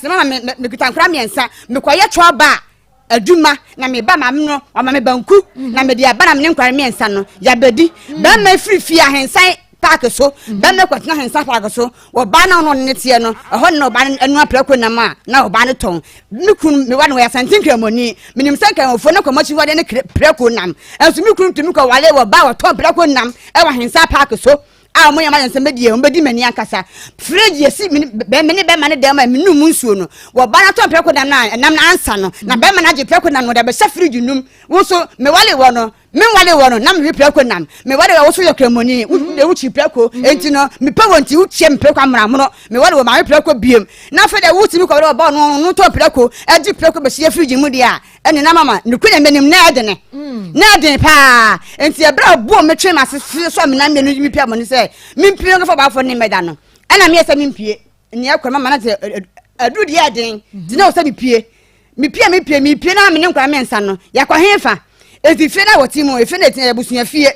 Kumase, mama me mekuta nkora mmiɛnsa, mekɔyɛ chɔba adwuma na meba, maame no ɔma me banku na mede aba na me ne nkora mmiɛnsa no yɛabɛdi. Bɛrima firi fie Ahensan Park so, bɛrima kɔtena Ahensan Park so, ɔbaa na ɔno ne teɛ no ɛhɔ na ɔbaa no ɛnoa prɛko nam a na ɔbaa no tɔn. Me kunu mewa no wɔyɛ Asante Nkramoni, menim sɛ Nkramofoɔ no kɔmɔ akyiwadeɛ ne prɛko nam, ɛnso me kunu tumi kɔwale wɔ baa wɔtɔn prɛko nam ɛwɔ Ahensan Park so a wɔn yɛ ma yɛn sɛ mɛdi wɔn bɛdi m'ani ankasa. Fridge yɛsi me ne bɛrima ne dɛm a menum mu nsuo no, wɔba no atɔn prɛko nam na ɛnam no ansa no na bɛrima no agye prɛko nam no wɔde abɛhyɛ fridge num. Wo nso mewale wɔ no, menwale wɔ no na mewe prɛko nam. Mewale wɔ wo so yɛ kramoni, wo de wokyi prɛko, enti no mepɛ wɔ nti wokyia me prɛko amonamono. Mewale wɔ mawe prɛko biem na afei deɛ wotumi kɔwale wɔ ba ɔno no tɔn prɛko agye prɛko bɛhyɛ fridge mu deɛ a ɛne na mama nokura Nyame anim na ɛdene na ɛden paa. Nti ɛberɛ a ɔboɔ metwe m'ase sɔ me nan mmienu yi mepia mɔne sɛ mempie nkɔfa ɔbaafo ne mmɛda no, ɛna meyɛ sɛ mempie nea ɛkɔ mama no sɛ aduru deɛ ɛden nti na ɔsɛ mepie mepie mepie mepie na me ne nkora mmiɛnsa no yɛkɔ he fa. Ɛti fie no a wɔte mu, efie no ɛti yɛ abusua fie,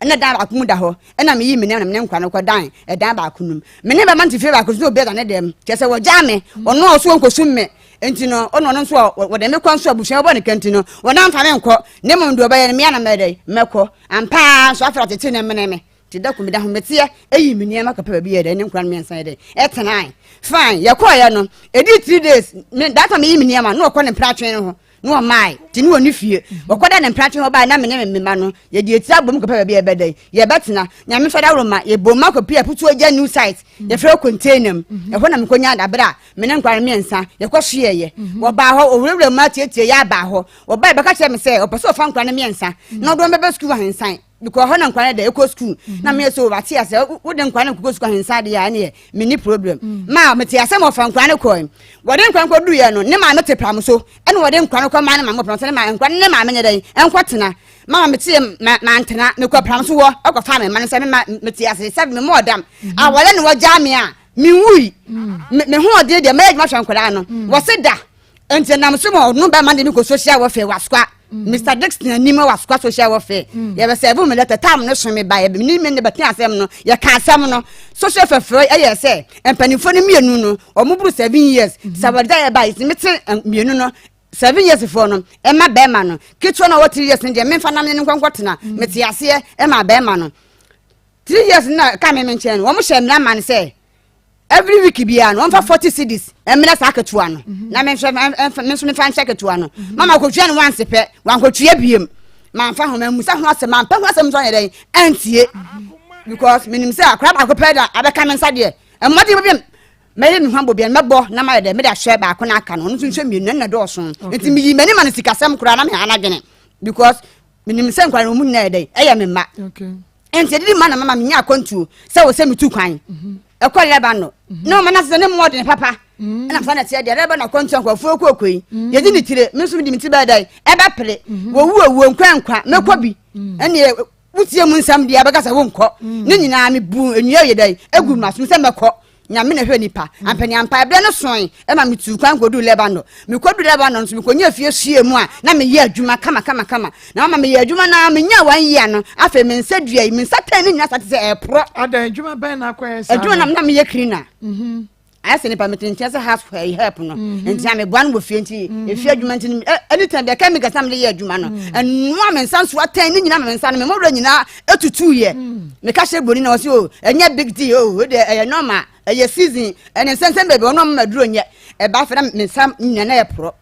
ɛna dan baako mu da hɔ, ɛna meyi me nneɛma na me ne nkora no kɔ dan ɛdan baako no mu. Me ne bɛma nte fie baako so na obi ada ne dɛm, kyerɛ sɛ wɔgyaa me, ɔno a ɔso ɔnkɔsum me nti no ɔno nso a wɔde me kɔ nso abusua wɔbɔ ne ka nti no wɔn amfa me nkɔ, na mmom deɛ ɔbɛyɛ no mea na mɛyɛ dɛ mɛkɔ ampaa nso. Afei atete ne mene me nti da kumi da ahometeɛ ɛyi me nneɛma kɔpɛ baabi yɛ dɛ ne nkora no mmiɛnsa yɛ dɛ ɛtenae. Fine, yɛkɔɔyɛ no ɛdi 3 days me that time meyi me nneɛma na ɔkɔ ne mpratwe no ho na ɔmae nti ne wɔ ne fie wɔkɔda ne mpratwe hɔ bae na me ne me mma no yɛde etiri abom kɔpɛ baabi a yɛbɛda yɛbɛtena. Nyame fɛ daworo ma yɛbɔ mu akɔpie Aputu Agya new site, yɛfrɛ container mu. Ɛhɔ na mekɔnya dabere a me ne nkora no mmiɛnsa yɛkɔ soɛɛyɛ. Wɔbaa hɔ ɔwurawura mu atietie yɛ abaa hɔ. Wɔbaa bɛka kyerɛ me sɛ ɔpɛ sɛ ɔfa nkora no mmiɛnsa na ɔde wɔn bɛbɛ sukuu Ahensan because hɔ na nkora no dɛ ɛkɔ sukuu. Na meyɛ so wate asɛ wode nkora no nkokɔ sukuu Ahensan deɛ a ɛneɛ menni problem. Ma mete asɛm ɔfa nkora no kɔɛ. Wɔde nkora no kɔduiɛ no ne maame te pram so, ɛna wɔde nkora no kɔ maa ne maame pram so ne ma nkora no ne maame nyɛ dɛn ɛnkɔ tena. Mama mete mantena, mekɔ pram so wɔ ɛkɔfa me ma no sɛ mema mete ase sɛ me mɔ ɔdam awɔle ne wɔgyaa me a menwui me ho ɔden deɛ mɛyɛ adwuma hwɛ nkwadaa no. Wɔse da nti nam so ma ɔno bɛma de me kɔ social welfare Wasoa, Mr Dixon anim wɔ Wasoa social welfare. Yɛbɛ sɛ me letter tam no so me ba yɛ ne me ne bɛtena asɛm no yɛka asɛm no social welfare ɛyɛ sɛ mpanimfoɔ no mmienu no ɔmo buru 7 years sɛ wɔde da yɛ ba yi mete mmienu no 7 years foɔ no ɛma bɛrima no ketewa na ɔwɔ 3 years no deɛ memfa nam ne ne nkɔnkɔ tena. Mete aseɛ ɛma bɛrima no 3 years na ka me nkyɛn no wɔn hyɛ mmira ma no sɛ every week biara no wɔmfa 40 cedis ɛmmerɛ saa ketewa no na menhwɛ me nso memfa nhyɛ ketewa no. Mama kɔtua no once pɛ, wankɔtua biem. Mamfa ho mamusa ho asɛm, mampɛ ho asɛm nso ayɛ dɛn antie because menim sɛ akora baako pɛ da abɛka me nsa deɛ mmɔden bi mɛyɛ me hwambɔ bia mɛbɔ na mayɛ dɛ mede ahyɛ baako no aka no, ɔno nso nhyɛ mmienu na dɔɔso. Nti meyi m'ani ma no sikasɛm koraa na meha no adwene because menim sɛ nkwa no mu nyinaa yɛ dɛn ɛyɛ me mma. Nti ɛdidi ma na mama menya akwantuo sɛ wɔ sɛ metu kwan ɛkɔ Lebanon na ɔma no sɛ ne mmɔden papa ɛna fa na teɛ deɛ Lebanon akwantuo nkurɔfoɔ kɔkɔ yi yɛdi ne tire, me nso mede me tiri bɛyɛ dɛn ɛbɛpere wɔwu owuo nkwa nkwa mɛkɔ bi. Ɛneɛ wotie mu nsɛm deɛ bɛka sɛ wonkɔ ne nyinaa mebu nnua yɛ dɛn egu masom sɛ mɛkɔ. Nyame na hwɛ nipa ampaniampa. Ɛberɛ no soe ɛma metu kwan kɔduu Lebanon. Mekɔduu Lebanon nso mekɔnya fie sue mu a na meyɛ adwuma kama kama kama na mama meyɛ adwuma na menya one year no afei me nsa dua yi me nsa tɛn ne nyina sa te sɛ ɛporɔ. Adan adwuma bɛn na akɔyɛ saa? Adwuma na meyɛ cleaner. Ayɛ sɛ nipa metene sɛ house help no nti na meboa no wɔ fie nti efie adwuma nti anytime deɛ chemicals na mede yɛ adwuma no ɛnoa me nsa nso atɛn ne nyinaa ma me nsa no me mmɔwerɛ nyinaa etutu yɛ. Meka hyɛ buroni na ɔsi o ɛnyɛ big deal o, o deɛ ɛyɛ normal, ɛyɛ season ɛne nsɛnsɛn baabi ɔno ɔmo ma duro nyɛ ɛba. Afɛ na me nsa nyina na yɛ porɔ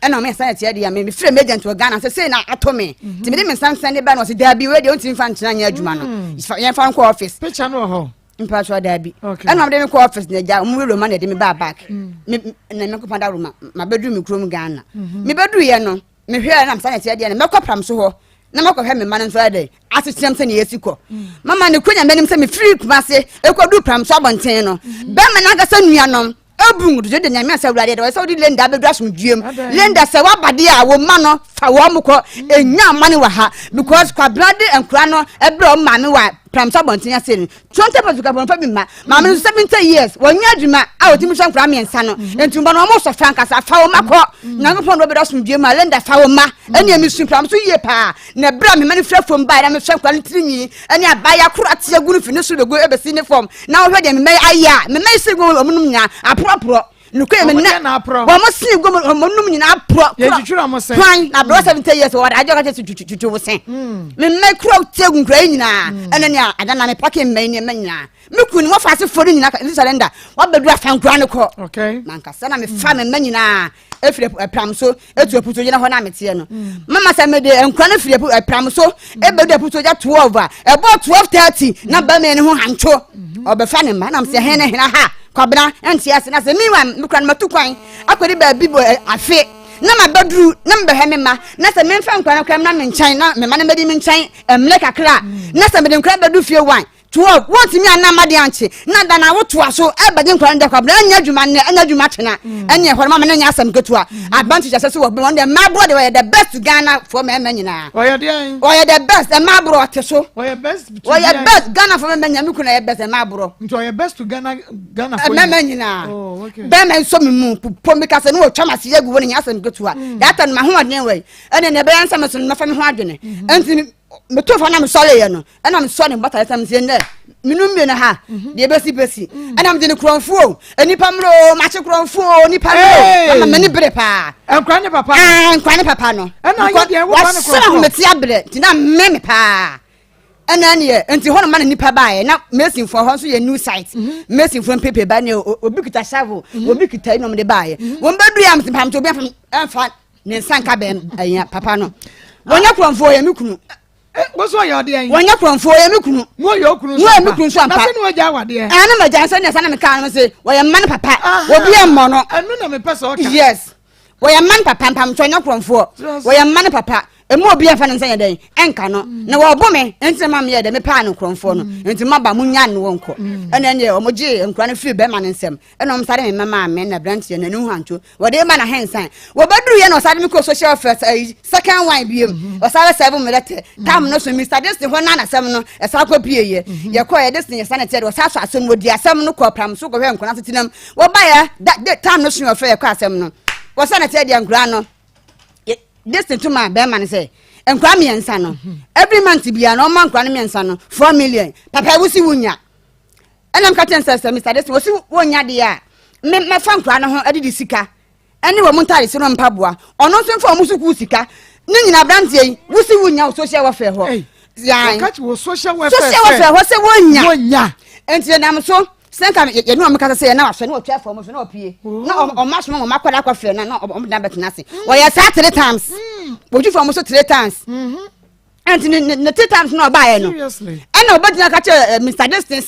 ɛna ɔmo yɛ nsa yɛ teɛ deɛ me mefrɛ me agent wɔ Ghana sɛ sei na ato me nti mede me nsa nsɛn de ba na ɔsi daabi, wei deɛ ɔntumi nfa nkyɛn nyɛ adwuma no, yɛmfa nkɔ office. Picture no wɔ hɔ? Mpatwa daabi. Ɛna ɔmo de me kɔ office na agya ɔmo wura ma na ɛde me baa back me na me kɔpa dawuro ma ma bɛduru me kurom Ghana. Me bɛduru yɛ no mehwɛ na msa na ɛteɛ deɛ no mɛkɔ pram so hɔ na mɛkɔhwɛ me mma no nso ayɛ dɛ asekyerɛm sɛ ne yɛsi kɔ. Mama ne kuro Nyame anim sɛ mefiri Kumase ɛkɔduru pram so abɔnten no bɛrima no ankasa nuanom ebu nkotokyɛ de Nyame asɛ Awurade ɛdɛ sɛ wode Linda abɛduru asomdwuem. Linda sɛ woaba deɛ a wo ma no fa wɔn mo kɔ ɛnya amane wɔ ha because Kwabena de nkora no ɛbrɛ wɔn maame wɔ pram so abɔnten ase no 20% kapɔnfa bi ma maame no 70 years wɔnyɛ adwuma a wɔtumi hwɛ nkora mmiɛnsa no. Nti mbɔ no wɔn sɔ fa nkasa fa wɔn ma kɔ Nyankopɔn na wɔbɛdɔ asomdwuem a Linda fa wɔn ma ɛne ɛmi sun pram so yie paa. Na ɛberɛ a mema no fira fam baa na mehwɛ nkora no tiri nwi ɛne abaayewa koro ate agu no fi ne soro bɛgu ɛbɛsi ne fam na wɔhwɛ deɛ mema ayɛ a mema yi sɛ gu wɔn nom nyinaa aporɔporɔ. Nukuri mi na wɔn sin gu wɔn num nyinaa porɔ. Yɛtwitwiri wɔn sɛn. Kwan na aberewa 70 years wɔde agye ɔka kyerɛ twitwi wo sɛn. Mi mma kura tie gu nkura yi nyinaa ɛna ne a na mi paki mma yi nneɛma nyinaa. Mi kun ni wɔfa ase fo ne nyinaa nti sɛlɛnda wɔabɛdu afa nkura no kɔ. Mankasa na mi fa mi mma nyinaa efiri ɛpram so etu aputo gyina hɔ na meteɛ no. Mama sɛ mede nkura no firi ɛpram so ebedu aputo gya 12 a ɛbɔ 12:30 na bɛmɛ ne ho hantwo ɔbɛfa ne mma nam sɛ hɛn ne hena ha kwabena nte ase na sɛ meanwhile mekura no matu kwan akɔdi baabi bɔ afe na mabɛduru na mebɛhwɛ me mma na sɛ memfa nkura no kora na me nkyɛn na me mma no mɛdi me nkyɛn mmerɛ kakra na sɛ mede nkura bɛdu fie 1 12 wɔntumi anna mma de ankye na da na wotoa so ɛbɛgye nkura no dɛ kwabena ɛnyɛ adwuma nnɛ ɛnyɛ adwuma kyena ɛne ɛhɔ no mama no nyɛ asɛm ketewa advantage ɛsɛ sɛ wɔ wɔn deɛ mmaa borɔ deɛ wɔyɛ the best Ghana foɔ mmarima nyinaa Ɔyɛ deɛn? Ɔyɛ the best mmaa borɔ ɔte so. Ɔyɛ best to Ɔyɛ best Ghana foɔ mmarima nyinaa mi kunu yɛ best mmaa borɔ. Nti ɔyɛ best to Ghana foɔ mmarima nyinaa. Oh, okay. Bɛrima nsɔ mi mu po mi kasa ne wɔtwa ma se yɛ gu wɔ ne nyɛ asɛm ketewa. Data no ma ho ɔden wɔ yi ɛne ne ɛbɛyɛ nsɛm so no mɛfa mi ho adwene. Nti meto fa na mesɔre yɛ no ɛna mesɔ ne bɔtare sɛ mesɛ nnɛ menu mmienu ha deɛ bɛsi bɛsi ɛna mede ne kurɔmfoɔ nnipa mmerɛ o makye kurɔmfoɔ nnipa mmerɛ o ama m'ani bere paa. Nkwa ne papa no nkwa ne papa no ɛna ɔyɛ deɛ wo ba ne kurɔmfoɔ wasɛ ahomete abrɛ nti na mme me paa ɛna neɛ nti hɔ no ma ne nipa baeɛ na masonfoɔ hɔ nso yɛ new site masonfoɔ mpepe ba ne obi kita shovel obi kita yi na ɔmo de baeɛ wɔn bɛdu yɛ amete pamte obi ɛmfa ne nsa nka bɛn ɛyɛ papa no wɔnyɛ kurɔmfoɔ yɛ me kunu. Woso ɔyɛ ɔdeɛ yi. Wɔnyɛ kurɔmfoɔ yɛ me kunu. Mo yɛ okunu nso ampa. Mo yɛ me kunu nso ampa. Na sɛ ne wagya awadeɛ. Ɛna ne magya nso ne ɛsa na me kaa no se wɔyɛ mma no papa. Obi yɛ mmɔ no. Ɛno na mepɛ sɛ ɔka. Yes. Wɔyɛ mma no papa mpamkyɛ ɔnyɛ kurɔmfoɔ. Wɔyɛ mma no papa. Emu obi ɛnfa ne nsa yɛ dɛn ɛnka no. Na wɔbo me nti na ma meyɛ dɛ mepaa no kurɔmfoɔ no. Nti maba mo nya no wɔn kɔ. Ɛna ɛneɛ wɔn gye nkura no firi bɛrima no nsam. Ɛna wɔn sáré me mma maa me na aberanteɛ no ɛne ho antwo. Wɔde ma na hensan. Wɔbɛduru yɛ na ɔsade me kɔ social first ayi second one biem. Ɔsade sɛbo me lɛtɛ. Tam no so Mr. Dixon hɔ na n'asɛm no ɛsa kɔ pie yɛ. Yɛkɔ yɛ Dixon yɛ sane tiɛ de ɔsa so asɛm wɔdi asɛm no kɔ pram so kɔhwɛ nkɔla asetenam. Wɔba yɛ da de tam no so yɛ ɔfrɛ yɛkɔ asɛm no. Wɔsa ne tiɛ deɛ nkora no. Dixon to ma bɛrima no sɛ nkora mmiɛnsa no every month bia na ɔma nkora no mmiɛnsa no 4 million. Papa wusi wunya. Ɛna meka kyerɛ sɛ sɛ Mr. Dixon wɔsi wɔnya deɛ a me mɛfa nkora no ho de sika ɛne wɔn ntaade so no mpaboa ɔno nso mfa wɔn sukuu sika ne nyina aberanteɛ yi wosi wonya wɔ social welfare hɔ. Yan wɔ social welfare social welfare hɔ sɛ wɔnya wɔnya. Nti yɛnam so sɛ nka yɛne wɔn kasa sɛ yɛn na wasɔ ne wɔtwa fam so na wɔpie na ɔmo asoma wɔn akɔda akɔfrɛ na ɔmo dan bɛtena ase wɔyɛ saa three times wɔtwi fam so three times. Nti ne three times na ɔbaeɛ no ɛna ɔbɛgyina ka kyerɛ Mr. Dixon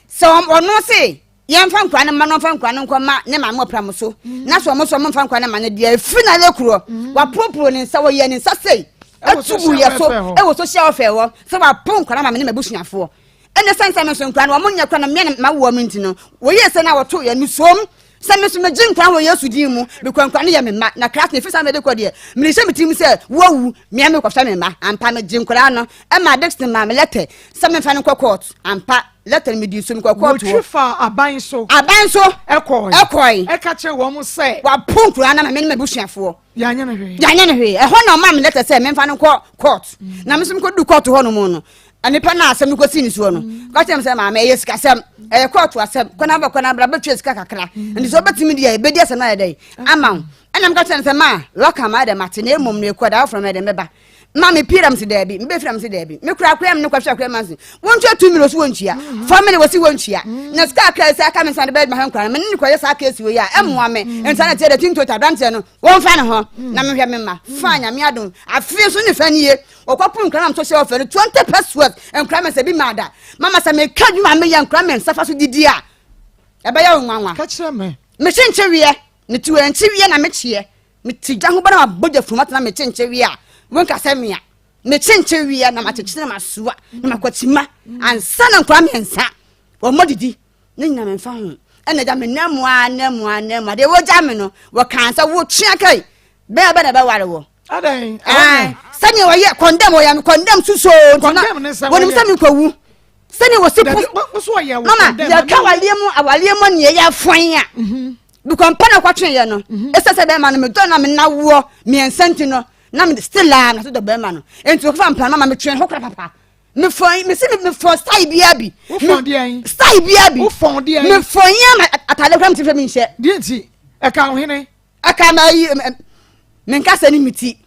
sɛ ɔno se yɛmfa nkwa no ma no ɔmfa nkwa no nkɔ ma ne maame ɔpram so na sɛ ɔmo so ɔmo mfa nkwa no ma no deɛ efiri na yɛ korɔ waporoporo ne nsa wɔyɛ ne nsa sei etu gu yɛ so ɛwɔ social welfare hɔ sɛ wapo nkwa no ma me ne m'abusuafoɔ ɛna sɛ nsɛm nso nkwa no ɔmo nyɛ kora na mmea na ma wɔ mo nti no wɔyɛ sɛ na wɔto yɛ no som sɛ me so megye nkwa wɔ Yesu din mu mekɔ nkwa no yɛ me mma na kras ne fisa mede kɔ deɛ merehyɛ me tirim sɛ woawu mmea mekɔhwɛ me mma ampa megye nkwadaa no ɛma Dixon ma me lɛtɛ sɛ memfa no nkɔ court ampa lɛtɛ no medi so mekɔ court hɔ. Wɔtwi fa aban so. Aban so. Ɛkɔe. Ɛkɔe. Ɛka kyerɛ wɔn sɛ. Wapo nkwadaa no ma me ne m'abusuafoɔ. Yɛanyɛ no hwee. Yɛanyɛ no hwee. Ɛhɔ na ɔma me lɛtɛ sɛ memfa no nkɔ court. Na me nso mekɔdu court hɔ nom no nipa no asɛm no kɔsii ne soɔ no ka kyerɛ me sɛ maame ɛyɛ sikasɛm ɛyɛ kɔɔto asɛm kɔna bɛ kɔna bra bɛtua sika kakra nti sɛ wobɛtumi deɛ ɛbɛdi asɛm no ayɛ dɛn ama wo. Ɛna meka kyerɛ no sɛ ma lɔka ma dɛ mate na mmom no ɛkɔ da wofrɛ me dɛ mɛba ma mepie dam se daabi mebɛfiri am se daabi mekura akoa me ne kɔhwɛ akoa ma se wɔntua 2 million so wɔntua 4 million wɔsi wɔntua na sika akra sɛ aka me nsa de bɛyɛ ma hwɛ nkora no mene ne kɔyɛ saa keesi wei a ɛmmoa me nsa na tiɛ dɛ tinto aberanteɛ no wɔmfa ne ho na mehwɛ me ma fa Nyame adom afei so ne fa nie wɔkɔpo nkora nam social welfare no 20 pesewas nkora me sɛ bi maa da mama sɛ meka adwuma meyɛ nkora me nsa fa so didi a ɛbɛyɛ wo nwanwa. Ka kyerɛ me. Mekye nkye wiɛ mete wɔ nkye wiɛ na mekyeɛ mete gya ho ba na mabɔ gya funu matena mekye nkye wiɛ a wonka sɛ mea mekye nkye wiɛ na makyekyere na masoa na makɔkyima ansa na nkora mmiɛnsa wɔmmɔ didi ne nyina memfa ho ɛna gya me nam mu a nam mu a nam mu a deɛ wɔgya me no wɔkaa sɛ wotwea kai bɛɛ bɛ na ɛbɛware wɔ. Adɛn? Sɛnea wɔyɛ kɔndɛm wɔyɛ me kɔndɛm susoo wɔnim sɛ mekɔwu sɛnea wɔsi po mama yɛka awaleɛ mu awaleɛ mu neɛ yɛ afɔn a because mpa na kɔtwe yɛ no ɛsɛ sɛ bɛrima no medɔ na mena woɔ mmiɛnsa nti no na mede still a na so dɔ bɛrima no nti wɔkɔfa mpa no mama metwe ho kora papa. Mefɔn mesi mefɔn style biara bi. Wofɔn deɛn? Style biara bi. Wofɔn deɛn? Mefɔn yi ama atade kora mete fɛ mi nhyɛ. Deɛ nti? Ɛka wo hene? Ɛka ma yi menkasa ne me ti.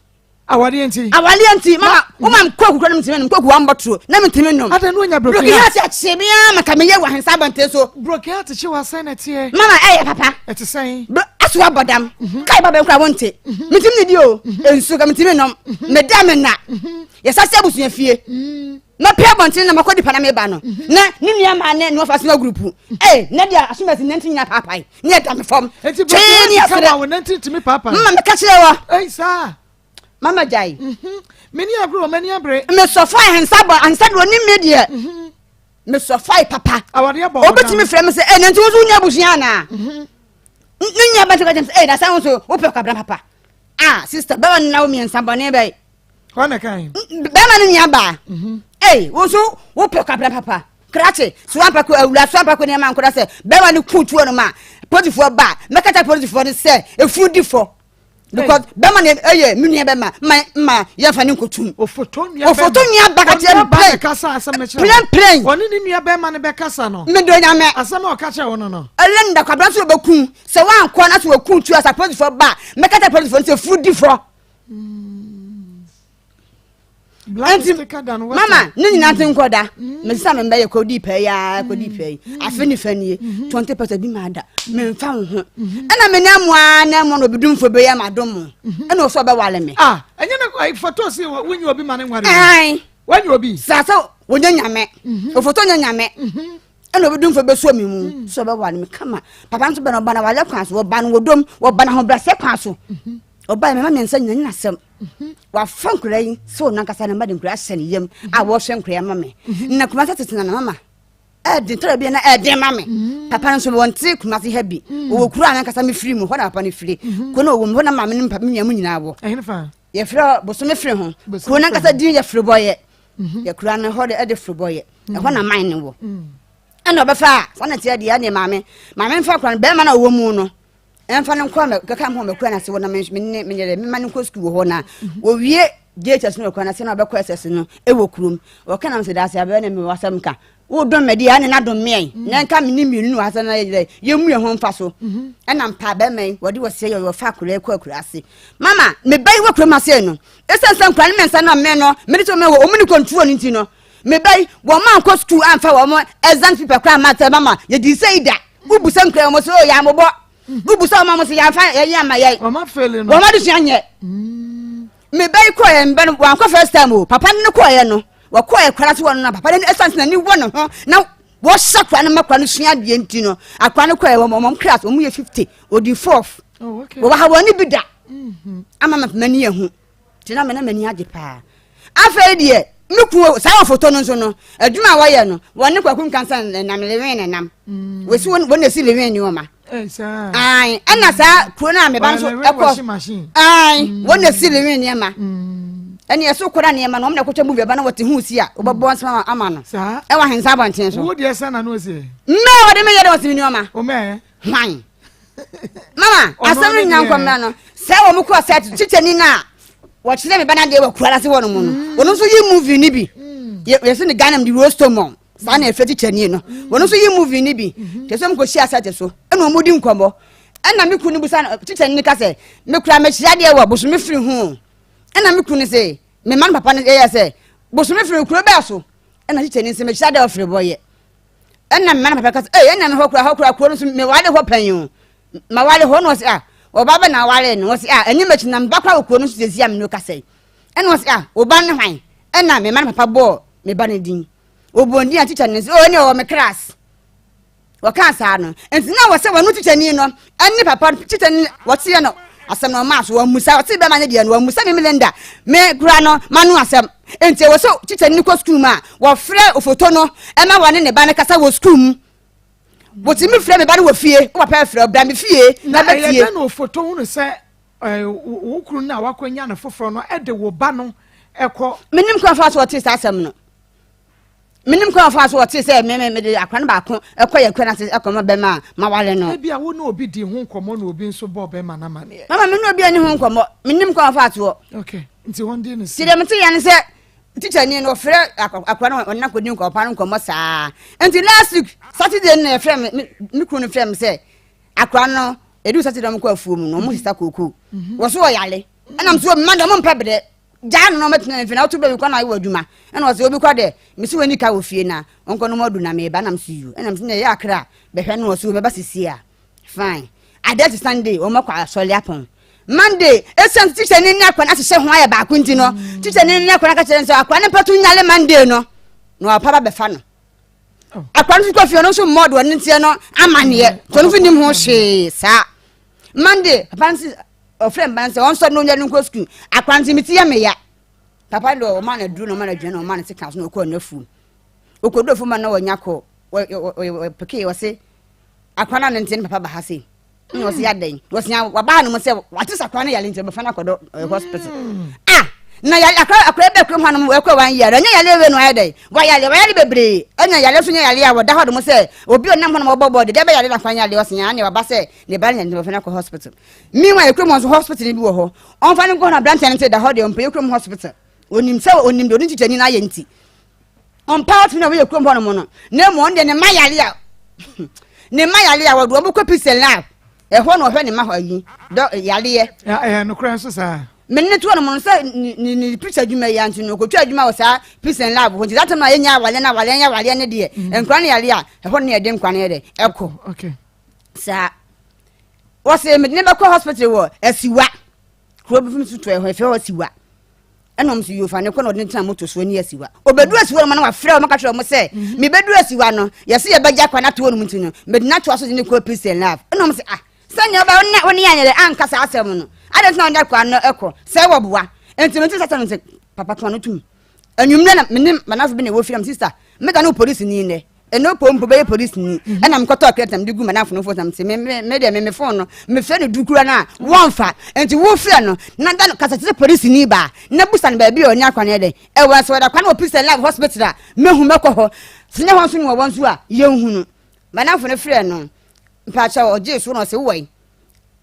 Awadeɛ nti. Awadeɛ nti mama wo ma nkɔ kura no ntumi nom kɔku wambɔ turo na mentumi nom. Adɛn no nya broken heart. Broken heart akye me ara ma ka meyɛ wɔ ahensa abɔnten so. Broken heart kye wa sɛn na ɛteɛ. Mama ɛyɛ papa. Ɛte sɛn. Aso abɔ dam. Mhm. Kae ba bɛn kora wonte. Mhm. Mentumi ne di o. Mhm. Nsu ka mentumi nom. Meda me nna. Yɛsa sɛ abusua fie. Mɛpɛ abɔnten na makɔ dipa na meba no. Na ne nua maa ne ne wɔfa soma gurupu. Ee na deɛ asomasi nanti nyina paapae. Ne ɛda me fam. Eti broken heart kama wo nanti ntumi paapae. Mama meka kyerɛ wɔ. Ei saa. Mama gyae. Mhm. Meni agorɔ mani abere. Mesɔfo ahensa bɔ ahensa deɛ onim me deɛ. Mhm. Mesɔfo papa. Awadeɛ bɔ. Obetumi frɛ me sɛ ɛ nanti wo nso wonya abusua anaa. Mhm. Ne nua bɛtɛ kɔkyɛm sɛ ɛ na sɛ wo nso wopɛ kwabena papa. Ah sister bɛma no na wo mmiɛnsa bɔne bɛyi. Hɔ na kan. Bɛma no nua baa. Ei wo nso wopɛ kwabena papa. Krakye so ampa ko awura so ampa ko nneɛma nkora sɛ bɛma no ku tuo no ma polisifoɔ ba mɛkata polisifoɔ no sɛ efunu di fɔ. Because bɛma no ɛyɛ me nua bɛma ma ma yɛmfa ne nkotum. Ofoto nua bɛma. Ofoto nua ba kakyɛ no plain. Kasa asɛm no kyerɛ. Plain plain. Ɔne ne nua bɛma no bɛkasa no. Medɔ nyame. Asɛm a ɔka kyerɛ wo no no. Ɛlɛ nda kwabena so wɔbɛku sɛ woankɔ na sɛ wɔku tuo asa polisifoɔ ba mɛkata polisifoɔ no sɛ efunu di fɔ. Nti mama ne nyinaa te nkɔ da mesesa me mbɛyɛ kɔdi pɛɛ yi aa kɔdi pɛɛ yi afe ne fa nie 20% bi ma da memfa wo ho ɛna me nan mu aa nan mu na obi dumfo bɛyɛ ma dom mo ɛna ɔsɛ ɔbɛwale me. Ah ɛnyɛ ne foto si wonyi obi ma ne nware. Ɛn wonyi obi. Saa sɛ wonyɛ nyame ofoto nyɛ nyame. Ɛna obi dumfo bɛsuo me mu sɛ ɔbɛwale me kama papa nso bɛ na ɔba na wayɛ kwan so wɔba no wɔdom wɔba no ahobrɛasɛ kwan so. Ɔbae mema mmiɛnsa nyina nyina asɛm. Wafa nkwadaa yi sɛ ɔno ankasa ne mma de nkwadaa ahyɛ ne yam a wɔhwɛ nkwadaa ma me. Na Kumasi tete na mama ɛden tɔrɔ bi na ɛden ma me. Papa no nso wɔnte Kumasi ha bi. Ɔwɔ kuro a nankasa mefiri mu hɔ na papa no firi. Kuro na ɔwɔ mu hɔ na maame ne me nua mu nyinaa wɔ. Yɛfrɛ bosome firi ho. Kuro nankasa din yɛ Firibɔyɛ. Yɛ kuro no hɔ de ɛde Firibɔyɛ. Ɛhɔ na man no wɔ. Ɛna ɔbɛfa a saa na teɛ deɛ ɛne maame. Maame mfa kora no bɛrima na ɔwɔ mu no. Ɛmfa no nkɔ kɛkɛ ho mɛkura no ase wɔ na me ne me yɛrɛ mema no nkɔ sukuu wɔ hɔ na wɔwie JHS no wɔkura no ase na ɔbɛkɔ SS no ɛwɔ kurom wɔka nam sɛ daase abɛyɛ ne mewɔ asɛm ka wodɔn mɛ deɛ ɛne n'adom meɛn na nka me ne mmienu no asɛm na yɛyɛ yɛmu yɛn ho mfa so ɛna mpa bɛrima yi wɔde wɔseɛ yɛ wɔfa akora kɔ akura ase mama meba yi wɔ kurom ase no ɛsiane sɛ nkura no mmiɛnsa no a me no mede to me wɔ ɔmu ne kɔntuo no nti no meba yi wɔn ma nkɔ sukuu amfa wɔn exam paper koraa ma sɛ mama yɛdi sɛ yi da wobusa nkura wɔn sɛ o yɛ amobɔ wobusa wɔn a wɔn sɛ yɛnfa yɛn ama yɛn wɔn afɛle no wɔn adesua nyɛ meba yi kɔɔ yɛn mba no wɔankɔ first time o papa no kɔɔ yɛ no wɔkɔɔ yɛ kora so wɔn no papa no ɛsan sɛ n'ani wɔ ne ho na wɔhyɛ kora no ma kora no sua adeɛ nti no akora no kɔɔ yɛ wɔn wɔn class wɔn yɛ 50 odi fourth oh, okay. wɔwɔ ha wɔn ani bi da ama ma m'ani yɛ ho nti na me na m'ani agye paa afei deɛ me kun saa ɔfoto no nso no adwuma a wɔyɛ no wɔn ne kwaku nkansa nam lewin na nam mm. wɔsi wɔn wɔn na esi lewin nneɛma ayi ɛna saa kuro no a meba nso ɛkɔ ayi mm. wɔn na esi lewin nneɛma mm. ɛna ɛso kora nneɛma no wɔn na ɛkɔtwa movie ɛba na wɔte ho si a wɔbɛbɔ nsɛm ama no ɛwɔ ahensa abɔnten so. wo deɛ sɛ na no ɔsi. mmɛ wɔde mi yɛ de wɔsi mi nneɛma. Hwan? Mama, asɛm no nyina nkɔmmra no. Sɛ wɔn kɔ sɛ kyikyɛni no a wɔkyerɛ me ba no adeɛ wɔ kura no ase hɔ no mu no, mm. wɔn nso yi movie no bi. Mm. Yɛsɛ ne Ghana de Rostomon. Saa na ɛfɛ kyikyɛni no. Mm. Wɔn nso yi movie no bi. Mm-hmm. Kyerɛ sɛ wɔkɔhyia asɛte so ɛna wɔn di nkɔmmɔ. Ɛna me kunu no busa no kyikyɛni no ka sɛ mekura mekyerɛ adeɛ wɔ bosome firi ho. Ɛna me kunu no sɛ me ma no papa no yɛ sɛ bosome firi kuro bɛɛ so. Ɛna kyikyɛni sɛ mekyerɛ adeɛ wɔ firi bɔ yɛ. Ɛna mma no papa ka sɛ ee ɛna me hɔ kura hɔ kura kuro no so meware hɔ pɛn o maware hɔ na ɔsɛ a ɔba bɛ na aware no ɔsɛ a ɛnyɛ m'akyi na meba kora wɔ kuro no so sɛsi a me no kasa yi ɛna ɔsɛ a ɔba ne hwan ɛna me ma no papa bɔɔ me ba no din ɔbɔ din a tikya no sɛ ɔne ɔwɔ me class wɔkaa saa no nti na wɔ sɛ wɔno tikyani no ɛne papa tikyani wɔteɛ no asɛm no ɔmaa so wɔmmusa ɔte bɛma ne deɛ no wɔmmusa me Melinda me kura no ma no asɛm nti ɛwɔ sɛ tikyani no kɔ sukuu mu a wɔfrɛ ofoto no ɛma wɔne ne ba no kasa wɔ sukuu mu wɔtumi frɛ me ba no wɔ fie wo papa frɛ bra me fie na bɛtie na ɛyɛ dɛn na ofoto hunu sɛ wo kunu no a wakɔnya no foforɔ no ɛde wo ba no ɛkɔ menim kwan fa so ɔte saa asɛm no Menim kwan a ɔfaa so ɔtee sɛ me me mede akora no baako kɔ yɛn kura no ase kɔma bɛrima a maware no. Ebia wo ne obi dii ho nkɔmmɔ na obi nso bɔɔ bɛrima no amanneɛ. Mama me ne obi anni ho nkɔmmɔ. Menim kwan a ɔfaa soɔ. Okay, nti wɔn di no si. Ti deɛ mete yɛ ne sɛ. Tikyani no ɔfrɛ akora no ɔne no akɔdi nkɔmpa no nkɔmmɔ saa. Nti last week Saturday no na yɛfrɛ me me kunu no frɛ me sɛ akora no ɛdu Saturday ɔmo kɔ afuo mu no ɔmo sisa kookoo. Mhm. Wɔ so ɔyale. Ɛna mso mma deɛ ɔmo mpɛ brɛ. Gyaa no na ɔmɛtena ne fie na woto baabi kɔ na ayɛ wɔ adwuma. Ɛna ɔsɛ obi kɔ dɛ mesi wɔ nika wɔ fie na ɔnkɔ no mu adu na meba na mso yu. Ɛna mso na ɛyɛ akra bɛhwɛ no ɔso mɛba sisi a. Fine. Adeɛ te Sunday wɔn akɔ asɔre apɔn. Monday esiane sɛ teacher ni ne akwa no ahyehyɛ ho ayɛ baako nti no mm. teacher ni ne akwa no aka kyerɛ no sɛ akwa no mpɛto nyale Monday no na wapa ba bɛfa no. Oh. Akwa no nso kɔ fie ɔno nso mmɔ de ɔno nteɛ no amaneɛ mm. nti ɔno nso nim ho hwee saa. Monday papa no ɔfrɛ mba no sɛ ɔnsɔ no ɔnyɛ no nkɔ sukuu akwa no nso mi ti yɛ me ya. Papa no deɛ ɔma no aduro na ɔma no aduane na ɔma no sika so na ɔkɔɔ n'afuom. Ɔkɔduru afuom ma na ɔnya kɔ pekee ɔse akwa no nti ne papa ba ha sei na ɔsi adɛn wɔsi wabaa no mu sɛ wate sɛ akwa no yale nti ɔbɛfa no akɔdɔ eh, hospital mm. ah na yale akwa akwa bɛ kurom hanom ɛkɔ wɔn yare ɛnyɛ yale wei no ayɛ dɛn wɔyale wɔyale bebree ɛnyɛ yale nso nyɛ yale a wɔda hɔ nom sɛ obi ɔnam hɔ nom ɔbɔ bɔɔde deɛ bɛ yale na akwa yale ɔsi yan ne waba sɛ ne ba no yale nti ɔbɛfa no akɔ hospital meanwhile kurom hɔ nso hospital bi wɔ hɔ ɔnfa no nkɔ hɔ na aberanteɛ no sɛ da hɔ deɛ ɔmpɛ kurom hospital onim sɛ onim deɛ ɔne kyikyɛni no ayɛ nti ɔmpa ɔtumi na wɔyɛ kurom hɔ nom no na mmom ɔno deɛ ne mma yare a ne mma yare a wɔde wɔn kɔ peace and love ɛhɔ na ɔhwɛ ne mma hɔ ayi dɔ yareɛ. ɛyɛ nokorɛ nso saa. mene ne toɔ no mu no sɛ ne ne ne picture adwuma yi anti no ɔkɔtwa adwuma wɔ saa peace and love hɔ nti that time a yɛnya awareɛ no awareɛ nyɛ awareɛ no deɛ mm. nkora no yare a ɛhɔ ne yɛde nkora no yɛ dɛ ɛkɔ saa wɔsɛ mede ne bɛkɔ hospital wɔ asiwa kuro bi so to ɛhɔ ɛfɛ hɔ siwa ɛna wɔn nso yofa ne kɔ na ɔde ne tena moto soɔ ne asiwa obedu asiwa no ma na wafrɛ wɔn ka kyerɛ wɔn sɛ mhm. mebedu asiwa no yɛsɛ yɛbɛgya kwan ato wɔn mu nti no mede n'atoa so de ne kɔ peace and love ɛna wɔn sɛ ah sɛnea ɔbɛ wɔn wɔn yɛ anyɛ dɛ anka saa asɛm no adan nti na wɔde akɔ ano ɛkɔ sɛ wɔ boa nti mo ti sɛ asɛm no sɛ papa tɔn no tum Anwummerɛ na me ne m'adamfo bi na ɛwɔ fie na me sista meda ne wo polisini nnɛ ɛno po mpo bɛyɛ polisini mhm. ɛna mekɔtɔɔ credit na mede gu m'adamfo no fo na mese me me me deɛ me me fon no mefrɛ no duru kura no a wɔmfa nti wofrɛ no na da no kasa te sɛ polisini baa na busa no baabi a ɔne akwan yɛ dɛn ɛwɔ sɛ wɔda kwan wɔ peace and love hospital a mehu mɛkɔ hɔ sɛ nyɛ hɔ nso ne wɔwɔ nso a yɛnhu no m'adamfo no frɛ no mpakyɛ ɔgyee so na ɔse wowɔ yi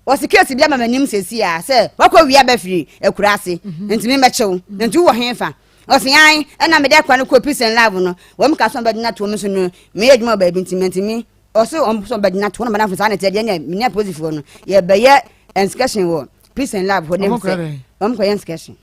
Wɔsi case bi ama m'anim sɛsi a sɛ wakɔ wia bɛ firi akura ase mhm. nti me mɛkyew mhm. nti wowɔ he fa ɔsi an ɛna mede akora no kɔ peace and love no wɔn ka so bɛgyina toɔ me so no meyɛ adwuma wɔ baabi nti mɛntumi ɔsi wɔn so bɛgyina toɔ na madamfo saa na ɛteɛ deɛ nyɛ mene apolisifoɔ no yɛbɛyɛ inspection wɔ peace and love hɔ ne sɛ wɔn kɔyɛ inspection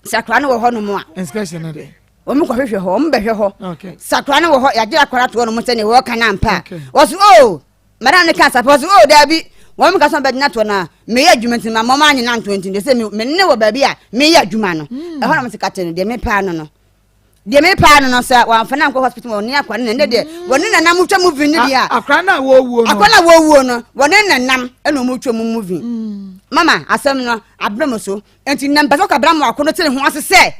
sakora no wɔ hɔ nom a inspection no de wɔn kɔhwehwɛ hɔ wɔn bɛhwɛ hɔ sakora no wɔ hɔ yɛagye akora toɔ no mo sɛ ne wɔka no ampa a wɔsi o oh! Madam no kaa sapɔ so, oh daabi, wɔn ka sɛ wɔbɛgyina toɔ na meyɛ adwuma nti ma mɔma anyina ntoɔ nti deɛ sɛ me ne wɔ baabi a meyɛ adwuma no hmm. ɛhɔ na mo sɛ kate no deɛ mepaa no no deɛ mepaa no no sɛ wɔamfa no ankɔ hospital wɔne akwa no na ɛnɛ deɛ hmm. wɔne nanam twa movie no deɛ a akora no a wɔwuo no akora no a wɔwuo no wɔne nanam ɛna wɔn twa mu movie hmm. mama asɛm no abrɛ mo so nti na mpɛ sɛ ɔkabra mu ako no te ne ho ase sɛ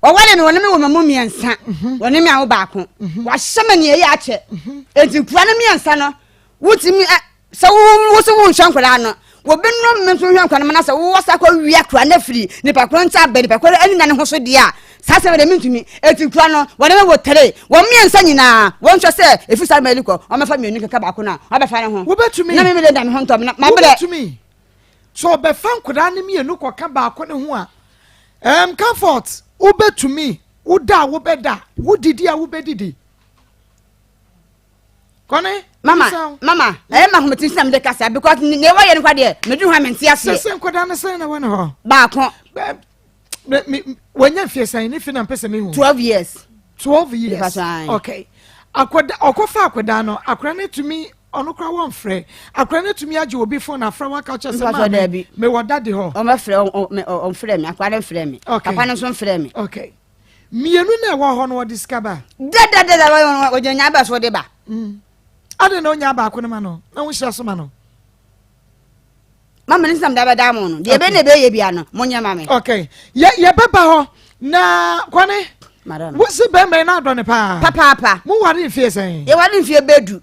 wɔwale me wɔne me wɔ ma mu mmiɛnsa wɔne me awo baako wahyɛ me nea ɛyɛ akyɛ nti nkura no mmiɛnsa no wotumi ɛ sɛ wo so wonhwɛ nkwadaa no wɔbɛnom me nso hwɛ nkwadaa no na sɛ wowɔ sa kɔ wia kura no afiri nipa korɔ nkyɛn abɛ nipa korɔ ani na ne ho so deɛ a saa sɛ wɔde mentumi eti kura no wɔne me wɔ tere wɔn mmiɛnsa nyinaa wɔnhwɛ sɛ efi saa mɛli kɔ wɔmɛfa mmienu keka baako no a wɔbɛfa ne ho wobɛtumi na me mede da me ho ntɔm na mabrɛ wobɛtumi Sɛ ɔbɛfa nkwadaa no mmienu kɔka baako no ho a, um, comfort, wobɛtumi, woda a wobɛda, wodidi a wobɛdidi. Kɔne, mama, mama, ɛyɛ ma ahometew sɛ mede kasa because nea wɔyɛ no kwa deɛ, meduru ho a mente aseɛ. Sɛ sɛ nkwadaa no sɛn na wɔ ne hɔ? Baako. Wɔnya mfie sɛn ne fi na mpɛ sɛ mehu? 12 years. 12 years. Okay. Akwadaa, ɔkɔfa akwadaa no, akwadaa no tumi ɔno koraa wɔmfrɛ akwadaa no tumi agye obi fon afrɛ waka kyerɛ sɛ maame mewɔ dade hɔ. Ɔmɛfrɛ ɔmfrɛ me akwadaa no mfrɛ me papa no nso mfrɛ me. Okay mmienu na ɛwɔ hɔ no wɔde sika ba. Dadadada wɔgyina nya aba so de ba. Mm. Ade na onya baako no ma no na wohyira so ma no. Mama ne nsɛm da bɛda mo no deɛ ɛbɛ na ɛbɛyɛ bia no monyɛ ma me. Okay yɛ yɛbɛba hɔ na kwane. Madam. Wosi bɛrima yi na adɔ ne paa. Papaapa. Mo ware mfie sɛn? Yɛware mfie bɛdu.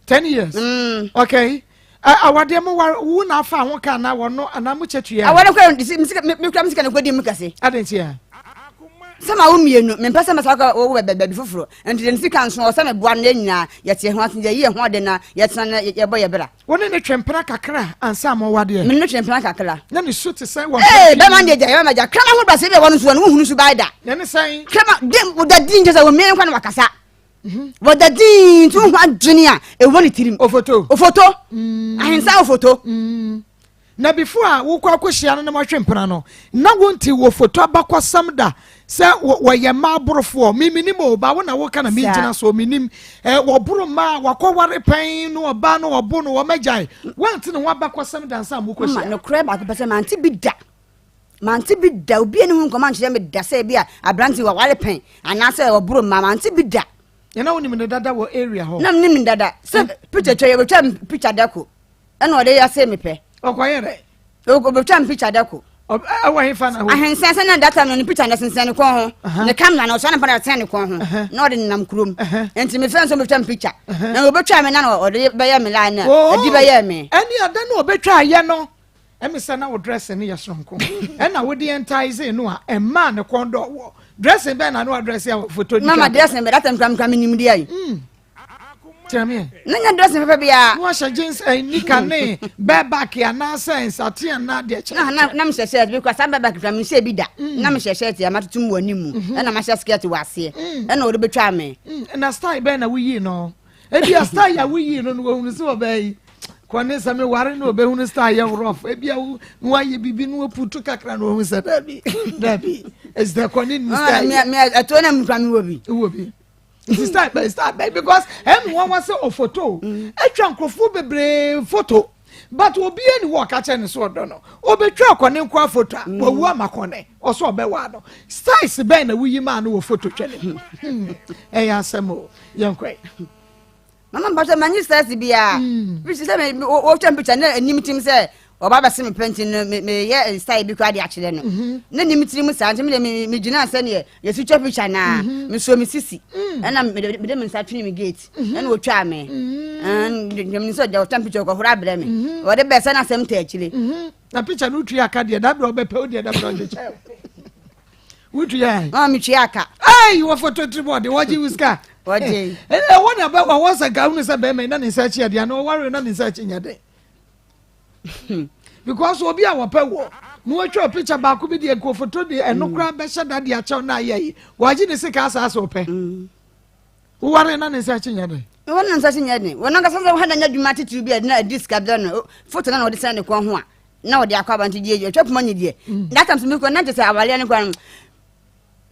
10 years. Mm. Okay. Awadeɛ mo ware wo na afa ho ka na wɔno anaa mo kyɛ tua. Awade kura me sika me kura me sika na kɔ di mu kɛse. Ade nti a. Sɛ mawo mmienu, mempɛ sɛ mɛsan akɔ wɔ baabi foforɔ. Nti deɛ ne sika nso, ɔwɔ sɛ meboa no na yɛn nyinaa yɛte yɛn ho ase, yɛyi yɛn ho ade na yɛtena na yɛbɔ yɛn bra. Wo ne no twe mpena kakra ansa ma ɔwadeɛ? Me ne no twe mpena kakra. Na ne su te sɛn wɔ mpena Ee, bɛma deɛ gya, bɛma gya. Kraman ho brasɛ bi a wɔn nso wɔn wohunu suban da. Na ne sɛn? Kraman, de, wɔda din kyɛ sɛ wɔn mmienu kwan na wakasa. Wɔda din nti wohu adwene a ɛwɔ ne tirim. Ofoto. Ofoto. Ahensa ofoto. Na before a wokɔ akɔhyia no na moahwe mpena no, na wonte wɔ foto abakɔsɛm da sɛ wɔyɛ mmaa aborofoɔ. Me menim o, ba wo na woka na mengyina so, menim. Eh, wɔboro mmaa, wakɔware pɛn no ɔbaa no ɔbo no wɔmagyae. Woante ne ho abakɔsɛm da nsa a mokɔhyia? Mama, nokorɛ baako pɛ sɛ mante bi da. Mante bi da, obi ani ho nkɔmɔ ankyerɛ me da sɛ bi a aberante waware pɛn anaasɛ ɔboro mmaa, mante bi da. Na na wonim no dada wɔ area hɔ? Na menim no dada. Sɛ picture twa yɛbɛtwa picture dako. Ɛna ɔde yɛ ase mepɛ. Ɔkɔyɛ dɛ. Ɔbɛtwa me picture da ko. Ɛwɔ he fa na hɔ? Ahensan sɛ na data no ne picture na sensɛn ne kɔn ho. Ne camera na ɔsɔ ne mpa na ɔsɛn ne kɔn ho. Na ɔde nenam kurom. Nti me fɛn sɛ ɔbɛtwa me picture. Na ɔbɛtwa me na na ɔde bɛyɛ me line na ɛdi bɛyɛ me. Ɛne ada na ɔbɛtwa ayɛ no. Ɛmi sɛ na wo dressing no yɛ soronko. Ɛna wode entice no a ɛmaa ne kɔn dɔ wɔ. Dressing bɛn na na wadress a photo ni. Mama dressing bɛ data nkura nkura me nim deɛ yi. Kyerɛ me. Na nya dressing pɛpɛ biara. Na wahyɛ jeans eh, nika ne bareback anaasɛ nsate anaa deɛ kyerɛ. Na na na mehyɛ shirt bi kura saa bareback kura menhyɛ bi da. Mm. Na mehyɛ shirt a matoto mu wɔ anim mu. Mm-hmm. Ɛna mahyɛ skirt wɔ aseɛ. Mm. Ɛna wɔde bɛtwa me. Mm. Na style bɛn na woyii no? Ebi a style a woyii no no wɔhunu sɛ ɔbɛɛ yi. Kɔne sɛ meware na ɔbɛhunu style yɛ rough. Ebi a wo na wayɛ biribi na waputu kakra na wɔhunu sɛ dabi dabi. Ɛsɛ kɔne ni ah, style. Ɛtoɔ na mekura mewɔ bi. Wɔ bi. nti style bɛn style bɛn because ɛmu wɔn wa sɛ ɔfoto mm. atwa nkurɔfoɔ bebree foto but obiara ni wɔ ɔka kyerɛ ne so ɔdɔ no obetwa ɔkɔne nko afoto a mm. wawu ama kɔne ɔsɔ ɔbɛwa no styles bɛn na wuyi maa no wɔ foto twɛ ne mu hmm. ɛyɛ asɛm o yɛn kɔɛ. Mama mpatsɔ ma nye stress biara. Bi sɛ me wotwa picture na anim tim sɛ ɔba bɛse me pɛ nti no meyɛ style bi koraa de akyerɛ no. Mhm. Na nim tiri mu saa nti mede me gyina sɛneɛ yɛsi twa picture na mhm. mesuo me sisi mm. ɛna mede me nsa twene me gate mhm. ɛna otwaa me. Menim sɛ ɔgya ɔtwa picture ɔkɔhoro abrɛ me. Ɔde bɛɛ sɛ na asɛm ta akyire. Na picture no wotua aka deɛ dabrɛ ɔbɛpɛ wo deɛ dabrɛ ɔgye kyɛ wotua ɛ. Ɔn metua aka. Ɛyi wɔ foto tiri bɔ de wɔgye wo sika. Wɔgye. Ɛnna ɛwɔ na bɛ wɔwɔ sɛ nka wunu sɛ bɛrima yi na ne nsa akyi adeɛ na ɔware na ne nsa akyi nyɛ den. Because obi a wɔpɛ wɔ na wɔatwa picture baako bi deɛ nka foto deɛ ɛno mm. koraa bɛhyɛ da de akyɛw na ayɛ yi wɔagye ne sika asaase ɔpɛ. Mm. Woware na ne nsa akyi nyɛ den. Wɔn ne nsa akyi nyɛ den. Wɔn ankasa sɛ wɔn na nyɛ adwuma titiriw bi a ɛde ɛde sika brɛ no foto na wɔde sɛn ne kɔn ho a na wɔde akɔ aba nti deɛ atwa poma nye deɛ. Mm. That time so mi kɔ na kyerɛ sɛ awareɛ no kora no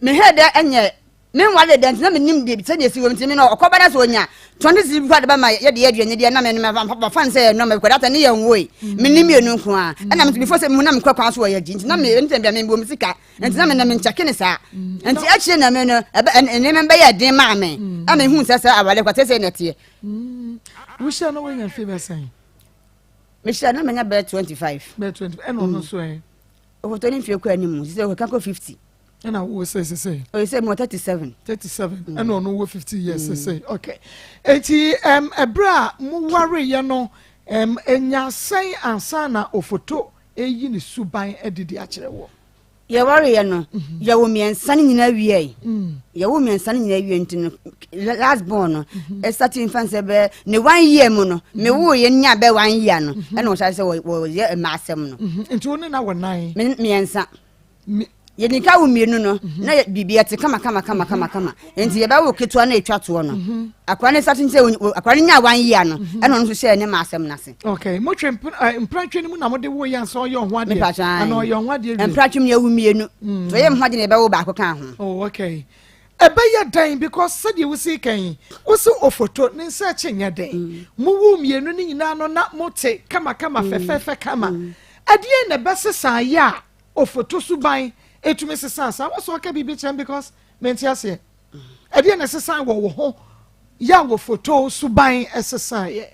mehwɛ dɛ ɛnyɛ me nware dɛ nti na menim deɛ sɛdeɛ ɛsi wɔ nti me no ɔkɔba na sɛ ɔnya 20 cedi bi de bɛma yɛde yɛ aduane deɛ na me no mafa no sɛ ɛyɛ nɔɔma because data ne yɛ nwoe me ne mmienu nko a ɛna me before sɛ mu na mekɔ kwan so wɔ yɛ agyi nti na me ɛntɛm bia me mbɔ me sika nti na me na menkyɛke ne saa nti akyire na me no nneɛma bɛyɛ den maa me a mehu sɛ sɛ awale kwa sɛ na ɛteɛ. Wohyia no woanya mfe bɛsɛn? Mehyia no manya bɛyɛ 25. Bɛyɛ 25 ɛna ɔno nso ɛ? Ɔfɔtɔ ne mfie kɔ anim sɛ ɔka kɔ 50. Ɛna wo sɛ sɛ? Ɔyɛ sɛ mewɔ 37. 37 ɛna ɔno wɔ 50 years sɛ okay. Eti ɛberɛ a mowareyɛ no ɛnya sɛn ansa na ɔfɔtɔ ɛyi ne suban adidi akyerɛ wɔ? Yɛwareeɛ no, yɛwo mmiɛnsa no nyinaa wieɛ. Yɛwo mmiɛnsa no nyinaa wie nti no, last born no, ɛsate mfa sɛ bɛɛ ne one year mu no, mewoeɛ nya bɛɛ one year no, ɛna wɔhyɛ sɛ wɔyɛ mma asɛm no. Nti wo ne na wɔ nan? Mmiɛnsa. Yɛdi ka wo mmienu no, na biribi ɛte kama kama kama kama kama. Nti yɛbɛwo ketewa na ɛtwa toɔ no. Akwadaa no sate sɛ akwadaa no nya one year no, ɛna ɔno nso hyɛɛ ne ma asɛm no ase. Okay, motwe mpratwe no mu na mode wo yɛ ansa ɔyɛ ɔho adeɛ. Ana ɔyɛ ɔho adeɛ wie. Mpratwe mu yɛwo mmienu. So ɔyɛ ho adeɛ na yɛbɛwo baako ka ho. Oh, okay. Ɛbɛyɛ dɛn because sɛdeɛ wosi kan yi, wosi ofoto ne nsa akyi nyɛ den. Mm. Mowo mmienu no nyinaa no na mote kama kama mm. fɛfɛɛfɛ kama. Mm. Ɛdeɛn na ɛbɛsesa yɛ a ofoto suban etumi sesa saa? Wɔsɔ ɔka biribi kyɛn because mente aseɛ. Ɛdeɛn na ɛsesan wɔ wo ho yɛ a ofoto suban ɛsesan yɛ?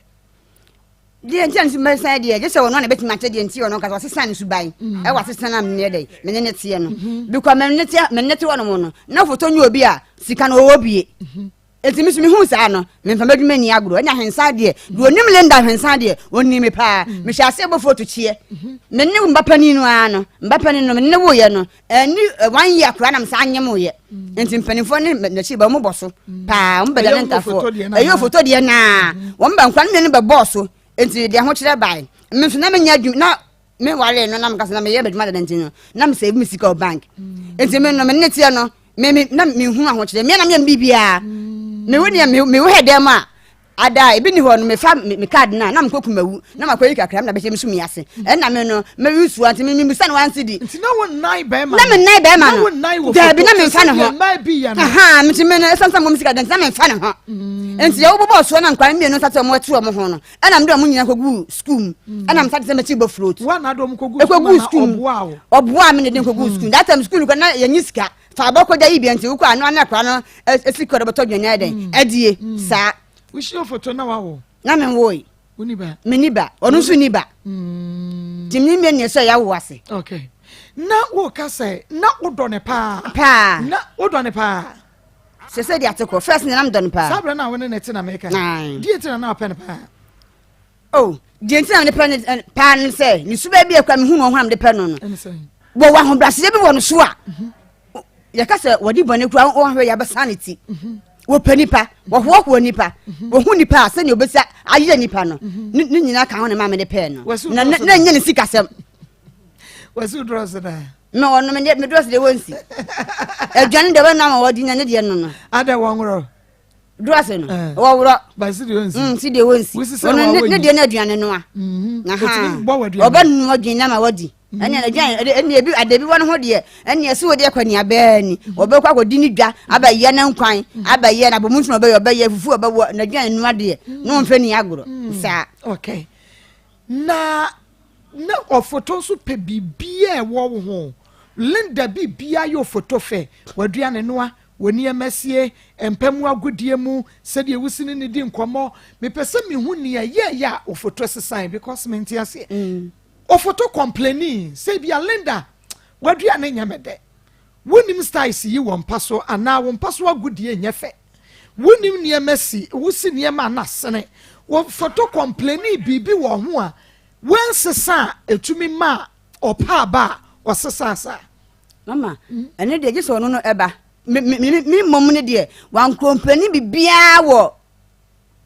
Deɛ nti a ne suban san deɛ gye sɛ ɔno na bɛtumi akyɛ deɛ nti ɔno nkasa ɔsesa ne suban mm. ɛwɔ asesa no a menyɛ dɛ mene ne teɛ no mm-hmm. because mene ne teɛ mene ne te hɔ nom no na foto nyɛ obi a sika no ɔwɔ bie mm-hmm. Enti me nso mehuu saa no, memfa m'adwuma nni agorɔ. Ɛne ahensan deɛ, deɛ ɔnim Linda ahensan deɛ, ɔnim me paa. Mm. Mehyɛ aseɛ bɔ foto kyeɛ. Mhm. Me ne mba panin no ara no, mba panin no, me ne woeɛ no, ɛni eh, one year koraa na mesan nyemoeɛ. Mm. Nti mpanimfoɔ ne n'akyi ba wɔn bɔ so mm. paa, wɔn bɛda ne ntafoɔ. Ɛyɛ ofoto deɛ naa, wɔn ba nkwa no mmienu bɛbɔɔ so. Nti deɛ ahokyerɛ bae. Me nso na menya adwuma na me ware no na meka sɛ na meyɛ m'adwuma dada nti no na mesɛ me sika wɔ bank mm. nti me no me ne teɛ no me me na mehu ahokyerɛ me na meyɛ biribiara mm. me wo deɛ me wo hɛ dɛm a ada ebi ni hɔ no mefa me card na na mekɔ kumawu na makɔ yi kakra na bɛhyɛ me so mi ase mm. ɛna me no me nsuo nti me mebisa no wansi di nti na wo nnan bɛrima na me nnan bɛrima no daabi na memfa ne ho aha nti me no ɛsɛm sɛ mo sika nti na memfa ne ho nti yɛ wobɔbɔ soɔ na nkwa mmienu nsa sɛ ɔmo atu ɔmo ho no ɛna mede ɔmo nyinaa kɔguu sukuu mu mm. ɛna mesa te sɛ mɛkyi bɔ float ɛkɔguu sukuu mu ɔboa me ne de nkɔguu sukuu that time sukuu no kɔ na yɛnyi sika fa abɔ kɔgya yi bia nti wokɔ ano ana akora no ɛsi kɔ de bɛtɔ dwane ayɛ dɛn mm. adie mm. saa wohyia foto na wawo na menwoe menni ba ɔno nso nni ba nti mene mmie neɛ sɛ yɛawo ase okay na woka sɛ na wodɔ ne paa paa na wodɔ ne paa Sese deɛ ate kɔ first na nam dɔ no paa. Saa berɛ no a wo ne ne te na meka. Deɛ nti na na wopɛ no paa. Oh, deɛ nti na mede pɛ no eh, paa no sɛ ne suba bi akura mehu no ho a mede pɛ no no. Wɔwɔ ahobrɛaseɛ bi wɔ no so a mhm. yɛka sɛ wɔde bɔne kura wɔhwɛ yɛabɛsa ne ti. Mhm. Wɔpɛ nipa, wɔhoahoa nipa, mhm. wɔhu nipa a sɛnea obɛsi ayɛ nipa no ne nyinaa ka ho ne ma mede pɛɛ no. Na na nyɛ ne sikasɛm. Wɔsi drɔs na. Na ɔno me me drɔs deɛ wɔnsi. Aduane deɛ wɔn ama wɔdi na ne deɛ no no. Adɛ wɔn worɔ. Drɔs no eh. wɔworɔ. Ba si deɛ wɔnsi. Mm si deɛ wɔnsi. Ɔno ne ne deɛ no aduane no a. Mhm. Ɔbɛ nua aduane na ma wɔdi. Mm. Ɛnna aduane ɛnna ebi ade bi wɔ ne ho deɛ ɛnna ɛsi wɔ deɛ kɔ nea bɛɛ ni. Mm. Ɔbɛkɔ akɔdi ne dwa abɛyɛ ne nkwan mm. abɛyɛ na abomu nso ɔbɛyɛ ɔbɛyɛ fufu ɔbɛwɔ n'aduane nua deɛ na wɔn fɛ ni agorɔ saa. Okay. Na na ɔfoto nso pɛ biribiara a ɛwɔ wo ho. Linda biribiara yɛ ɔfoto fɛ. W'aduane noa, wo nneɛma sie, mpa mu agodie mu, sɛdeɛ wosi ne no di nkɔmmɔ. Mepɛ sɛ mehu nea ɛyɛeɛ a ɔfoto sesae because mente aseɛ. Mm. Ɔfoto complaini sɛ ebia Linda w'aduane nyɛ me dɛ. Wonim styles yi wɔ mpa so anaa wo mpa so agodie nyɛ fɛ. Wonim nneɛma si, wosi nneɛma a na asene. Wo foto complaini biribi wɔ ho a Woansesa a, etumi ma ɔpa aba a ɔsesaa saa. Mama, ɛno deɛ gye sɛ ɔno no ɛba. Me me me me mmom no deɛ wankompleni biribiara wɔ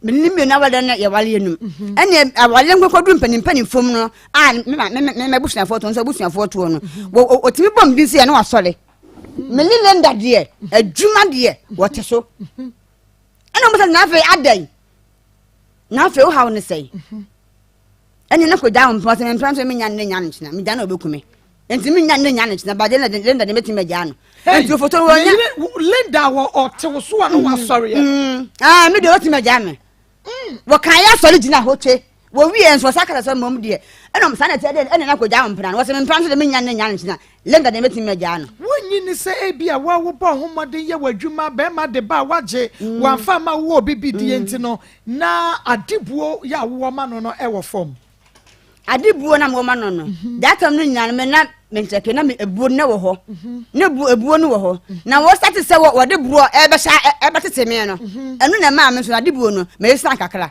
me ne mmienu awale no yɛwale no mu. Mhm. Ɛne awale nkɔkɔdu mpanimpanimfoɔ fam no a me ma me me m'abusuafoɔ toɔ nso abusuafoɔ toɔ no. Mhm. Wɔ ɔtumi bɔ me din sɛ ɛne wasɔre. Mhm. Me ne Linda deɛ adwuma deɛ wɔte so. Ɛna wɔn sɛ na afei adɛn? Na afei wohaw ne sɛn? Ɛne ne kɔgya wo mpena sɛ mempena nso menya ne nya no nkyena megya na ɔbɛku me nti menya ne nya no nkyena ba Linda Linda de mɛtumi agyaa no nti foto no wɔnya Linda wɔ ɔtew so a na wasɔre mm. ah me deɛ ɔtumi agyaa me mm. wɔka yɛ asɔre gyina hɔ twe wɔwie nso wɔsa kasa sɛ mmom deɛ ɛna saa na ɛteɛ deɛ ɛne na kɔgya wo mpena no wɔsɛ mempena nso de menya ne nya no nkyena Linda deɛ mɛtumi agyaa no. Wonnye nni sɛ ebia wo a wobɔ ho mmɔden yɛ w'adwuma, barima de ba a woagye, mm. wamfa amma wo wɔ obi bi die nti no, na adebuo yɛ a wowɔ ma no no wɔ fam? Adebuo na mewɔ ma no no, mhm. that time no nyinaa no me na menkyɛke na me ebuo no wɔ hɔ. Mhm. Na ebuo ebuo no wɔ hɔ. Mhm. Na wɔ start sɛ wɔde buo ɛbɛhyɛ ɛbɛtete me no, ɛno na ɛmaa me nso adebuo no mɛyɛ kakra.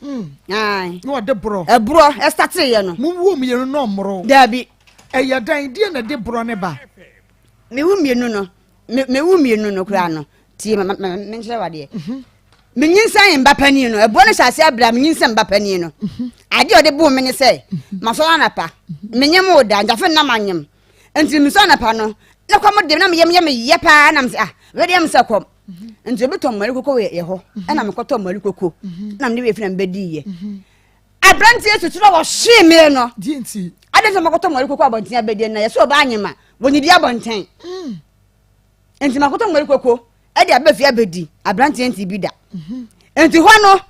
Mm. Na wɔde borɔ. Ɛborɔ ɛsateeɛ no. Mo wuo mmienu no ɔmmoro. Daabi. Ɛyɛ dɛn deɛ na ɛde borɔ ne ba? Me wu mmienu no me wu mmienu no koraa no tie ma ma me nkyerɛ wadeɛ. Mhm. Me nyinsɛn mba panin no ɛborɔ no hyɛ ase abira me nyinsɛn mba panin no. Mhm. Adeɛ ɔde boo me ne sɛ mhm. masɔre anapa menyem wo da ntafe nna manyem nti mesɔ anapa no na kɔm de na meyam yɛ meyɛ paa na mesɛ ah wei deɛ mesɛ kɔm. nti obi tɔ mmɔre koko wɔ yɛ hɔ ɛna mekɔtɔ mmɔre koko na mede wei fi na mebɛdiiɛ aberanteɛ tutu na wɔhwee me no ade sɛ makɔtɔ mmɔre koko abɔnten abɛdie na yɛsɛ ɔbaa nyema wɔnyidi abɔnten mm. nti makɔtɔ mmɔre koko ɛde aba fie abɛdi aberanteɛ nti bi da nti hɔ no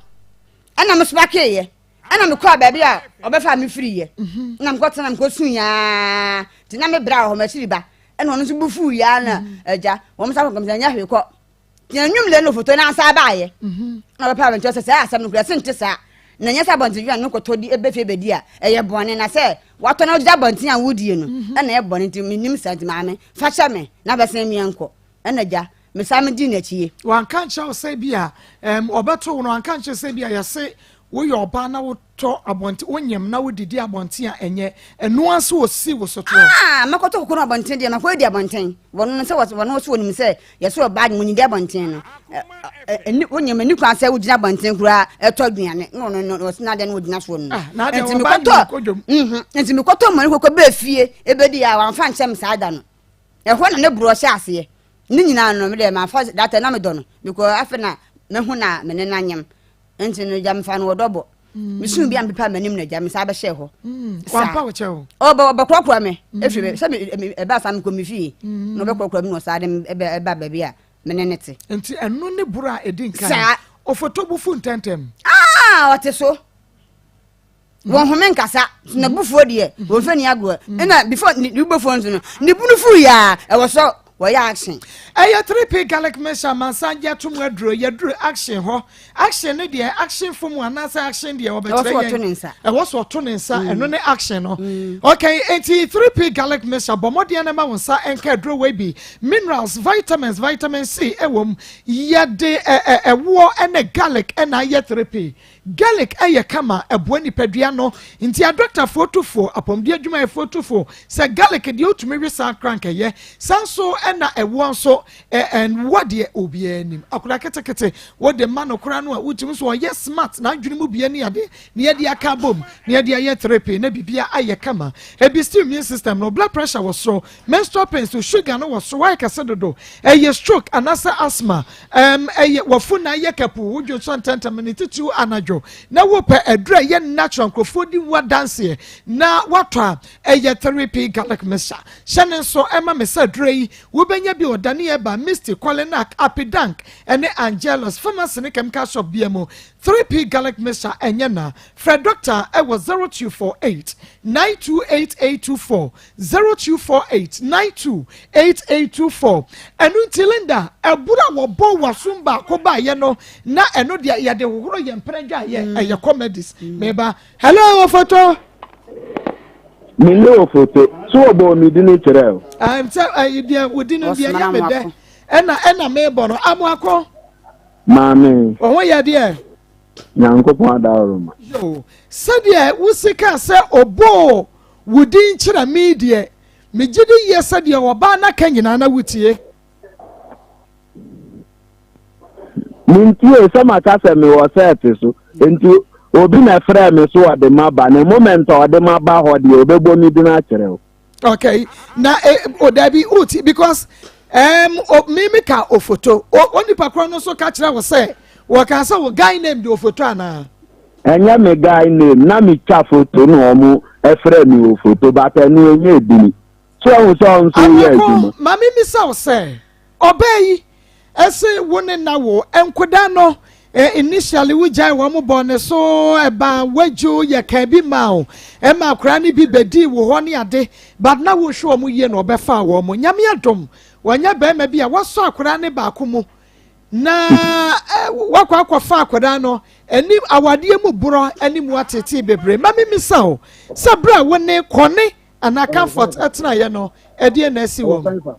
ɛna mesopakeeɛ ɛna mekɔɔ baabi a ɔbɛfa me firiiɛ na mekɔtena mekɔsu yaa nti na mebrɛ wɔ hɔ makyiri ba ɛna ɔno nso bu fuu yaa na mhm. agya wɔn sa kɔkɔm sɛ nyɛ hwee kɔ tia nnwom lɛ no foto na asa baayɛ mhm. na ɔbɛpa abɛnkyɛ sɛ saa asɛm no kura sɛ nte saa na nyɛ sɛ abɔnten dwa no kɔtɔ di ɛbɛ fie bɛdi a ɛyɛ bɔne na sɛ watɔ na ɔgyina abɔnten a wodie no mhm. ɛna ɛyɛ bɔne nti menim saa nti maame fa kyɛ me na bɛsɛn mmiɛ nkɔ ɛna gya Mesan medii n'akyi ye. Wanka ankyerɛ wo sɛ ebia ɛɛm ɔbɛto wo no, wanka ankyerɛ sɛ ebia yɛse woyɛ ɔbaa na wotɔ abɔnten, wonyem na wodidi abɔnten a ɛnyɛ. Ɛno ara nso ɔsii wo sotorɔ. Ah, mɛkɔtɔ koko no abɔnten deɛ, makɔ adi abɔnten. Wɔno no sɛ wɔno nso wɔnim sɛ yɛse ɔbaa nyem onyidi abɔnten no. Ɛni wonyem ɛni kwan sɛ wogyina abɔnten koraa ɛtɔ aduane. Na ɔno no ɔsi n'adeɛ no wɔgyina soɔ no. Ah, n'adeɛ Nti ɔbaa mekɔtɔ, nyem kɔ dwom. mhm, nti mekɔtɔ mmɔne koko bɛɛ fie ebedi a wɔamfa nkyɛm me saa da no. Ɛhɔ na ne borɔ hyɛ aseɛ. Ne nyinaa no, me deɛ mamfa that time na medɔ no because afei na mahu na me ne no anyem. Nti no gya mefa no wɔ dɔbɔ. Mesuu bi a mepepa m'anim na gya me saa bɛhyɛɛ hɔ. Mm. Wampa wo kyɛw. Ɔbɛ ɔbɛkorɔkorɔ me. Efiri me sɛ me ɛba saa mekɔ me fie. Na ɔbɛkorɔkorɔ me na ɔsaa de me ɛbɛ ɛba baabi a me ne ne te. Nti ɛno ne borɔ a ɛdi nkan. Saa. Ɔfɔtɔ bo fu ntɛntɛm. Ah, ɔte so. Wɔn home nkasa na bufuo deɛ wɔn fɛ ni agorɔ ɛna before ne ne bufuo nso no ne bunu fu yaa ɛwɔ sɛ wɔyɛ action. Ɛyɛ 3P garlic mixture amansan gye ato mu aduro yɛduru action hɔ action no deɛ action fo mu anaasɛ action deɛ wɔbɛkyerɛ yɛn ɛwɔ so ɔto ne nsa ɛno ne action no okay enti 3P garlic mixture bɔ mmɔden na ma wo nsa nka aduro wei bi minerals vitamins vitamin C ɛwɔ mu yɛde ɛwoɔ ɛne garlic ɛna ayɛ 3P Garlic yɛ kama, ɛboa nipadua no. Nti adɔktafoɔ tu fo, apɔmuden adwumayɛfoɔ tu fo sɛ garlic deɛ wotumi we saa koraa anka ɛyɛ. Saa nso na ɛwoɔ nso, ɛwoɔ deɛ obiara nim. Akwadaa ketekete wode ma no koraa no a wotumi nso ɔyɛ smart, n'adwene mu bue ne ade na yɛde aka abom na yɛde ayɛ therapy na biribiara ayɛ kama. Ɛboost immune system no, blood pressure wɔ soro, Menstrual pains, wo sugar no wɔ soro, woayɛ kɛse dodo, ɛyɛ stroke anaasɛ asthma, ɛm, ɛyɛ w'afu na ayɛ kapu, wo dwonsɔ ntɛmntɛm, ne titiriw anadwo, na wopɛ aduru a ɛyɛ natural, nkurɔfoɔ di ho adanseɛ, na woatɔ a, ɛyɛ 3P garlic mixture. Hyɛ ne nso ɛma me sɛ aduro yi, wobɛnya bi wɔ Danieba, Misty, Kolinak, Apidank, ɛne Angelus pharmacy ne chemical shop biara mu. 3P garlic mixture ɛnyɛ na. Frɛ dɔkta ɛwɔ 0248 928824. 0248 92 8824 Ɛno nti Linda, ɛboro a wɔbɔɔ w'asom baako baeɛ no, na ɛno deɛ yɛde hohoro yɛn mpena dwaeɛ, mm. ɛyɛ comedies. Mm. Meba, hello Ofoto. Me ne Ofoto, so wɔbɔɔ me din kyerɛ o. Sɛ ɛyi deɛ wo din no deɛ yɛ me dɛ, ɛna ɛna mebɔ no, Amoako. Maame. Wɔn ho yɛ deɛ. Nyankopɔn adaworoma. Yo, sɛdeɛ wosi kaa sɛ ɔbɔɔ Wo din kyerɛ me deɛ, megye di yie sɛ deɛ ɔbaa no aka nyinaa na wotie. Mentie sɛ maka sɛ mewɔ sɛɛte so nti obi na ɛfrɛɛ me so ɔde maba na moment a ɔde maba hɔ deɛ ɔbɛbɔ me din akyerɛ wo. Okay, na eh, o dabi uti because um, o, me me ka ofoto o, o nipa korɔ no nso ka kyerɛ wo sɛ wɔka sɛ wo guy name de ofoto anaa. Ɛnyɛ me guy name na me twa photo na ɔmo ɛfrɛ me wɔ photo but ɛno ɛnyɛ edini so ɛhu sɛ ɔno nso woyɛ adwuma. Amoako ma me misa wo sɛ ɔbaa yi ɛse wo ne na wo nkoda no initially wo gyae wɔn bɔ ne so ɛba wadwo yɛ kan bi ma wo ɛma akora no bi bɛdii wo hɔ ne ade but na wohwɛ wɔn yie na ɔbɛfaa wɔn nyame adom wɔnyɛ bɛrima bi a wasɔ akora ne baako mu Na wakɔ akɔfa akwadaa no ɛne awadeɛ mu borɔ ɛne mu atetee bebree ma memisa o sɛ berɛ a wo ne kɔne anaa comfort ɛtenaeɛ no ɛdeɛ na asi wɔ mu.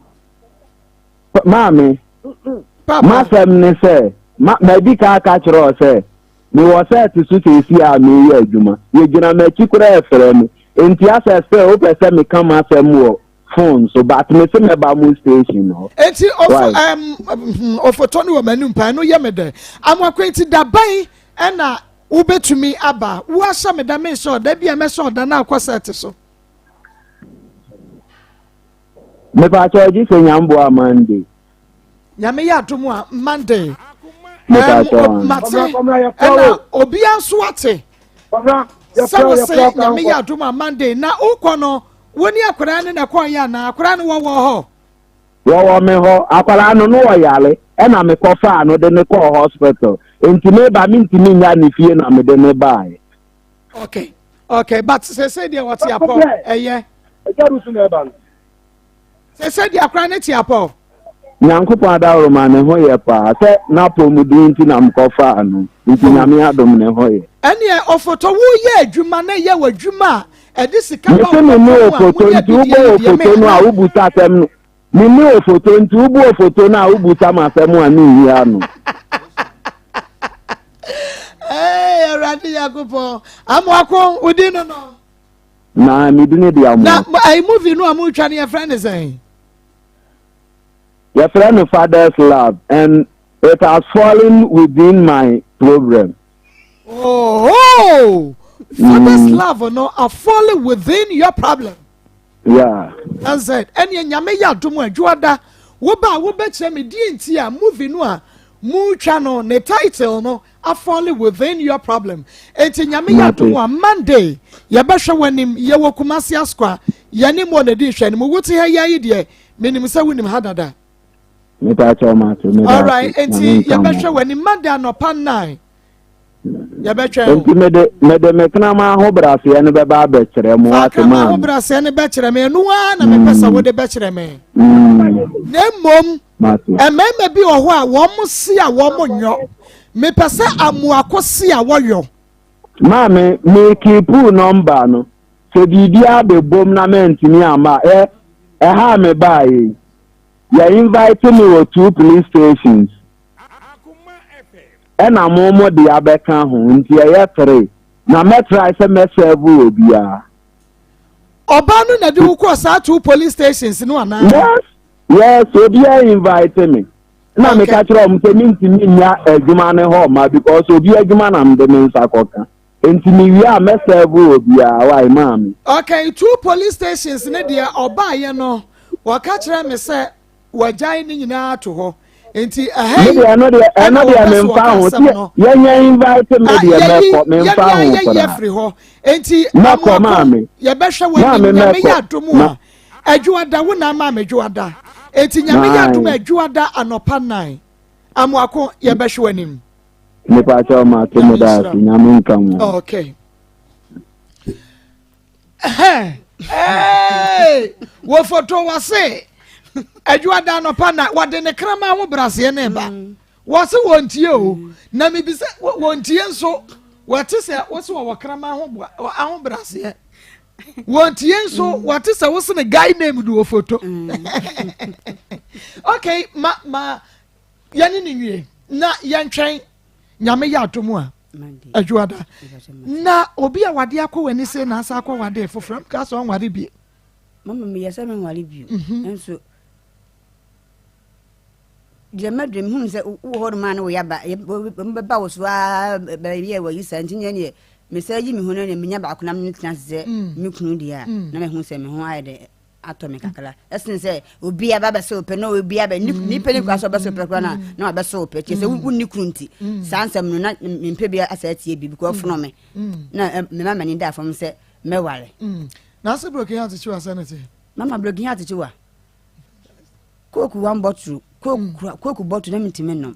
Maame, masɛm ne sɛ madi ka aka kyerɛ ɔ sɛ mewɔ sɛ ɛte so seesie a meyɛ adwuma yɛgyina m'akyi koraa ɛfrɛ me nti asɛ sɛ wopɛ sɛ meka m'asɛm wɔ phone so but me se mɛba mo station hɔ. Eti ofo ɛm hmm, ofotɔ no wɔ m'anum paa ɛno yɛ me dɛ. Amoako eti daban ɛna wobɛtumi aba wo ahyɛ me da menhyɛ ɔda bi a mɛhyɛ ɔda na akɔ sɛte so. Mepaakyɛ ɔgye sɛ nyamboa Monday. Nyame yɛ adom a Monday. Ɛm mate ɛna obia nso ate. Sɛ wo se nyame yɛ adom a Monday na wokɔ no Wo ne akwadaa no na ɛkɔeɛ anaa? Akwadaa no wɔwɔ hɔ? Wɔwɔ me hɔ. Akwadaa no, no ɔyare, ɛna mekɔfaa no de no kɔɔ hospital. Nti meba mentumi nnya ne fie na mede no baeɛ. Okay, okay, but sese deɛ wɔte apɔ, ɛyɛ. Ɛgya rusu na ɛba no. Sese deɛ akwadaa no te apɔ. Nyankopɔn adaworoma ne ho yɛ paa sɛ n'apɔmuden nti na mekɔfaa no nti Nyame adom ne ho yɛ. Ɛneɛ ɔfotɔ wo yɛ adwuma na ɛyɛ w'adwuma a ɛde sika ba wo bɔtɔ mu a mo mo yɛ bi deɛ yi deɛ me no a wo busa asɛm no. Menni ofoto nti wobu ofoto no a wobusa m asɛm a menyi ano. Hey, Awurade Nyankopɔn. Amoako, wo din no no? Na me din de Amoako. Na ayi movie no a motwa no yɛfrɛ ne sɛn? Yɛfrɛ no Father's Love and it has fallen within my problem. Oh, Father's love no are falling within your problem. Yeah. That's it. Ɛne nyame yɛ adom a adwoada woba a wobɛkyerɛ me deɛ nti a movie no a motwa no ne title no afɔle within your problem. Enti nyame yɛ adom a Monday yɛbɛhwɛ w'anim yɛwɔ Kumasi Asokwa yɛne mo na di nhwɛ no mu wote ha yi deɛ menim sɛ wonim ha dada. Mepa kyɛw mate meda ase. Alright, enti yɛbɛhwɛ w'anim Monday anɔpa 9. Yɛbɛtwɛn o. Enti mede mede me kraman ahobrɛaseɛ no bɛba abɛkyerɛ mo Fa ate kraman maame. ahobrɛaseɛ no bɛkyerɛ me ɛno ara na mepɛ sɛ wode bɛkyerɛ me. Na mmom Mate. mmarima bi wɔ hɔ a wɔn se a wɔn nyɔ. Mepɛ sɛ amuako se a wɔyɔ. Maame, me keepuu nɔmba no. Sɛ biribiara bɛbom na mantumi amma a, ɛ ɛha a mebaeɛ yi, yɛ invite me wɔ two police stations. Ɛna mo mo de abɛka ho nti ɛyɛ tre na mɛ try sɛ mɛ serve obiara. Ɔbaa no na de wo kɔɔ saa two police stations no anaa? Yes yes obiara invite me na okay. meka kyerɛ wɔn sɛ mentumi nya adwuma no hɔ ma because obi adwuma na mede me nsa kɔka nti mewie a mɛ serve obiara why maame. Okay two police stations ne deɛ ɔbaayɛ no wɔka kyerɛ me sɛ Wagyae ne nyinaa ato hɔ. Nti ɛha yi deɛ ɛno deɛ ɛno ɛna deɛ wɔpɛ so memfa wɔka ho asɛm tie no. yɛnyɛ invite me Ah, deɛ yɛyi mɛkɔ memfa yɛne ho ayɛyi koraa afiri hɔ. Nti mɛkɔ Amoako maame yɛbɛhwɛ maame w'anim Nyame yɛ mɛkɔ adom ma a Adwoada wo na ama me dwoada. Nti Nyame yɛ adom a nine Adwoada anɔpa 9 Amoako yɛbɛhwɛ w'anim. mepa kyɛw mate Nyame meda nhyira ase wo. Nyame nka mo. Okay. Wɔ foto wɔ se adwuada anɔpa na wɔde ne kraman ho braseɛ ne ba mm. wɔse wɔntie o mm. na mebisa wɔntie nso wɔte sɛ wose wɔwɔ kraman ho aho braseɛ wɔntie nso mm. wɔte sɛ wose ne guy name de wɔ foto okay ma ma yɛne ne nwie na yɛntwɛn Nyame yɛ adom a adwuada na obi a wade akɔ w'ani se na asa akɔ wade foforɔ m ka sɛ ɔnware bie. Mama meyɛ sɛ menware bio mhm. nso deɛ mɛdwe mehunu sɛ wowɔ hɔ nom a ne woyɛ aba bɛba wo so a bɛyɛ wayi saa nti neɛ neɛ mesɛ yi me ho no ne menya baako na metena ase sɛ mm. me kunu deɛ a mm. na mehu sɛ me ho ayɛ dɛ atɔ me kakra ɛsen sɛ obi aba bɛsɛ wo pɛ na obi aba mm, nipa ne kura sɛ ɔbɛsɛ wo pɛ kura na mm. na wabɛsɛ wo pɛ kyerɛ sɛ mm. wonni kunu nti saa nsɛm no na mempɛ bi asɛ atie bi because ɔfono me na mema m'ani da fam sɛ mɛware. Na ase broken heart kyiwa sɛ ne te. Mama broken heart kyiwa kooku one bottle kooku kura kooku bottle na mentumi nom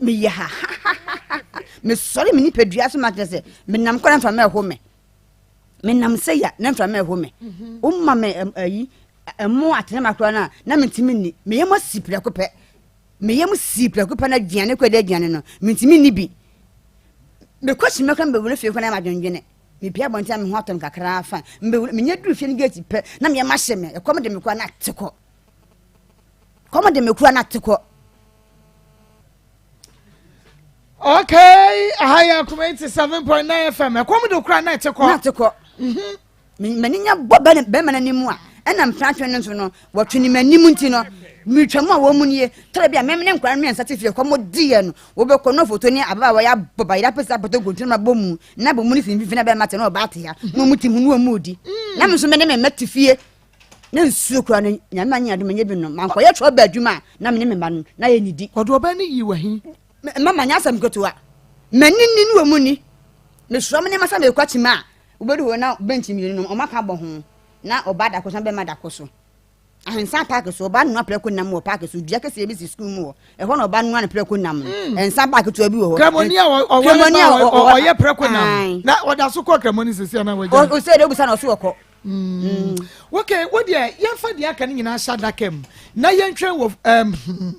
meyɛ ha ha ha ha mesɔre me nipadua so ma kyerɛ sɛ menam kɔ na mframa ɛho me. Menam sɛ ya na mframa ɛho me. Mhm. Woma me ayi ɛmo atenema koraa no a na mentumi nni. Me yam asi prɛko pɛ. Me yam si prɛko pɛ na aduane kɔ ɛde aduane no mentumi nni bi. Mekɔ kyima koraa mebɛwura fie koraa na madwendwene. Mepie abɔnten a me ho atɔ me kakra fa. Mbɛwura menya duru fie no gate pɛ na me yam ahye me. Ɛkɔm de me koraa na ate kɔ. Kɔm de me koraa na ate kɔ. Okay, aha yɛ akoma 87.9 FM. Ɛkɔm de kora na ɛte kɔ. Na ɛte kɔ. Mhm. M'ani nya bɔ bɛrima no anim a, ɛna mprantwe no nso no, wɔtwe ne m'anim nti no, meretwa mu a wɔn mu nie. Tɔrɔ bi a mɛmene nkwadaa no mmiɛnsa te fie kɔm diiɛ no, wobɛkɔ no foto ne ababaawa yɛ abɔ bayerɛ apɛsɛ apɔtɔ nkontire ma bɔ mu, na bɔ mu no fi mfimfini na bɛrima te na ɔbaa te ha, na wɔn ti ho na wɔn mu di. Na me nso me ne me mma te fie. Na nsuo koraa no, Nyame anyɛ adom ɛnyɛ bi nom. Mankɔyɛ trɔba adwuma a, na me ne me mma no, na yɛnnidi. Ɔde ɔbaa no yii w'ahi. Mma manyɛ asɛm ketewa. M'ani nni ne wɔn ni. Mesua me nneɛma sɛ merekɔ akyima a, wobɛdu hɔ na bɛnkyi mmienu no, wɔaka abɔ ho. Na ɔbaa da koro so na bɛrima da koro so. Ahensan paake so, ɔbaa noa prɛko nam wɔ paake so. Dua kɛseɛ bi si sukuu mu hɔ. Ɛhɔ na ɔbaa noa ne prɛko nam no. Hmm. Nsa baa ketewa bi wɔ hɔ. Kramoni a ɔwɔ ne ba ɔyɛ prɛko nam. Na ɔda so kɔ kramoni sisi ana wagya. Ɔsɛ deɛ obisa na ɔso ɔkɔ. Mm. Okay, wo deɛ yɛmfa deɛ aka no nyinaa hyɛ adaka mu na yɛntwɛn wɔ um,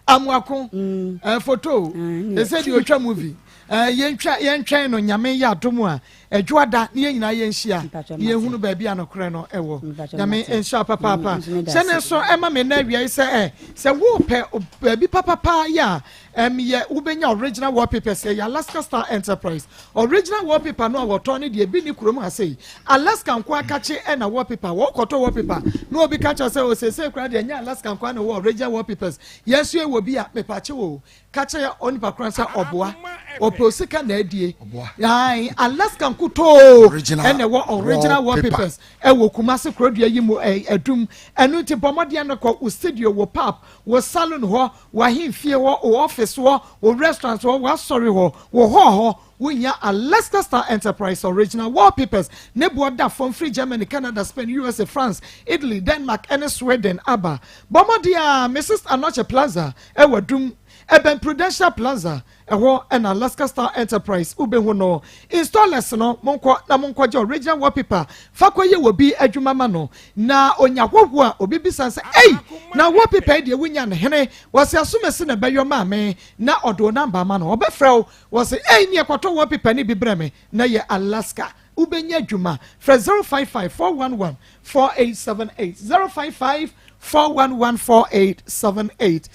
amoako mm. uh, foto ɛsɛ deɛ ɔtwa movie uh, yɛntwa yɛntwɛn no nyame yɛ adom a Adwoada ne yɛn nyinaa yɛnhyia na yɛnhunu baabi a nokorɛ no wɔ. Nyame nhyira wo papaapa. Hyɛ ne nso ɛma me nnɛ awia yi sɛ ɛ sɛ wopɛ baabi papapa yɛ a ɛm yɛ wobɛnya original wallpapers ɛyɛ Alaska Star Enterprise. Original wallpaper no a wɔtɔn no deɛ ebi ni kurom ha sei. Alaska nko akakye ɛna wallpaper. Wɔkɔtɔ wallpaper na obi ka kyerɛ sɛ osese koraa deɛ ɛnyɛ Alaska nko na ɛwɔ original wallpapers. Yɛn nso yɛwɔ bi a mepakye wo. Ka kyerɛ onipa korɔ sɛ ɔboa. Ɔpɛ osika na adie. Ae, Alaska nkutoo ɛna ɛwɔ original wallpapers ɛwɔ Kumasi kurodua yi mu Adum. Ɛno nti bɔ mmɔden no kɔ wo studio, wo pub, wo saloon hɔ, wo ahemfie hɔ, wo office hɔ, wo restaurant hɔ, w'asɔre hɔ, wo hall hɔ. Wohia Alaska Star Enterprise original wallpapers. Ne boɔ da fam firi Germany, Canada, Spain, USA, France, Italy, Denmark ɛne Sweden aba. Bɔ mmɔden ara Mrs. Anokye Plaza ɛwɔ Adum, ɛbɛn Prudential Plaza, ɛhɔ na Alaska Star Enterprise wobɛhu no. Installers no, monkɔ na monkɔgye original wallpaper fa kɔyɛ wɔ bi adwuma ma no. Na onya hɔhoɔ a, obi bisa no sɛ, Ei, na wallpaper yi deɛ wonya no hene? Wɔse asomasi na ɛbɛyɔ maa me na ɔde wo number ama no. Ɔbɛfrɛ wo, wɔse, Ei, neɛ kɔtɔ wallpaper no bi brɛ me na yɛ Alaska. Wobɛnya adwuma. Frɛ 055 411 4878, 055 411 4878.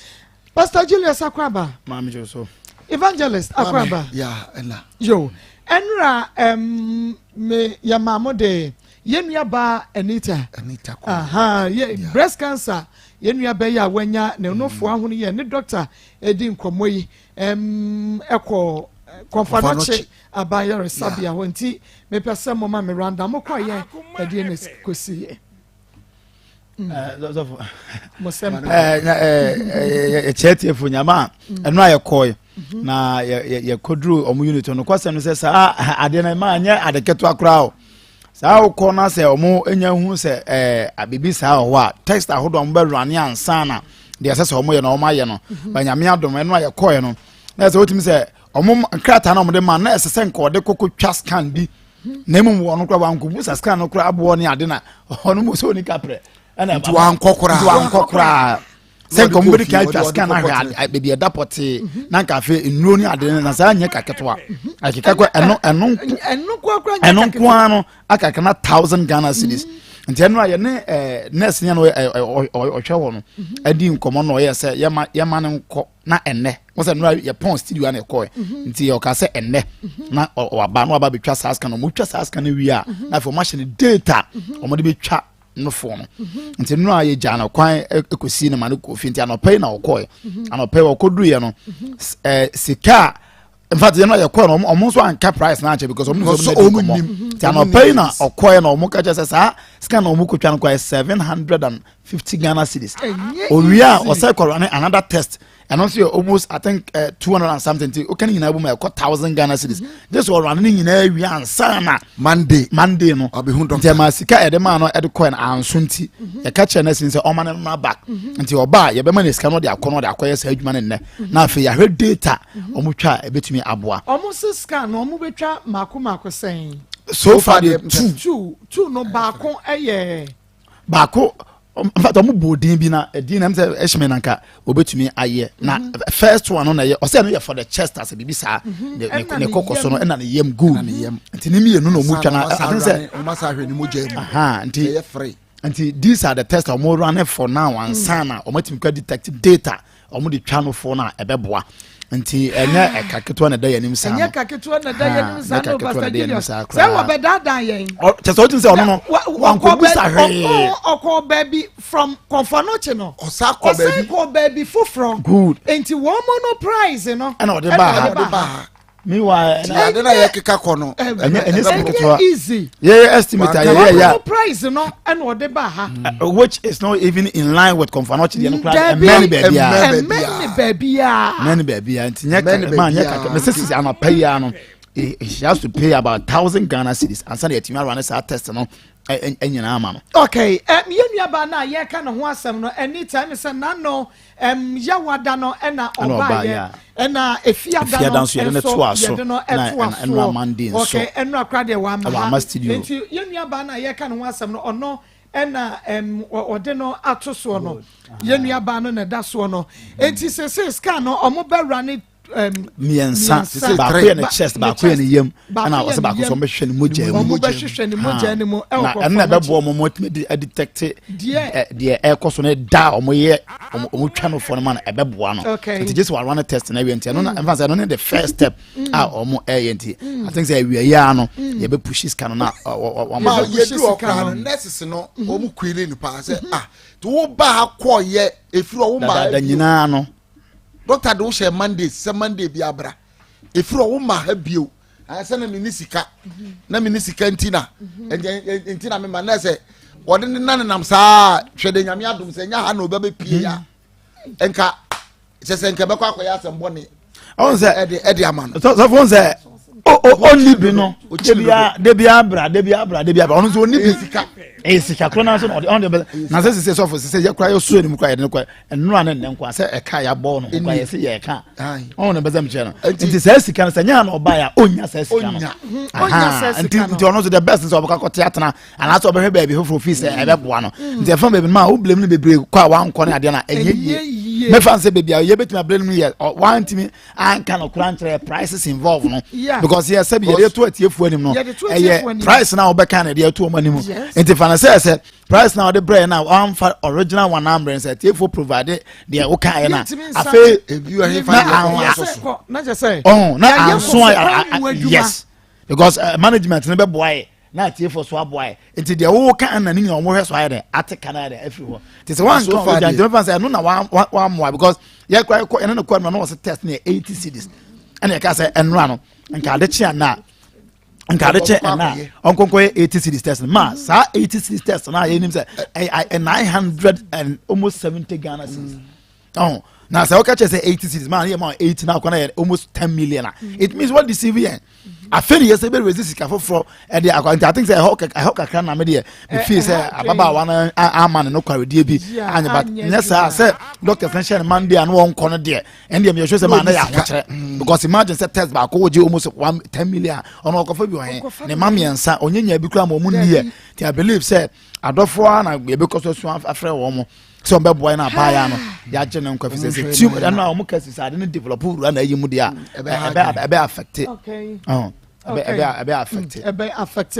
Pastor Julius Akwaba. Maame jo so. Evangelist Akwaba. Ya ɛna. Yo, ɛnura ɛm me yɛ maa mo de yɛn nua baa Anita. Anita kɔ. Aha, yɛ yeah. Breast cancer yɛn nua bɛyɛ a wanya ne nofo ahono yɛ ne doctor edi nkɔmɔ yi ɛm ɛkɔ kɔnfanɔkye aban yaresabea hɔ nti mepɛ sɛ mo ma me randa mo kɔ yɛ ɛdeɛ na kɔsi yɛ. Yɛkyerɛ tiefo nyama a ɛno a yɛkɔe na yɛkɔduru ɔmo unit no kwasɛm no sɛ saa adeɛ no ma ɛnyɛ ade ketewa koraa o. Saa wokɔ na sɛ ɔmo nya hu sɛ ɛɛ biribi saa wɔ hɔ a, test ahodoɔ a ɔmo bɛwura ne ansa na deɛ ɛsɛ sɛ ɔmo yɛ na ɔmo ayɛ no ba. Nyame adom, ɛno a yɛkɔɛ no na ɛsɛ wotumi sɛ ɔmo nkrataa na ɔmo de ma na ɛsɛ sɛ nka ɔde kɔkɔ twa scan bi, na mmom wɔn koraa wankobu sa scan no koraa aboɔ ne ade na ɔno mu sɛ ɔni kaprɛ ɛna nti wankɔ koraa. Nti wankɔ koraa sɛ nka ɔmo bɛdi kan atwa scan ahwɛ baabi ɛda pɔtee na nka afei nnuro ne ade no na saa nyɛ ka ketewa akeka kɔ ɛno ɛno ɛno nko ara no akaka na 1,000 Ghana cedis. Nti ɛno a yɛne nurse ne no ɔhwɛ hɔ no adi nkɔmɔ na ɔyɛ sɛ yɛma yɛma no nkɔ na ɛnɛ wọ́n sɛ nnura yɛ pɔn studio na ɛkɔɛ nti ɔka sɛ ɛnɛ na ɔwaba na waba bɛtwa saa scan no. Ɔmo twa saa scan no wie a, na afei ɔmo ahyɛ no date a ɔmo de bɛtwa nofoɔ no. Nti nnura yɛ gya no kwan ɛkɔsi no ma no kɔ fie. Nti anɔpɛ yi na ɔkɔɛ. Anɔpɛ yi ɔkɔduru yɛ no, sika a in fact yɛn no yɛkɔɛ no, ɔmo nso anka price na ankyɛ because ɔmo nso ɔmo nim nkɔmɔ. Nti anɔpɛ yi na ɔkɔɛ na ɔmo ka kyerɛ sɛ saa scan na ɔmo kɔtwa no kɔ yɛ 750 Ghana cedis. Owie a, ɔsɛ kɔrɔ ne another test, ɛno nso yɛ almost, I think, 200 and something. Nti o kan nyinaa bu ma ɛkɔ 1,000 Ghana cedis gye sɛ ɔrɔ ne nyinaa wie ansa na Monday. Monday no. Ɔbɛhu doctor. Nti ɛma sika yɛde maa no ɛde kɔɛ no anso. Nti yɛka kyerɛ no sin sɛ ɔma no mmra back. Nti ɔba a, yɛbɛma no sika no, ɔde akɔ no, ɔde akɔyɛ saa adwuma no nnɛ na afei yɛahwɛ date ɔmo twa a ɛbɛtumi aboa. Ɔmo se scan no ɔmo bɛtwa mako mako sɛn? So far deɛ, two. Two two no, baako ɛyɛ Baako, in fact ɔmo bɔ odin bi na ɛdin na ɛm sɛ ɛhyɛmɛ nanka obetumi ayɛ na first one no na ɛyɛ ɔsɛ ɛno yɛ for the chest ase bibi saa ne ne Ɛna ne ne kɔkɔ so no. yam. Ɛna ne yam, good. Ɛna ne yam. Nti ne mmienu na ɔmo twa na I think sɛ ɔmo asa ahwɛ ne mogya mu. Aha, nti ɛyɛ free. Nti these are the tests a ɔmo run for now ansa na ɔmo atumi kɔ detect date ɔmo de twa no fo na ɛbɛboa. Nti ɛnyɛ ɛka ketewa na ɛda yɛn anim saa no. Ɛnyɛ ka ketewa na ɛda yɛn anim saa Ɛnyɛ no. ka ketewa na Pastor ɛda yɛn anim Julius saa sɛ koraa. wɔbɛdaadaa yɛn. Kyɛ sɛ wotum sɛ ɔno no wankɔbusa hwee. Ɔkɔ baabi from Komfo Anokye no. Ɔsa kɔ ɔsan baabi. kɔ baabi foforɔ. Good. Nti wɔn mo no price no ɛna ɔde baa ha. Ɔde ɔde ba ha. Meanwhile ti ɛna ade na yɛkeka kɔ no. Ɛnyɛ sika ɛnyɛ ketewa. Easy. Yɛyɛ estimate a yɛyɛ wɔn mo yɛ no price no ɛna ɔde baa ha. Which is not even in line with Komfo Anokye deɛ no koraa. Dabi. Ɛmɛn ne baabi a Ɛmmɛn. Ɛmɛn ne baabi a ɛmɛn ne baabi a. Nti nyɛ Ɛmmɛn ne ka maa nyɛ baabiara. kaka mɛ sɛ sisi anɔpa yi ara no, she has to pay about 1,000 Ghana cedis ansa na yɛtumi arun saa test no nyinaa ama no. Okay, yɛn nuabaa no a yɛreka ne ho asɛm no, ɛni time sɛ nano yawada no ɛna ɛna ɔbaeɛ, ɔbaayɛ ɛna efiada Efiada no nso yɛde no toa so, yɛde no na ɛtoa ɛnora soɔ. Monday nso. Okay, ɛnora kora deɛ wama ha. Wama studio. Nti yɛn nuabaa no a yɛreka ne ho asɛm no, ɔno ɛna ɔde no ato soɔ no, yɛn nuabaa no na ɛda soɔ no. Nti sese scan no ɔmo bɛwura ne. Mmiɛnsa, baako yɛ ne chest, baako yɛ ne yam, ɛna ɔsɛ baako nso ɔmbɛhwehwɛ ne mogya mu. Ɔmo bɛhwehwɛ ne mogya no mu ɛwɔ na ɛno na ɛbɛboa ɔmo mo atumi de adetɛkte deɛ ɛkɔ so ne da a ɔmo yɛ ɔmo twa no fɔ no ma no ɛbɛboa no. Nti gye sɛ wɔawa no test na awie, nti ɛno na ɛmfa sɛ ɛno ne the first step a ɔmo ɛyɛ. Nti I think sɛ awie yi ara no yɛbɛ push sika no na wɔn ma yɛdu ɔkora no, nurses no wɔn kwili no paa sɛ ah, tí wọ́n ba ha kɔ yɛ efiri ɔwɔ maa dada nyinaa no. Doctor de wohyɛ Monday sɛ Monday bi abra, efiri ɔwɔ maa ha bio sɛ na mi ni sika, na mi ni sika nti na nti na mi ma nurse wɔde ne nanenam saa. Hwɛ de, Nyame adum sɛ nya ha na obi abɛ pie ya, nka kyɛ sɛ nka bɛkɔ akɔyɛ asɛm bɔne. Ɔn sɛ ɛde ɛde ama no. Sɔfo sɛ ɔnni bi no, debia debia abra, debia abra, debia abra, ɔno nso ɔnni bi. Sika ɛyɛ sika koro naa so na ɔde ɔno de bɛ na sɛ sise sɔfo sise yɛ kora yɛ so anim kora yɛ de ne kora nnura ne nnɛ nkwa sɛ ɛka yɛ abɔ no ho kora yɛ sɛ yɛ ɛka ɔno ne bɛsɛ mekyerɛ no. Nti saa sika no sɛ nyɛ na ɔba yɛ a, ɔnya saa sika no. Nti ɔno nso the best sɛ ɔbɛkɔ akɔte atena anaasɛ ɔbɛhwɛ baabi foforɔ fi sɛ ɛbɛboa no. Nti ɛfa baabi no ma wo blame no bebree kɔ a wankɔ ne adeɛ no a ɛnyɛ yie. Mɛfa sɛ baabi a yɛbɛtumi ablame no yɛ wantumi anka no kora nkyerɛ prices involved no, because yɛ sɛbi yɛde to atiefoɔ anim no, ɛyɛ price na wobɛka na yɛde ato wɔn anim. Nti fa no sɛ price na wɔde brɛ na wɔamfa original one ambrɛ sɛ atiefoɔ provide deɛ wokaeɛ no afei na ɔho na anso a, yes, because management no bɛboa yɛ na atiefoɔ so aboa yɛ. Nti deɛ wɔwɔ kan na ne nyina wɔn hwɛ so ayɛ dɛ ate kan ayɛ dɛ afiri hɔ. Te sɛ wɔn nka wɔn gya ntoma fa sɛ ɛno na wɔn amoa, because yɛ kora kɔ ɛno na kɔ ɛno na wɔsɛ test ne yɛ 80 cedis, ɛna yɛ ka sɛ ɛnora no nka ade kye ana nka ade kye ɛna ɔnkonkɔ yɛ 80 cedis test ma saa 80 cedis test na yɛ nim sɛ ɛyɛ 900 and almost 70 Ghana cedis. Ɔhun na sɛ ɔka kyerɛ sɛ 80 cedis maa ne yɛ ma 80 na akɔ na yɛ almost 10 million a, it means what deceive yɛn. Afei ne yɛ sɛ bɛ raise sika foforɔ ɛde akɔ. Nti I think sɛ ɛhɔ kakra na me deɛ me feel sɛ ababaawa no ama ne no kwaredie bi anya, but nyɛ saa sɛ doctors no hyɛ no Monday a no wɔn nkɔ no deɛ, ɛn deɛ meyɛ sure sɛ maa no yɛ ahokyerɛ, because imagine sɛ test baako wogye almost 1 10 million, ɔno ɔkɔfa bi ɔhɛn ne ma mmiɛnsa ɔnyɛ nya bi kura ma ɔmo nni yɛ. Nti I believe sɛ adɔfoɔ a na yɛbɛkɔ so asu afrɛ wɔn mo sɛ wɔn bɛboa yɛn abaaya no yɛagye ne nkwa fi sɛ tum ɛno a wɔn kɛse sɛ ade no develop wura na ayi mu deɛ a ɛbɛ affect, ɛbɛ ɛbɛ ɛbɛ affect. Ɛbɛ affect.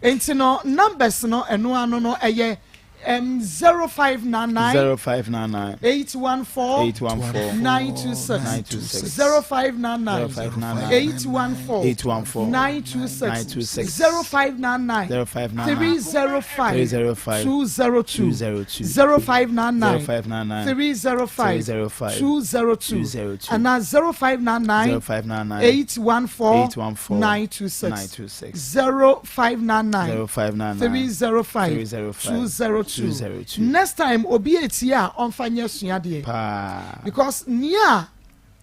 Nti no numbers no ɛno ano no ɛyɛ 0599 0599 814 814 926. 926. 0599 0599 814 814 926. 926. 0599 0599 305 305 202. 202. 0599 0599 305 305 202. 202. Ana 0599 0599 814 814 926. 926. 0599 0599 305 305 202. 202. Next time obi etie a, ɔmfa nyɛ suadeɛ paa because nea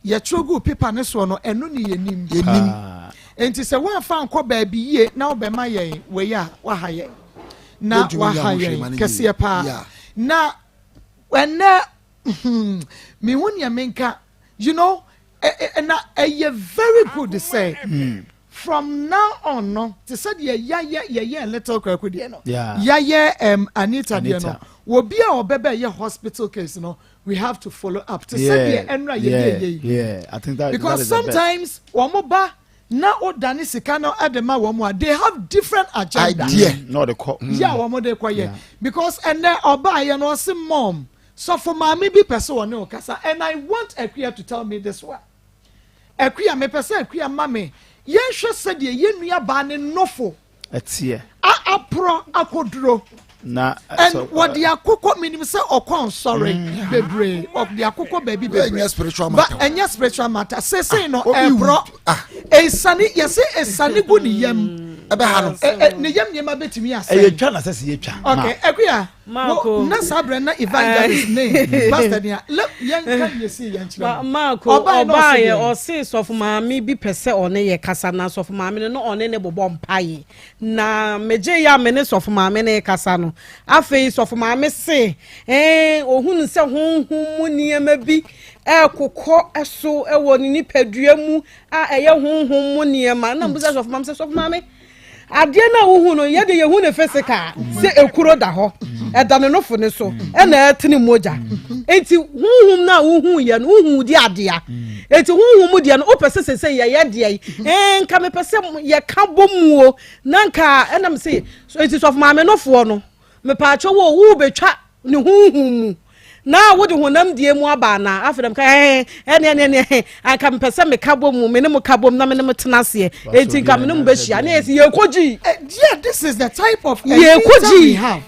yɛtwerɛ gu paper ne soɔ no, ɛno ne yɛnim. Yɛnim. Paa. Nti sɛ woamfa nkɔ baabi yie na wobɛma yɛn wei a, waha yɛn na Yɛntumi waha nya ho hwee ma yɛn no kɛseɛ yie. paa. Na ɛnɛ mehu nea menka na ɛyɛ very good sɛ from now on no, te sɛ deɛ yɛayɛ yɛyɛ little Kwaku deɛ no, yɛayɛ Anita deɛ no, Anita. obi a ɔbɛbɛ yɛ hospital case no, we have to follow up te sɛ deɛ ɛnura yɛyɛ yɛ yi. Yeah, I think that Because that is the best. Sometimes wɔn mo ba na o dane sika no ɛde ma wɔn mu a, they have different agenda. Idea. Na ɔde kɔ. Yɛ a wɔn de kɔ yɛ, because ɛnɛ ɔbaa yɛ no ɔsi mom sɔfo maame bi pɛ sɛ ɔne o kasa, and I want Akuya to tell me this one. Akuya, mepɛ sɛ Akuya ma me yɛnhwɛ sɛdeɛ yɛn nua baa ne nofo ɛteɛ a aporɔ akɔduro na and wɔde akokɔ minim sɛ ɔkɔ nsɔre bebree, ɔde akokɔ baabi bebree. Ɛnyɛ spiritual But matter. ɛnyɛ spiritual matter sese no. Obi wu- Ɛporɔ esani yɛsɛ esani gu ne yam. Ɛbɛha no. Ɛ ɛ ne yam nneɛma bɛtumi asɛn. Ɛyɛ twa na sɛ sɛ yɛ twa. Okay, Akuya. Marco. Wo na saa berɛ na evangelist ne pastor nea le yɛnka yɛsi yɛn kyerɛ mu. Marco. Ɔbaa no ɔse Ɔbaayɛ deɛn? Ɔse sɔfo maame bi pɛ sɛ ɔne yɛ kasa, na sɔfo maame no na ɔne ne bobɔ mpaeɛ, na megye yɛ a me ne sɔfo maame ne kasa no, afei sɔfo maame se ohunu sɛ honhom mu nneɛma bi ɛɛkokɔ so ɛwɔ ne nipadua mu a ɛyɛ honhom mu nneɛma, na mbusa sɔfo maame sɛ, sɔfo maame, Adeɛ no a wohu no, yɛde yɛhu no physical sɛ ekuro da hɔ, ɛda ne nofo no so, ɛna ɛtene mogya. Enti honhom no a wohu yɛ no, wohu di adea. Enti honhom mu deɛ no, wopɛ sɛ sese yɛyɛ deɛ yi, ɛɛ nka mepɛ sɛ yɛka bɔ mu o, na nka ɛnam sɛ, enti sɔfo maame nofoɔ no, Mepaakyɛw o, worebetwa ne honhom mu na wode honam deɛ mu aba anaa? Afei na meka ɛɛ ɛne ɛne ɛne ɛhe anka mepɛ sɛ meka bɔ mu me ne mo ka bɔ mu na me ne mo tena aseɛ enti nka me ne mo bɛhyia ne yɛsi yɛkɔ gyi. Eh, yeah, this is the type of yɛkɔ we gyi have.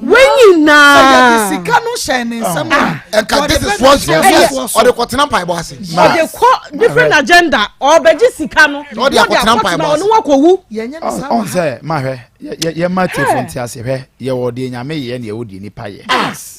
Wei nyinaa. Sɛ yɛde sika no hyɛ ne nsam a. Ah. Nka this is what ɔde kɔtena mpaebɔ ase. Ɔde kɔ different agenda ɔbɛgye sika no. Ɔde akɔtena mpaebɔ ase. Ɔne wakɔwu. Ɔn sɛ mahwɛ yɛ ma tiefo nte ase hwɛ yɛwɔ deɛ nyame yɛ ne yɛwɔ deɛ nipa yɛ.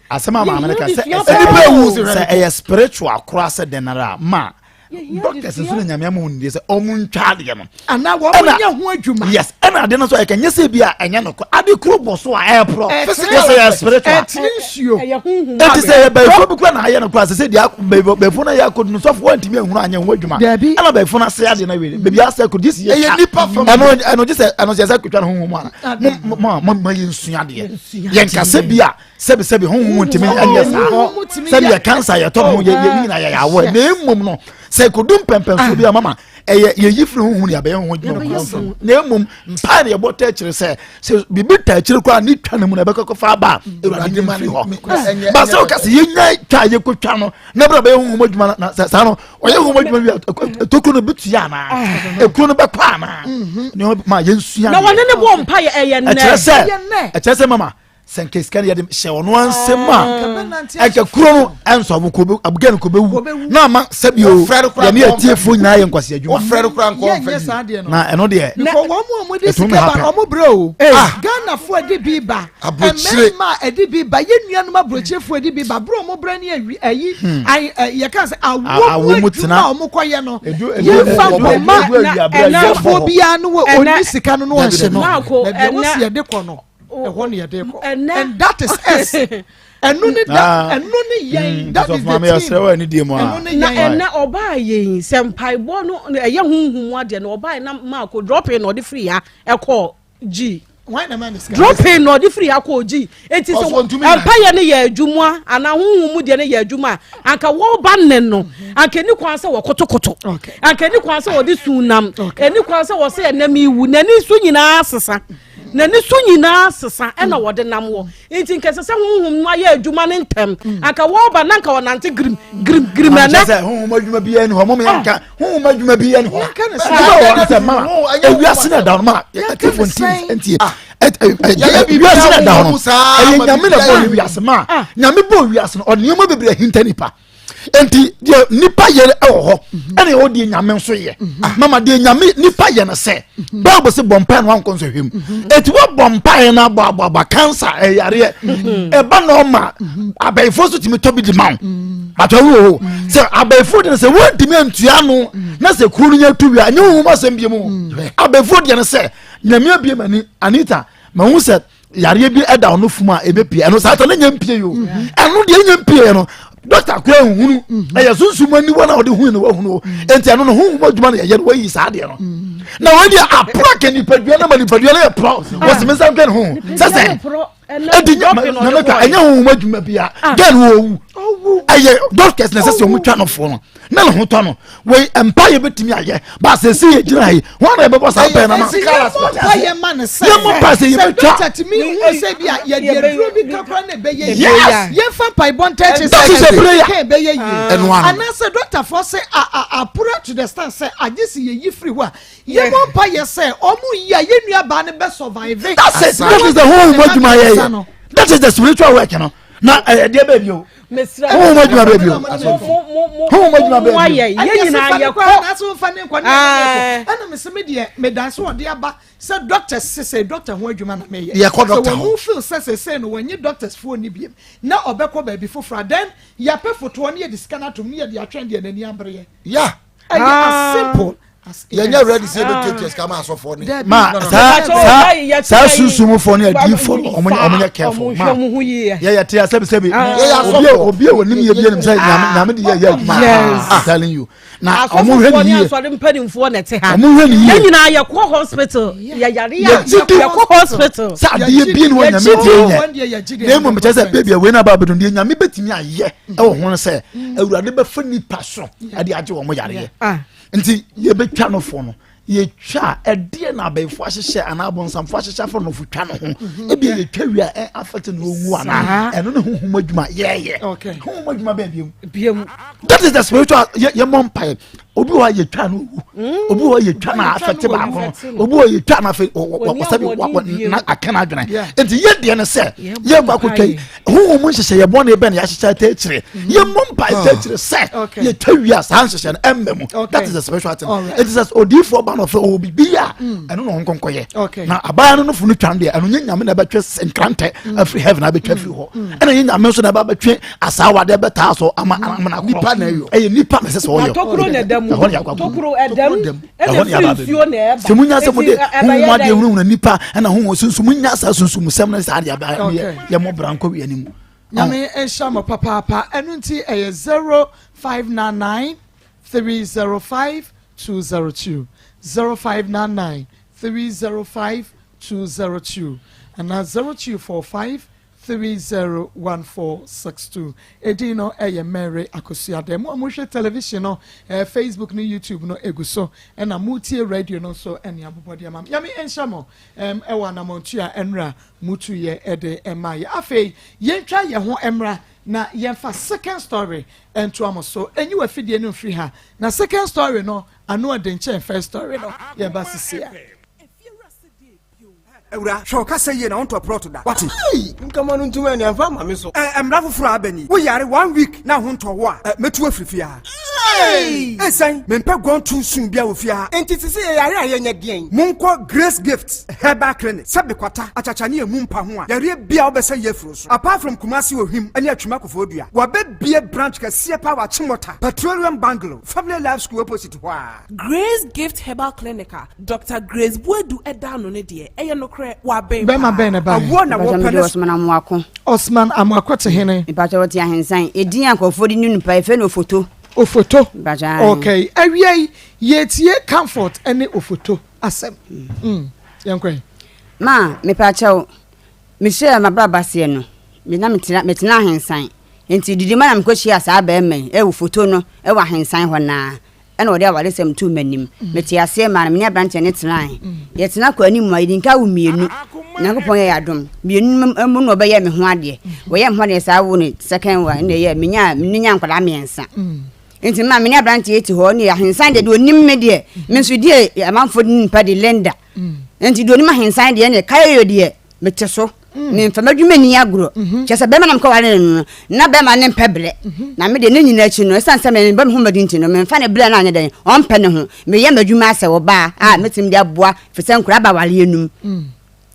Asɛm a maame no ka sɛ sɛ ɛyɛ spiritual koraa sɛ dɛn ara a ma doctors nso na nyame ama wɔn nimdeɛ sɛ ɔmo ntwa adeɛ no. Ana wɔn mo nyɛ ho adwuma. Yes ɛna adeɛ no nso ɛkɛ nyɛ sɛ bi a ɛnyɛ no kɔ ade kuro bɔ so a ɛɛporɔ yɛ sɛ yɛ spiritual. Ɛtene nsuo. Ɛti sɛ yɛ bɛyifo bi kura na ayɛ no kura sɛ sɛ deɛ bɛyifo no yɛ akɔdu no sɔfo wɔntumi ehunu anyɛ ho adwuma. Dabi. Ɛna bɛyifo no ase adeɛ no awie beebi asɛ akɔdu gye si yɛ Ɛyɛ nipa fam. Ɛno ɛno gye sɛ ɛno sɛ yɛ sɛ akotwa no honhom ana mo mo mo mo yɛ nsua adeɛ yɛn kasa bi a sɛbisɛbi honhom ntumi nyɛ saa sɛdeɛ cancer yɛtɔ ho yɛ yɛ nyina yɛ awɔ na emom no sɛ kodu mpɛmpɛnso bi a mama ɛyɛ yɛyi firi honhom ne yɛbɛyɛ ho adwuma na emom mpaa na yɛbɔ tɛ akyire sɛ sɛ biribi ta akyire koraa ne twa ne mu na ɛbɛkɔ kɔfa aba a awurade ne mfiri hɔ ba sɛ ɔka sɛ yɛnya twa a yɛkɔtwa no na bɛrɛ bɛyɛ honhom adwuma na saa no ɔyɛ honhom adwuma wi a tokuro no bɛtua anaa ekuro no bɛkɔ anaa ne ma yɛnsua na wɔne ne bɔ mpa yɛ ɛyɛ nnɛ ɛkyerɛ sɛ mama sɛ nka sika no yɛde hyɛ ɔno ansɛm a ɛnka kuro no ɛnsɔ abo kò abugɛ no kò bɛwu na ama sɛbi o yɛne atiefoɔ nyinaa yɛ nkwasi adwuma na ɛno deɛ because wɔn mu a wɔde sika ba wɔn brɛ o ah. Ghanafoɔ ɛde bi ba mmarima a ɛde bi ba yɛn nuanom aburokyefoɔ ɛde bi ba brɛ wɔn brɛ ne awi ayi hmm. ayi yɛka sɛ awo mu adwuma a wɔn kɔ yɛ no yɛnfa nkɔma sɔfoɔ biara no wɔ oni sika no no ɔnhyɛ no baabi a wɔsi yɛde kɔ no. ɛhɔ ne yɛde kɔ and that is us ɛno ne da ah. ɛno ne yɛn mm, that is the team ɛno ne yɛn. na ɛnɛ ɔbaa yɛn sɛ mpaebɔ no ɛyɛ huhum adeɛ na ɔbaa yɛn na maako dropping na ɔde firi ya ɛkɔ gyi dropping na ɔde firi ha kɔ gyi eti sɛ mpaeɛ no yɛ adwuma anaa huhum mu deɛ no yɛ adwuma anka wɔba ne no anka ni kwan sɛ wɔkotokoto anka ni kwan sɛ wɔde sunam ɛni kwan sɛ wɔsɛ ɛnam iwu n'ani so nyinaa sesa. N'ani so nyinaa sesa ɛna mm. wɔde nam wɔ nti nka ɛsɛ sɛ honhom no ayɛ adwuma no ntɛm mm. anka wɔreba na nka wɔnante girim girim girim ɛnɛ. sɛ honhom adwuma bi ɛni hɔ mɔmɔ yɛn nka honhom adwuma bi ɛni hɔ ɛdwuma wɔ sɛ mama ewiase na ɛda hɔ ma ɛtifo nti nti ewiase na ɛda hɔ no ɛyɛ nyame na bɔ ewiase ma nyame bɔ ewiase no ɔnneɛma bebree ahinta nipa. nti deɛ nipa yɛ wɔ hɔ mhm. ɛna ɛwɔ deɛ nyame nso yɛ mhm. ah, mama deɛ nyame nipa yɛ no sɛ mhm. bible sɛ bɔ mpae no wankɔ nsɔhwɛ mu eti wɔbɔ mpae no abɔ abɔ abɔ cancer ɛyareɛ ɛba na ɔma abɛɛfoɔ nso tumi tɔ bi di ma wo bàtà wo o sɛ abɛɛfoɔ deɛ no sɛ wɔntumi ntua no na sɛ kuro no nya tu wia ɛnyɛ wɔn mu asɛm bi mu abɛɛfoɔ deɛ no sɛ nyame abie ma ni anita ma ho sɛ yareɛ bi ɛda ɔno fum a ɛbɛpie ɛno saa ta ne nya mpie yo mhm. ɛno deɛ nya mpie no dɔkta kora nhunu mhm. ɛyɛ sunsum aniwa na ɔde hu no wahunu o mhm. nti ɛno no honhom adwuma no yɛyɛ no wayi saa deɛ no na wɔn deɛ apora kɛ nipadua no ma nipadua no yɛ porɔ wɔsi mi nsa nkɛ ne ho sɛ sɛ ɛdi nana ka ɛnyɛ honhom adwuma bia gɛn wɔ owu ɛyɛ doctors na ɛsɛ sɛ wɔn twa no fo no na ne ho tɔ no wei mpa yɛ bɛtumi ayɛ ba sɛsi yɛ gyina ha yi wɔn na yɛbɛbɔ saa pɛn na ma yɛ ma ne sɛ yɛ mo pa sɛ yɛbɛtwa sɛ tumi hu sɛ bi a yɛde aduro bi kakra na ɛbɛyɛ yie yɛmfa mpaebɔ ntɛkye sɛ kɛn ɛbɛyɛ yie anaasɛ dɔktafoɔ sɛ apura to the stand sɛ agye si yɛyi firi hɔ a yɛmɔ mpa yɛ sɛ ɔmo yi a yɛn nua baa no bɛ survive. That's it that is the whole adwuma yɛ yɛ that is the spiritual work no na ɛdeɛ bɛɛ bi o. mesrɛ mo honhom adwuma bɛɛ bio honhom adwuma bɛɛ bio yɛ nyinaa yɛ kɔ ɛna mesɛ me deɛ medan sɛ ɔde aba sɛ doctors sesɛ doctor ho adwuma na meyɛ yɛkɔ doctor hɔ sɛ wɔn feel sɛ sesɛ no wɔnye doctors foɔ ni biem na ɔbɛkɔ baabi foforɔ then yɛapɛ fotoɔ ne yɛde sika no atom ne yɛde atwɛn deɛ n'ani abereɛ ya ɛyɛ as simple. Yɛnyɛ ready sɛ yɛbɛtuatua sika ma asɔfoɔ ne. Ma saa saa saa sunsumfoɔ ne adiifoɔ no ɔmo ɔmo nyɛ careful ma yɛyɛ te asɛbi sɛbi obi a obi a onim yɛ bi anim sɛ nyame nyame de yɛ yɛ adwuma I'm telling you na ɔmo hwɛ ne yie asɔre mpanimfoɔ na ɛte ha ɔmo hwɛ ne yie yɛn nyinaa yɛkɔ hospital yɛyare a yɛkɔ hospital sɛ adeɛ bie ne wɔ nyame deɛ nyɛ na mmom kyɛ sɛ baabi a wei no aba abɛdum deɛ nyame bɛtumi ayɛ ɛwɔ ho no sɛ awurade bɛfa nipa so ɛde agye wɔn yareɛ ah. nti yɛbɛtwa no fo no yɛtwa a ɛdeɛ na abɛɛfo ahyehyɛ anaa abonsamfo ahyehyɛ afa nɔfo twa no ho mhm. ebi yɛtwa wie a ɛ afɛte na owu anaa ɛno ne honhom adwuma yɛɛyɛ honhom adwuma bɛɛ biem that is the spiritual yɛ yɛ mɔ mpaeɛ obi wɔ hɔ yɛtwa no owu mm. obi wɔ hɔ yɛtwa no afɛte baako no obi wɔ yɛtwa no afɛ wɔsɛbi wɔ na aka no adwene nti yɛ deɛ no sɛ yɛ kɔ akɔtwa yi honhom mu nhyehyɛ yɛ bɔne bɛn yɛahyehyɛ ata akyire mm. yɛ mmɔ mpa ata akyire sɛ ah. yɛtwa wie a saa nhyehyɛ no ɛmmɛ mu that is a spiritual thing ɛti sɛ odiifoɔ ba no ɔfɛ ɔwɔ biribi a mm. ɛno na ɔho nkɔnkɔyɛ na abaa no nofo no twa no deɛ ɛno nyɛ nyame na ɛbɛtwe nkrantɛ mm. afiri heaven abɛtwa afiri hɔ ɛna nyɛ nyame nso na ɛbɛbɛtwe asaawa deɛ bɛtaa so ama amana korɔ ɛyɛ nipa na ɛsɛ sɛ ɔyɛ ɛhɔ ne akɔ tokuro ɛdɛm ɛhɔ ne aba bɛbi sɛ munya sɛ mode honhom adeɛ hunahuna nipa ɛna honhom sunsum munya saa sunsum sɛm no saa deɛ aba yɛ mo bra nkɔ wia no mu nyame nhyɛ mo papaapa ɛno nti ɛyɛ 0599 305 202 0599 305 202 anaa 0245 301462. Edin no yɛ Mary Akosua Dɛ. Mo a mohwɛ television no, eh, Facebook ne YouTube no egu so, ɛna motie radio no nso ɛne abobɔde ama. Nyame nhyɛ mo ɛm ɛwɔ anamɔntu a ɛnra mutu yɛ ɛde ɛma yɛ. Afei yɛntwa yɛn ho ɛmra na yɛmfa second story ɛntoa mo so. Enyi wɔ afidie no mfiri ha. Na second story no ano ɛde nkyɛn first story no. Yɛba sisi a. Awura, hwɛ wo kasa yie na wontɔ prɔto da. Wate? Ei! Nkama no ntumi ani amfa amma me so. Ɛ, mmara foforɔ a aba ni. Wo yare one week na ho ntɔ wo a, ɛ, mɛtu wo afiri fie ha. Ei! Esiane, mempɛ gone too soon biara wɔ fie ha. Enti sese yɛyare a yɛnyɛ deɛn? Monkɔ Grace Gift Herbal Clinic, sɛ bekwata, akyakya ne emu mpa ho a, yareɛ biara wobɛsa yi afiri wo so. Apart from Kumasi Ohwim ne Atwima Koforidua, wɔabɛbue branch kɛseɛ paa wɔ Achimota, Petroleum Bungalow, Family Life School opposite hɔ ara. Grace Gift Herbal Clinic a Doctor Grace Boadu da ano no deɛ, ɛyɛ nokorɛ, waben Bɛrima paa. bɛn na ɛbaeɛ? Awoɔ na Mpakyɛ wɔpɛ mede ne. Osman Amoako. Osman Amoako te hene? Mpakyɛ wɔte Ahensan. Edin a nkurɔfoɔ de nim no paa yɛfrɛ no Ofoto. Ofoto. Mpakyɛ ae. Okay. Awia yi, yɛretie Comfort ne Ofoto asɛm. Mm. Yɛnkɔ ɛ. Ma, mepakyɛw, mehyɛɛ m'abrabɔ aseɛ no, me na metena metena Ahensan. Nti didi ma na mekɔhyiaa saa barima yi ɛwɔ Foto no ɛwɔ Ahensan hɔ naa. Ɛnna ɔde awaresɛm too m'anim. Metee aseɛ maa no, me ne aberanteɛ no tenae. Yɛtena kɔɔ anim a, yɛdii nka wo mmienu. Nyankopɔn yɛɛ adom. Mmienu no mu na ɔbɛyɛɛ me ho adeɛ. Wɔyɛɛ me ho adeɛ saa woo no second one, ɛnna ɛyɛɛ menyaa me nyaa nkwadaa mmiɛnsa. Nti maa me ne aberanteɛ yi te hɔ ne ahensan deɛ deɛ ɔnim me deɛ, me nso deɛ amanfoɔ de nipa de Linda. Nti deɛ ɔnim ahensan deɛ ɛnna kayoyo deɛ mete so. Mm. Memfa m'adwuma nni agorɔ. Mhm. Kyerɛ sɛ bɛrima na mekɔware no no, na bɛrima no mpɛ brɛ. Mhm. Na me deɛ ne nyinaa akyi no, ɛsiane sɛ mebɔ me ho mmɔden nti no, memfa ne brɛ no anyɛ dɛn, ɔmpɛ ne ho. Meyɛ m'adwuma asɛ ɔbaa a mm. mɛtumi de aboa firi sɛ nkora aba awareɛ no mu. Mm.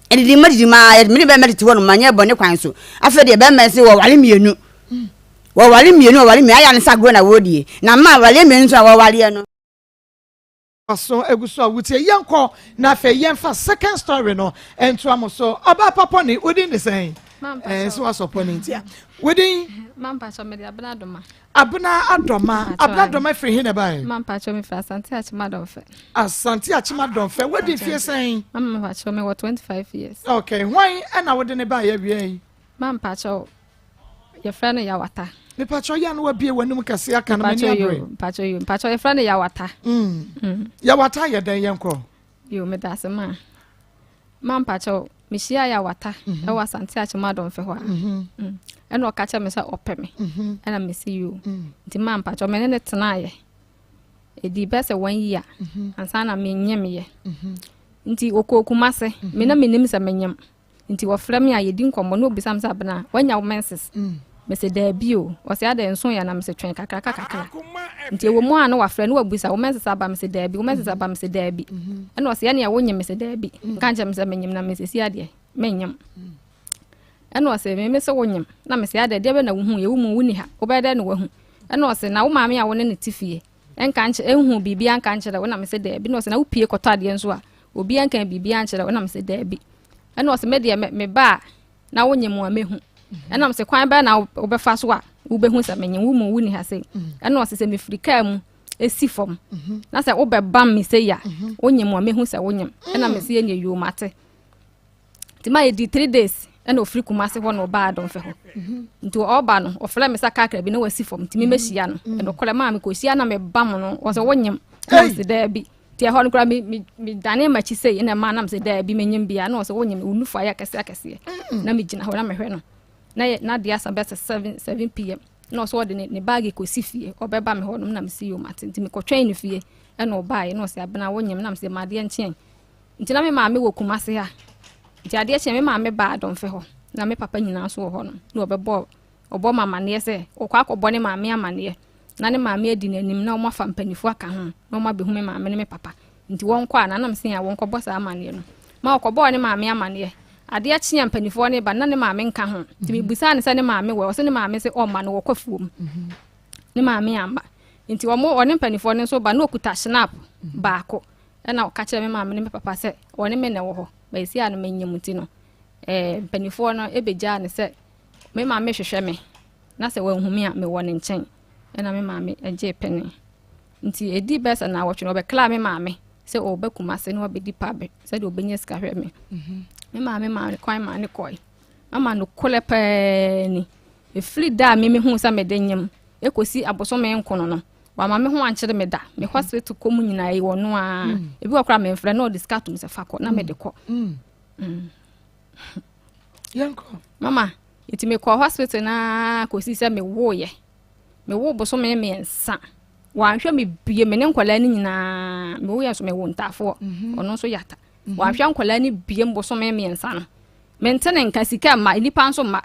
Ɛdidi ma didi ma me ne bɛrima tete hɔ no manyɛ bɔne kwan so. Afei deɛ bɛrima sɛ wɔware mmienu. Wɔware mmienu, wɔware mmienu, ayɛ ne sɛ agorɔ na wɔredie. Na ma awareɛ mmienu nso a wɔwareɛ no. So egu so a wotie? Yɛnkɔ na afei yɛmfa second story no ntoa mo so. Ɔbaa pa pɔne, wo din de sɛn? Ɛɛ so wasɔ pɔne ntia. Wo din? Mampakyɛ mede Abena Adoma. Abena Adoma. Abena Adoma firi he na ɛbae? Mampakyɛ mefiri Asante Akyem Adɔmfɛ. Asante Akyem Adɔmfɛ. Wadi mfie sɛn? Mampakyɛ mewɔ 25 years. Okay, hwan ɛna wode ne baeɛ awia yi? Mampakyɛ yɛfrɛ no Yawata. Mepakyɛ yɛ no wabie w'anum kɛse aka no m'ani abere. Mpakyɛ yo mpakyɛ yɛfrɛ no Yawata. Mm. Mm. Yawata yɛ dɛn yɛn kɔ? Yo meda ase ma. Ma mpakyɛ mehyia Yawata mhm. ɛwɔ Asante Akyem Adɔmfɛ hɔ a. Mhm. Mm. Ɛna ɔka kyerɛ me sɛ ɔpɛ me. Mhm. Ɛna mesi yo. Nti ma mpakyɛ me ne ne tenaeɛ. Ɛdi bɛ sɛ one year ansa na menyem yɛ. Nti ɔkɔɔ Kumase. Me na menim sɛ menyem. Nti wɔfrɛ me a yɛdi nkɔmmɔ na ɔbisa me sɛ Abena woanya wo menses? Mese daabi o. Ɔse adɛn nso yɛ na mese twɛn kakra ka kakra. Nti ɛwɔ mu a na wafrɛ na wabisa wo menses aba mese daabi wo menses aba mese daabi. Ɛna ɔse ɛneɛ wonyem mese daabi. Nka nkyerɛ me sɛ menyem na mese si adeɛ menyem. Ɛna ɔse me mese wonyem na mese adɛn deɛ bɛ na wohu yɛ wo mu wonni ha wobɛyɛ dɛn na wahu. Ɛna ɔse na wo maame a wo ne ne te fie. Ɛnka nkyerɛ ɛnhu biribiara nka nkyerɛ wo na mese daabi na ɔsɛ na wopie kɔtɔ adeɛ nso a obiara nka biribiara nkyerɛ wo na mese daabi ɛna ɔsɛ me deɛ me ba a na wonyɛ mu a mehu ɛna mese kwan bɛɛ na wobɛfa so a wobɛhu sɛ menye wo mu wonni ha sei ɛna ɔsɛ sɛ mefiri kaa mu esi fam na sɛ wobɛbam me sei a wonyɛ mu a mehu sɛ wonyem ɛna mese yɛ yoo mate nti ma yɛdi three days ɛna ofiri Kumase hɔ na ɔbaa Adɔmfɛ hɔ nti ɔba no ɔfrɛ me sɛ kakra bi na wasi fam nti memɛhyia no mm. ɛnokorɛ maa mekɔhyia na meba mo no wɔ sɛ wonyem na mese daabi nti ɛhɔ no koraa medane makyi sei ɛna ɛma na mese daabi menyem bia na ɔsɛ wonyem wo nufu ayɛ akɛseɛ akɛseɛ mm. na megyina hɔ na mehwɛ no na yɛ na deɛ asa bɛsɛ 7 7 pm na ɔsɛ ɔde ne ne baage kɔsi fie ɔbɛba me hɔ nom na mese yom ate nti mekɔtwɛn no fie ɛna ɔbaeɛ na ɔsɛ abena wonyem na mese madeɛ nkyɛn Nti na me maame wɔ Kumase ha. Nti adeɛ kyeeɛ me maame baa Adɔmfɛ hɔ. Na me papa nyinaa nso wɔ hɔ nom. Na ɔbɛbɔ ɔbɔ me amaneɛ sɛ ɔkɔ akɔbɔ ne maame amaneɛ. Na ne maame adi n'anim na wɔn afa mpanimfoɔ aka ho na wɔn abɛhu me maame ne me papa. Nti wɔnkɔ a na nam se a wɔnkɔbɔ saa amaneɛ no. Ma ɔkɔbɔɔ ne maame amaneɛ. Adeɛ kyeeɛ mpanimfoɔ no ba na ne maame nka ho. Nti mebisaa no sɛ ne maame wɔ ɔsɛ ne maame sɛ ɔmma no wɔkɔ afuom. Ne maame amma. Nti wɔn ɔne mpanimfoɔ no nso ba na ɔkuta snap baako. Ɛna ɔka kyerɛɛ me maame ne me papa sɛ ɔne me na ɛwɔ hɔ. Bɛsi a no menyim nti no, eh, mpanimfoɔ no ɛbɛgyaa no sɛ me maame hwehwɛ me na sɛ wanhu me a mewɔ ne nkyɛn. Ɛna me maame gyee pene. Nti ɛdi bɛyɛ sɛ naawɔtwe no ɔbɛklaa me maame sɛ ɔba Kumase na wabɛdi pabe sɛdeɛ ɔbɛnya sika hwɛ me. Mhm. Me maame maa no kwan maa ne kɔe. Mama no korɛ pɛɛ ni. Ɛfiri da a me mehuu sɛ mede nyem ɛkɔsi abosome nkono no, Wama me ho ankyere me da. Me hospital kɔ mu nyinaa yi ɔno ara. Mm. Ebi wɔ koraa memfrɛ na ɔde sika tom sɛ fa kɔ na mede kɔ. Mm. Mm. Yɛnkɔ. Mama, nti mekɔ hospital na kɔsi sɛ mewoeɛ. Mewo bosome mmiɛnsa. Wanhwɛ me bie me ne nkwadaa no nyinaa. Mewoeɛ nso mewo ntaafoɔ. Mhm. Ɔno nso yata. Mhm. Wanhwɛ nkwadaa no bie bosome mmiɛnsa no. Mente ne nka sika mma, nnipa nso mma.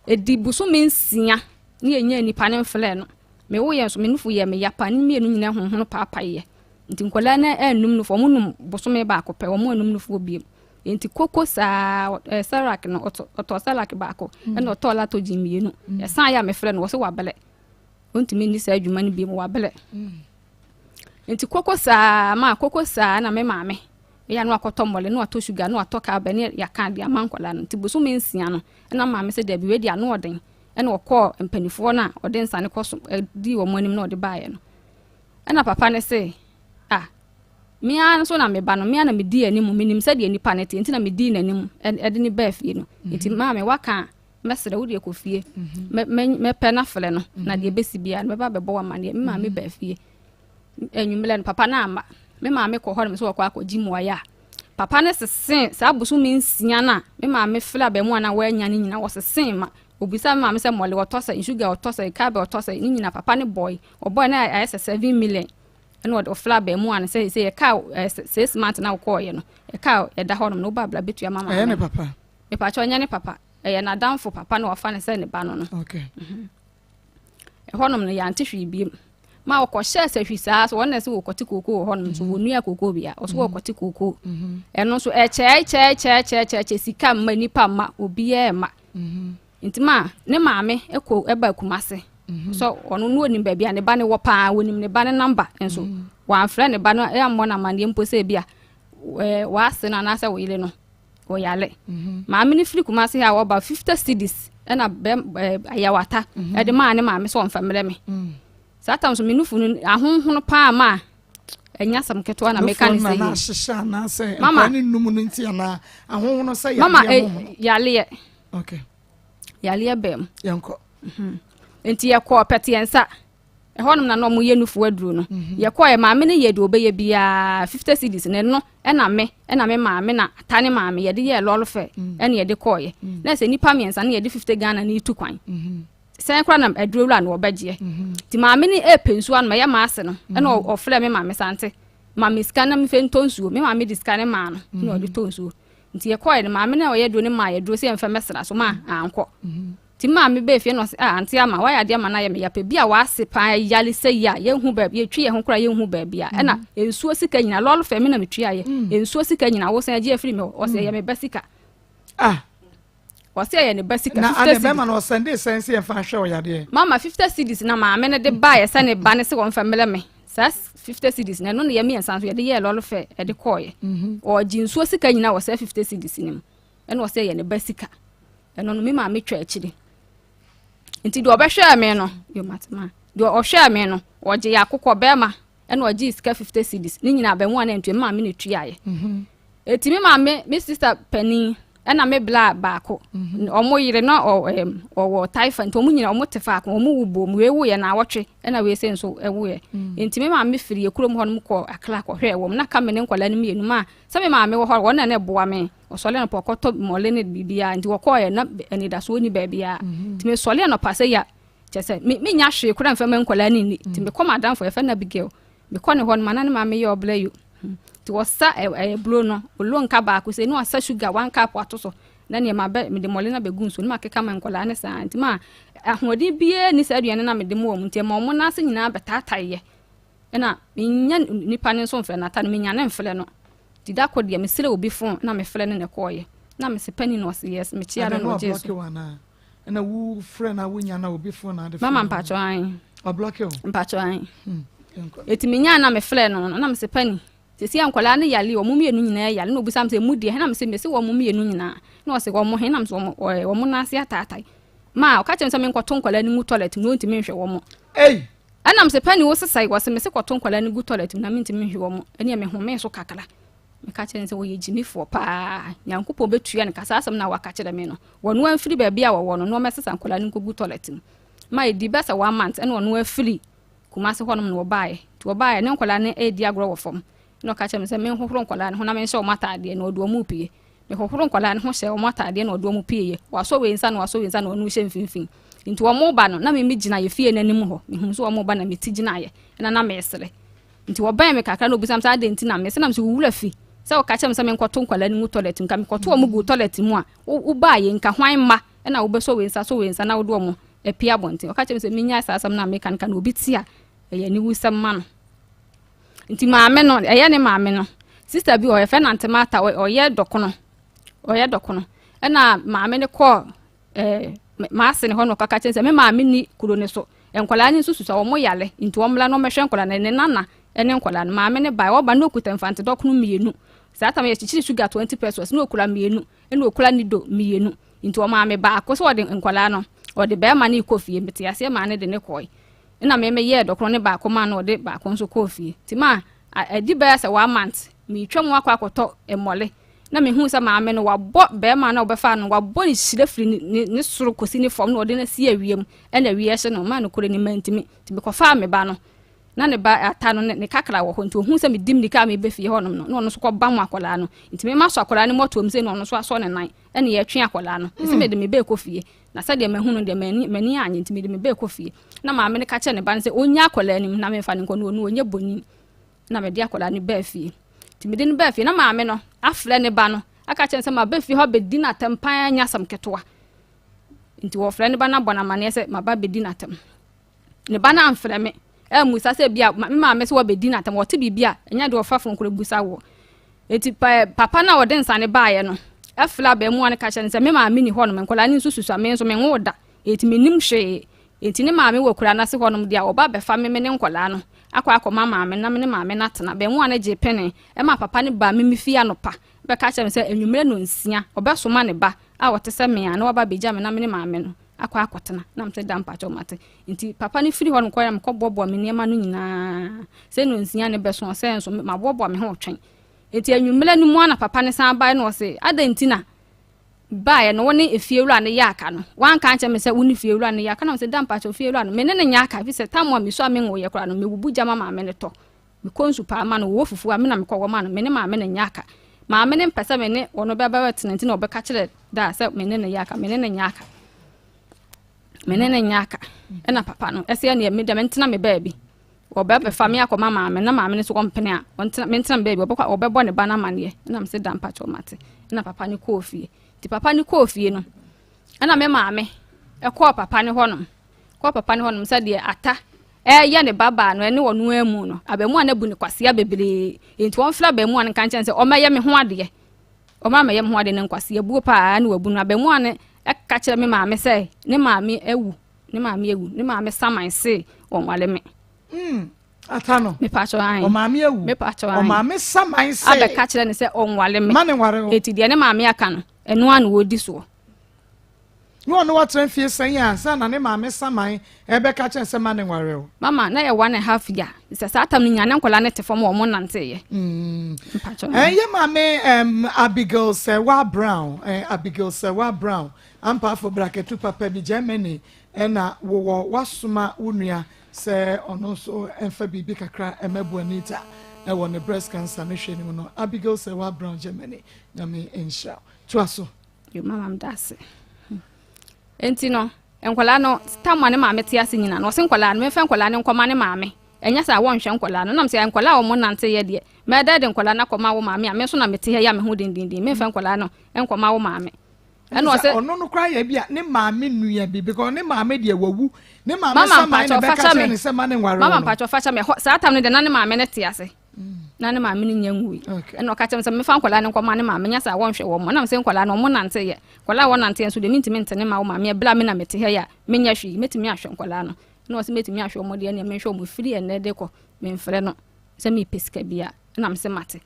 Ɛdi bosome nsia ne yɛnyaa nipa no mfrɛɛ no. Mewoeɛ nso, me nufu yɛɛ me ya paa, ne mmienu nyinaa honhono paapaeɛ. Nti nkwadaa no annum nufu, wɔn num bosome baako pɛ, wɔn annum nufuo biom. Nti koko saa, eh, Serac no, ɔtɔ Serac baako, mm. ɛna ɔtɔɔ Lactogen mmienu. Mm. Ɛsan yɛ a mefrɛ no, wɔ sɛ wabrɛ. Ɔntumi nni saa adwuma no biom, wabrɛ. Mm. Nti koko saa, ma koko saa na me maame Eya na wakɔtɔ mmɔle na watɔ sugar na watɔ kaa bɛ ne yɛaka de ama nkwadaa no. Nti bosome nsia no ɛna maame sɛ dabi wei deɛ ano ɔden ɛna ɔkɔɔ mpanimfoɔ no a ɔde nsa no kɔ so dii wɔn anim na ɔde baeɛ no. Ɛna papa no se ah me ara nso na meba no me ara na medii anim menim sɛdeɛ nipa no te nti na medii n'anim ɛde ne baa fie no. Nti mhm. maame waka a mɛsrɛ wo deɛ kɔ fie mhm. mɛpɛ no afrɛ no na deɛ ɛbɛsi biara no mɛba bɛbɔ wo amanneɛ me maame mhm. baa fie. Anwummerɛ no, papa no amma. Me maame kɔ hɔnom sɛ ɔkɔ akɔgye mmuaeɛ a, papa no sesee saa bosome nsia no a me maame frɛ abarimaa no a wannya no nyinaa, wɔsesee ma. Ɔbisaa me maame sɛ mmɔle ɔtɔ sɛn, sugar ɔtɔ sɛn, cowbell ɔtɔ sɛn, ne nyinaa papa no bɔe. Ɔbɔe na ayɛ sɛ 7 million. Ɛna ɔde ɔfrɛ abarimaa no sɛ sɛ yɛka eh, 6 months na wokɔɔeɛ no, ɛka a ɛda hɔnom no woba abla bɛtua ma maame. Ɛyɛ ne papa? Mepakyɛ ɔnyɛ ne papa. Ɛyɛ n'adamfo papa na wafa no sɛ ne ba no no. Okay. Mm -hmm. Ɛhɔnom no, yɛante hwee biom. Ma wɔkɔhyɛɛ sahwi saa so wɔn na ɛsɛ wɔkɔte kookoo wɔ hɔnom so mm-hmm. wɔnua kookoo bia ɔso mm-hmm. wɔkɔte kookoo mm-hmm. ɛno nso ɛkyɛe kyɛe kyɛe kyɛe kyɛe kyɛ sika mma nipa mma obiara mma nti ma ne maame ɛkɔ ɛba Kumase sɛ ɔno no onim baabi a ne ba ne wɔ paa onim ne ba ne namba nso wɔamfrɛ ne ba no ɛammɔ no amanneɛ mpo sɛ ebi a ɛɛ w'ase no anaasɛ wo yere no ɔyare mhm. maame no firi Kumase a wɔba 50 cedis ɛna bɛ ɛɛ ayawata mhm. ɛde maa ne maame sɛ ɔmfa mmerɛ me mm. saa tam so me nufu no ahonhono paa ma ɛnya asɛm ketewa na meka ne sɛ yie mama ne num no nti anaa ahonhono sɛ yadeɛ mama eh, yaleɛ okay yaleɛ bɛm yɛnkɔ mhm. nti yɛkɔɔ pɛteɛ nsa Ɛhɔnom na na wɔyɛ nufu aduro no. Mhm. Yɛkɔɛ, maame no yɛ deɛ ɔbɛyɛ biara, 50 cedis na ɛno ɛna me, ɛna me maame na ata ne maame yɛde yɛɛ lɔre fɛ mm. ɛna yɛde kɔɔyɛ. Mm. Na sɛ nnipa mmiɛnsa no yɛde 50 Ghana no tu kwan. Mhm. Sɛn koraa na aduro wura no ɔbɛgyeɛ. Mhm. Nti maame no ɛpɛ nsuo anom, ɛyɛ maase no, ɛna ɔfrɛ me maame sante, ma me sika na mefɛ ntɔ nsuo. Me maame de sika no maa no, na ɔde tɔ nsuo. Nti yɛkɔɔyɛ no, maame no a ɔyɛ aduro no maa yɛ aduro sɛ yɛmfa mɛsra so ma ankɔ. Nti maame baa fie na ɔse ah Auntie Ama wayɛ adeɛ ama no ayɛ me ya pɛ bi a w'ase paa yare sɛ yi a yɛnhu baabi yɛtwi yɛn ho koraa yɛnhu baabi a ɛna nsuo sika nyina lɔre fɛ me na metuaeɛ nsuo sika nyina wosan agye afiri me hɔ ɔse ɛyɛ me ba sika ah ɔse ɛyɛ ne ba sika na ade bɛma no ɔsɛnde sɛn sɛ yɛmfa nhwɛ ɔyadeɛ mama 50 cedis na maame no de baeɛ sɛ ne ba no sɛ wɔmfa mmerɛ me Saa 50 cedis no, ɛno na yɛ mmiɛnsa nso yɛde yɛɛ lɔre fɛ ɛde kɔɔeɛ. Mhm. Ɔgye nsuo sika nyinaa wɔ saa 50 cedis no mu. Ɛna ɔsɛ yɛ ne ba sika. Ɛno no me maame twa akyire. Nti deɛ ɔbɛhwɛɛ me no, yɛ matema. Deɛ ɔhwɛɛ me no, ɔgye yɛ akokɔ bɛrima ɛna ɔgyee sika 50 cedis. Ne nyinaa abɛnwa na ntua me maame na tuaeɛ. Mhm. Eti me maame, me sista panin ɛna me bla baako. Mhm. Ɔmo yere na ɔwɔ taifa nti ɔmo nyina ɔmo te faako, ɔmo wu bom. Wei wo yɛ naawɔtwe ɛna wei sɛ nso ɛwo yɛ. Mm. Nti me maame firi yɛ kurom hɔ nom kɔ Accra kɔhwɛɛ wɔn. Na ka me ne nkwadaa no mmienu ma sɛ me maame wɔ hɔ wɔn na na ɛboa me. Ɔsɔre anɔpa ɔkɔtɔ mmɔle ne biribiara nti wɔkɔɔɛ na anidasoɔ ni baabiara. Mhm. Nti mesɔre anɔpa sɛ ya kyɛ sɛ me menya hwee koraa mfa ma nkwadaa no nni. Nti mm. mekɔ m'adamfo yɛfrɛ no Abigail. Mekɔ ne hɔ no ma na ne maame yɛ ɔbla yo. Nti wɔsa ɛburo no olonka baako sɛ ne wasa sugar one cup ato so na nneɛma bɛ mede mmɔle no abɛgu nsuo no makeka ma nkwadaa no saa nti ma ahoɔden biara ni saa aduane no a mede ma wɔn nti ɛma wɔn nan ase nyinaa bɛtaataeɛ ɛna menya nipa no nso mfrɛ no ata no menya ne mfrɛ no nti da kɔ deɛ mesrɛ obi fon na mefrɛ no na ɛkɔɔyɛ na mese pani na ɔse yes mekyea no na ɔgyee so ɛna wo frɛ na wonya na obi fon na ade frɛ mama mpakyɛ an ɔblɔke o mpakyɛ an hmm, eti menya na mefrɛ no no na mese pani sisi a nkwadaa no yale wɔn mmienu nyinaa yale na obisa me sɛ mu deɛ na mese mese wɔn mmienu nyinaa na ɔse wɔn he na mese wɔn wɔn nan ase ataatae ma ɔka kyerɛ me sɛ menkɔto nkwadaa no mu toilet mu na ɔntumi nhwɛ wɔn Ei! Ɛna mese pani wo sesae wɔse mese kɔto nkwadaa no gu toilet mu na mentumi nhwɛ wɔn ɛneɛ mehomee so kakra Meka kyerɛɛ no sɛ ɔyɛ gyimifoɔ paa. Nyankopɔn bɛtua no ka saa asɛm no a waka kyerɛ me no. Wɔno amfiri baabi a wɔwɔ no na ɔmmɛsesa nkwadaa no nkɔgu toilet mu. Ma ɛdi bɛ sɛ one month ɛna ɔno afiri Kumasi hɔnom na ɔbaeɛ. Nti ɔbaeɛ ne nkwadaa no redi agorɔ wɔ fam. Ɛna ɔka kyerɛ me sɛ menhohoro nkwadaa no ho na menhyɛ wɔn ataadeɛ na ɔde wɔn repue. Mehohoro nkwadaa no ho hyɛɛ wɔn ataadeɛ na ɔde wɔn pueeɛ. Wasɔ wei nsa na wasɔ wei nsa na ɔno rehyɛ mfimfini. Nti wɔn reba no na me megyina yɛ fie no anim hɔ. Mehuu sɛ wɔn reba na meti gyinaeɛ ɛna na meresere. Nti wɔbɛn me kakra na obisa me sɛ adɛn nti na mese na mese wo wura fi sɛ woka kyerɛ me sɛ menkɔto nkwadaa no ngu toilet mu nka mekɔto wɔn guu toilet mu a wobaa yɛ nka hwan mma ɛna wobɛsɔ wei nsa sɔ wei nsa na wode wɔn apue abɔnten. Ɔka kyerɛ me sɛ menyae saa asɛm no a meka no ka na obi te a ɛyɛ aniwusɛm ma no. Nti maame no ɛyɛ ne maame no sista bi wɔ yɛfrɛ no Antemata ɔyɛ dɔkono ɔyɛ dɔkono ɛna maame no kɔɔ ɛɛ m'ase ne hɔ na ɔkaka kyerɛ sɛ me maame ni kuro no so nkwadaa no nso susua wɔn yare nti wɔn mmra na wɔmmɛhwɛ nkwadaa no ne nana ne nkwadaa no maame no bae ɔba na okuta mfante dɔkono mmienu saa tam yɛkyekyere sugar 20 pesos na okura mmienu ɛna okura nido mmienu nti ɔmaa me baako sɛ ɔde nkwadaa no ɔde bɛrima no kɔ fie mete aseɛ maa no de ne kɔe ɛna me meyɛɛ dɔkono ne baako maa no ɔde baako nso kɔɔ fie nti ma adi bɛyɛ sɛ one month meretwa mu akɔ akɔtɔ mmɔle na mehuu sɛ maame no wabɔ bɛrima no a wɔbɛfa no wabɔ ne hyira firi ne ne ne soro kɔsi ne fam na ɔde no asi awia mu ɛna awia hyɛ no maa no kore ne mantimi nti mekɔfaa me ba no na ne ba ata no ne kakra wɔ hɔ nti ohuu sɛ medi mmirika a mebɛ fie hɔnom no na ɔno nso kɔbam akwadaa no nti mema so akwadaa no mmɔtoam sɛ na ɔno nso asɔ ne nan ɛna yɛtwe akwadaa no ɛsɛ mede me bɛɛ kɔ fie na sɛdeɛ mahu no deɛ m'ani m'ani anye nti mede me bɛɛ kɔ fie na maame no ka kyerɛ ne ba no sɛ ɔnya akwadaa no mu na memfa no nkɔ no ɔno ɔnyɛ bɔni na mede akwadaa no baa fie. Nti mede no baa fie na maame no afrɛ ne ba no aka kyerɛ no sɛ maba fie hɔ abɛdi no atɛm paa nyɛ asɛm ketewa. Nti wɔfrɛ ne ba no abɔ no amanneɛ sɛ maba abɛdi no atɛm. Ne ba no amfrɛ me ammusa sɛ bia me maame sɛ wɔbɛdi no atɛm wɔte biribi a ɛnyɛ deɛ ɔfa fon kora busa woɔ. Nti papa no a ɔde nsane baeɛ no ɛfrɛ abaamuwa no ka kyerɛ no sɛ me maame ni hɔnom nkwadaa no nso susua me nso menwoo da nti mennim hwee. Enti ne maame wɔ akuraa no ase hɔnom deɛ a, ɔba bɛfa me me ne nkwadaa no akɔ akɔma maame na me ne maame no atena. Abarimaa no gyee pene maa papa no baa me me fie anɔpa bɛka kyerɛɛ me sɛ anwummerɛ nnɔnsia ɔbɛsoma ne ba a ɔte sɛ me a na waba abɛgya me na me ne maame no akɔ akɔtena. Na mete da mpakyɛw mate. Nti papa no firi hɔ no kɔeɛ na mekɔboaboa me nneɛma no nyinaa sɛ nnɔnsia no bɛso ɔsɛ nso maboaboa me ho retwɛn. Enti anwummerɛ no mu ara na papa no san baeɛ na ɔse adɛn nti na baeɛ no wo ne efiewura no yɛ aka no woanka ankyerɛ me sɛ wo ne fiewura no yɛ aka na mesɛ da mpakyɛ fiewura no me ne no nyɛ aka ɛfiri sɛ tam a mesu a menwoeɛ koraa no mebubu gya ma maame no tɔ mekɔ nsu paa ma no wɔwɔ fufuo a me na mekɔwɔ ma no me ne maame no nyɛ aka maame no mpɛ sɛ me ne ɔno bɛba bɛtena nti na ɔbɛka kyerɛ daa sɛ me ne no yɛ aka me ne no nyɛ aka me ne no nyɛ aka ɛna papa no ɛsɛ ɛneɛ me deɛ mentena me baabi Wɔbɛbɛfa me akɔma maame na maame no nso ɔmpene a, ɔntena mentena me baabi ɔbɛkɔ ɔbɛbɔ ne ba no amaneɛ. Ɛna mese da mpakyɛw mate. Ɛna papa no kɔɔ fie. Nti papa no kɔɔ fie no, ɛna me maame ɛkɔɔ papa no hɔnom. Kɔɔ papa no hɔnom sɛ deɛ ata ɛyɛ ne ba baa no ɛne ɔno amu no, abaamua no abu ne kwasea bebree. Nti ɔmfrɛ abaamua no nka nkyɛn sɛ ɔmmɛyɛ me ho adeɛ. Ɔma mɛyɛ me ho adeɛ no nkwasea buo paa na wabu no. Abaamua no ɛka kyerɛ me maame sɛ ne maame awu. Ne maame awu. Ne maame saman se wɔnware me. Mm. Ata no. Mepakyɛw ae. Ɔmaame awu. Mepakyɛw ae. Ɔmaame saman sɛ. Abɛka kyerɛ no sɛ ɔnwale me. Ma ne nware wo. Eti deɛ ne maame aka no, ɛno ara na wɔdi soɔ. Ne ɔne watena mfie sɛn ansa na ne maame saman ɛbɛka kyerɛ sɛ ma ne nware wo? Mama, na yɛ 1½ year. Sɛ saa tam no nyinaa ne nkwadaa no te fam a wɔn nanteeɛ. Mpakyɛw. Ɛyɛ maame um, Abigail Sɛwa Brown, eh, Abigail Sɛwa Brown, ampaafo braketu papa bi Germany ɛna wowɔ wasoma wo nua Sɛ ɔno nso mfa biribi kakra mmɛboa Anita wɔ ne breast cancer no hwɛ no mu no, Abigail Serwaa Brown Germany, Nyame nhyira wo. Toa so. Yo mama meda ase. Enti no, nkwadaa no, tam a ne maame te ase nyina no, ɔse nkwadaa no, memfa nkwadaa no nkɔma ne maame. Ɛnyɛ saa wɔnhwɛ nkwadaa no. Nam sɛ nkwadaa a wɔn nante yɛ deɛ, mɛda de nkwadaa no akɔma wo maame a, me nso na mete ha yi a me ho dendenden, memfa nkwadaa no nkɔma wo maame. Ɛna ɔsɛ ɔno no koraa yɛ bi a ne maame nua bi because ne maame deɛ wawu ne maame saman na bɛka kyerɛ ne sɛ ma ne nware mama mpakyɛ fa kyɛ me hɔ saa tam no deɛ na ne maame no te ase mm. na ne maame no nya nwui ɛna ɔka kyerɛ me sɛ mefa nkwadaa no nkɔma ne maame nya saa wɔnhwɛ wɔn ɛna sɛ nkwadaa no wɔn nante yɛ nkwadaa a wɔnante yɛ nso deɛ mentumi nte ne ma wo maame ɛbla me na mete ha yi a menyɛ hwee mɛtumi ahwɛ nkwadaa no ɛna ɔsɛ mɛtumi ahwɛ wɔn deɛ ɛna menhwɛ wɔn firi ɛnɛ de kɔ memfrɛ no sɛ mepɛ sika bi a ɛna mesɛ mate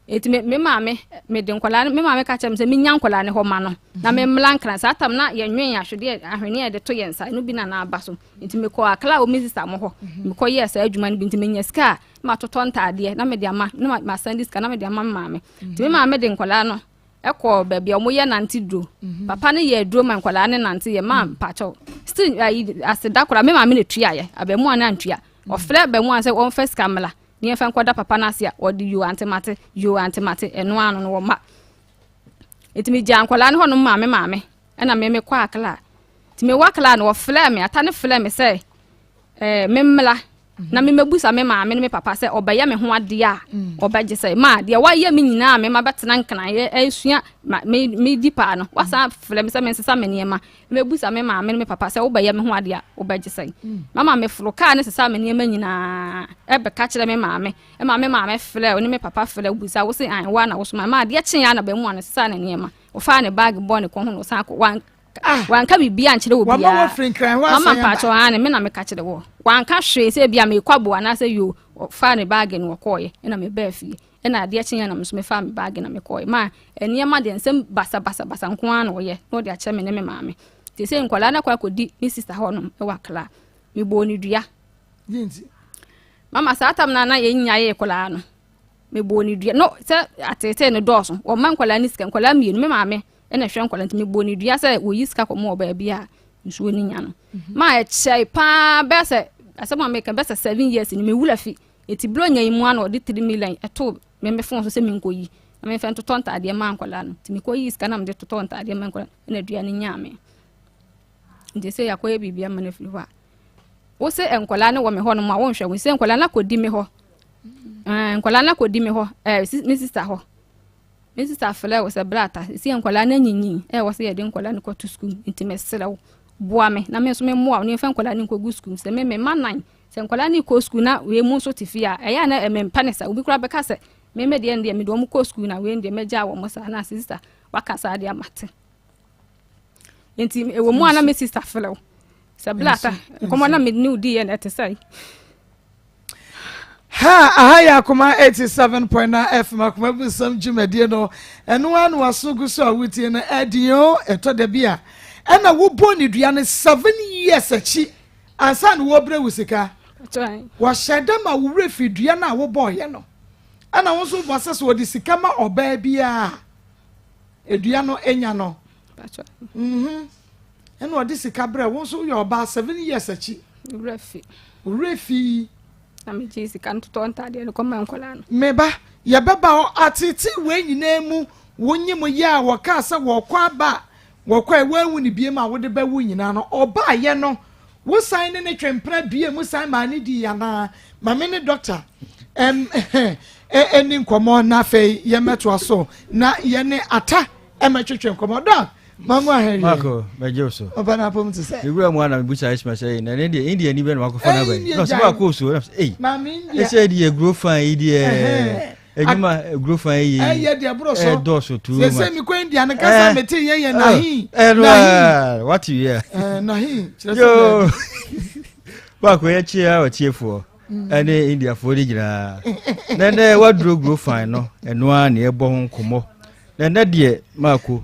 Enti me me maame mede nkwadaa no me maame ka kyerɛ me sɛ menya nkwadaa no hɔ ma no na me mmla nkran saa tam na yɛnwen ahwedeɛ ahweneɛ a yɛde to yɛn nsa ɛno bi na na aba so nti mekɔ akla a wɔn sista mo hɔ mekɔ yɛɛ saa adwuma no bi nti menya sika a na matotɔ ntaadeɛ na mede ama na masan de sika na mede ama me maame nti me maame de nkwadaa no ɛkɔ baabi a wɔyɛ nante duro papa no yɛ aduro ma nkwadaa no nante yɛ maa mpakyɛw still ayi aseda koraa me maame na tuaeɛ abɛmoa no antua ɔfrɛ abɛmoa sɛ wɔmfa sika mmla Ne yɛmfa nkɔda papa no ase a, ɔde yoo ante mate, yoo ante mate, ɛno ano no wɔma. Nti megyaa nkwadaa no hɔnom maa me maame, ɛna me mekɔ akla. Nti mewɔ akla no wɔfrɛɛ me, ata no frɛɛ me sɛ ɛɛ memmla na memmɛbusa me maame ne me papa sɛ ɔbɛyɛ me ho adeɛ a mm. ɔbɛgye sɛ ma deɛ wayɛ me nyinaa mema bɛtena nkran yɛ ɛsua ma me medi paa no wasan frɛ me sɛ mensesa me nneɛma Mebisa me maame ne me papa sɛ wobɛyɛ me ho adeɛ a wobɛgye sɛn. Mama meforo kaa ne sesaa me nneɛma nyinaa ɛbɛka kyerɛ me maame. Ɛma me maame frɛ ɔne me papa frɛ wobusa wo se an wo a na wosoma ma adeɛ kyeeɛ a na bɛmua no sesaa ne nneɛma. Ɔfaa ne baage bɔɔ ne kɔn ho na ɔsan kɔ wan Ah! wanka biribiara ankyerɛ Wama obiara. wafiri Nkran hɔ Mama asan aba. mpakyɛw aane me na meka kyerɛ wɔ. Wanka hwee sɛ ebia merekɔ abo anaasɛ yoo ɔfaa ne baage no ɔkɔɔeɛ ɛna mebaa fie. Ɛna adeɛ kyeeɛ na me nso mefaa me baage na mekɔɔe. Ma nneɛma deɛ nsɛm basabasabasa nko ara na ɔyɛ na ɔde akyerɛ me ne me maame. Nti sɛ nkwadaa no akɔ akɔdi me sista hɔnom wɔ Accra. Mebɔɔ ne dua. Mama saa tam no a na yɛnyaee koraa no, mebɔɔ ne dua. No sɛ ateetee no dɔɔso. Wɔma nkwadaa no sika. Nkwadaa mmienu, me maame na ɛhwɛ nkwadaa nti mebɔɔ ne dua sɛ wɔyi sika kɔma wɔ baabi a nsuo no nya no. Mhm. Ma ɛkyɛe paa bɛyɛ sɛ asɛm a meka bɛyɛ sɛ 7 years ni me wura fi. Eti Buronya yi mu ara na ɔde 3 million too me me phone so sɛ menkɔyi na memfa ntotɔ ntaadeɛ mma nkwadaa no. Nti mekɔyii sika na mede totɔɔ ntaadeɛ ma nkwadaa no na aduane nyaa me. Nti sɛ yɛakɔyɛ biribi ama no afiri hɔ a, wo sɛ nkwadaa no wɔ me hɔ nom a wonhwɛ wo sɛ nkwadaa no akɔdi me hɔ. Nkwadaa no akɔdi me hɔ, me sista hɔ. Me sista frɛ wo sɛ brata, sɛ nkwadaa no anyinyin, ɛwɔ sɛ yɛde nkwadaa no kɔto sukuu. Nti mesrɛ wo, boa me na me nso memmoa wo na yɛmfa nkwadaa no nkɔgu sukuu. Sɛ me mema nan Sɛ nkwadaa no rekɔ sukuu na wei mu nso te fie a, ɛyɛ a na mempɛ no saa. Obi koraa bɛka sɛ, me me deɛ no deɛ mede wɔn kɔ sukuu na wei deɛ mɛgyaa wɔn saa. Na sista waka saa deɛ mate. Nti ɛwɔ mu a na me sista frɛ wo sɛ blata nkɔmmɔ na me ne wo diiɛ na ɛte sɛ. Ha aha yɛ Akoma 87.9 FM Akoma Busam dwumadie no ɛno ara na waso gu so a wotie no ɛden o ɛtɔ da bi a ɛna wobɔ ne dua no 7 years akyi ansa na wɔrebrɛ wo sika. Wɔhyɛ da ma wo werɛ fi dua no a wobɔeɛ no. Ɛna wo nso wobɔ sɛ sɛ wɔde sika ma ɔbaa biara a, dua no nya no. Mhm. Ɛna ɔde sika brɛ wo nso woyɛ ɔbaa 7 years akyi. Werɛ fi. Werɛ fi. Na megye sika no totɔ ntaadeɛ no kɔma nkwadaa no. Me ba, yɛbɛba hɔ atete wei nyinaa mu wonyim yɛ a wɔkaa sɛ wɔkɔ aba a wɔkɔɛ woanwu no biem a wode bɛwo nyinaa no ɔbaayɛ no wosan ne ne twe mpena bie mu san maa ne dii anaa? Ma me ne dɔkta ɛni nkɔmmɔ na afei yɛmmɛtoa so na yɛne Ata ɛmɛtwetwe nkɔmmɔ. Dɔk, mamu ahɛwie. Marco, mɛgye wo so. Ɔba no apom te sɛ. Mewura mu a na mebusa Ismail sɛ, na ne deɛ India ni bɛ na wakɔfa no aba yi. Na ɔsɛ wakɔ so. Na sɛ, ei, ɛsɛ deɛ guro fan yi deɛ. Adwuma guro fan yi. Ɛyɛ deɛ boro so. Ɛdɔɔso too much. Sɛ mekɔ India no kasa mete yɛ yɛ nahi. Ɛno wate yɛ. Nahi kyerɛ sɛ. Baako yɛ kyea ɔtiefoɔ. Ɛne Indiafoɔ no nyinaa. Na ɛnɛ waduro guro fan no, ɛno ara na yɛbɔ ho nkɔmmɔ. Na ɛnɛ deɛ Maako,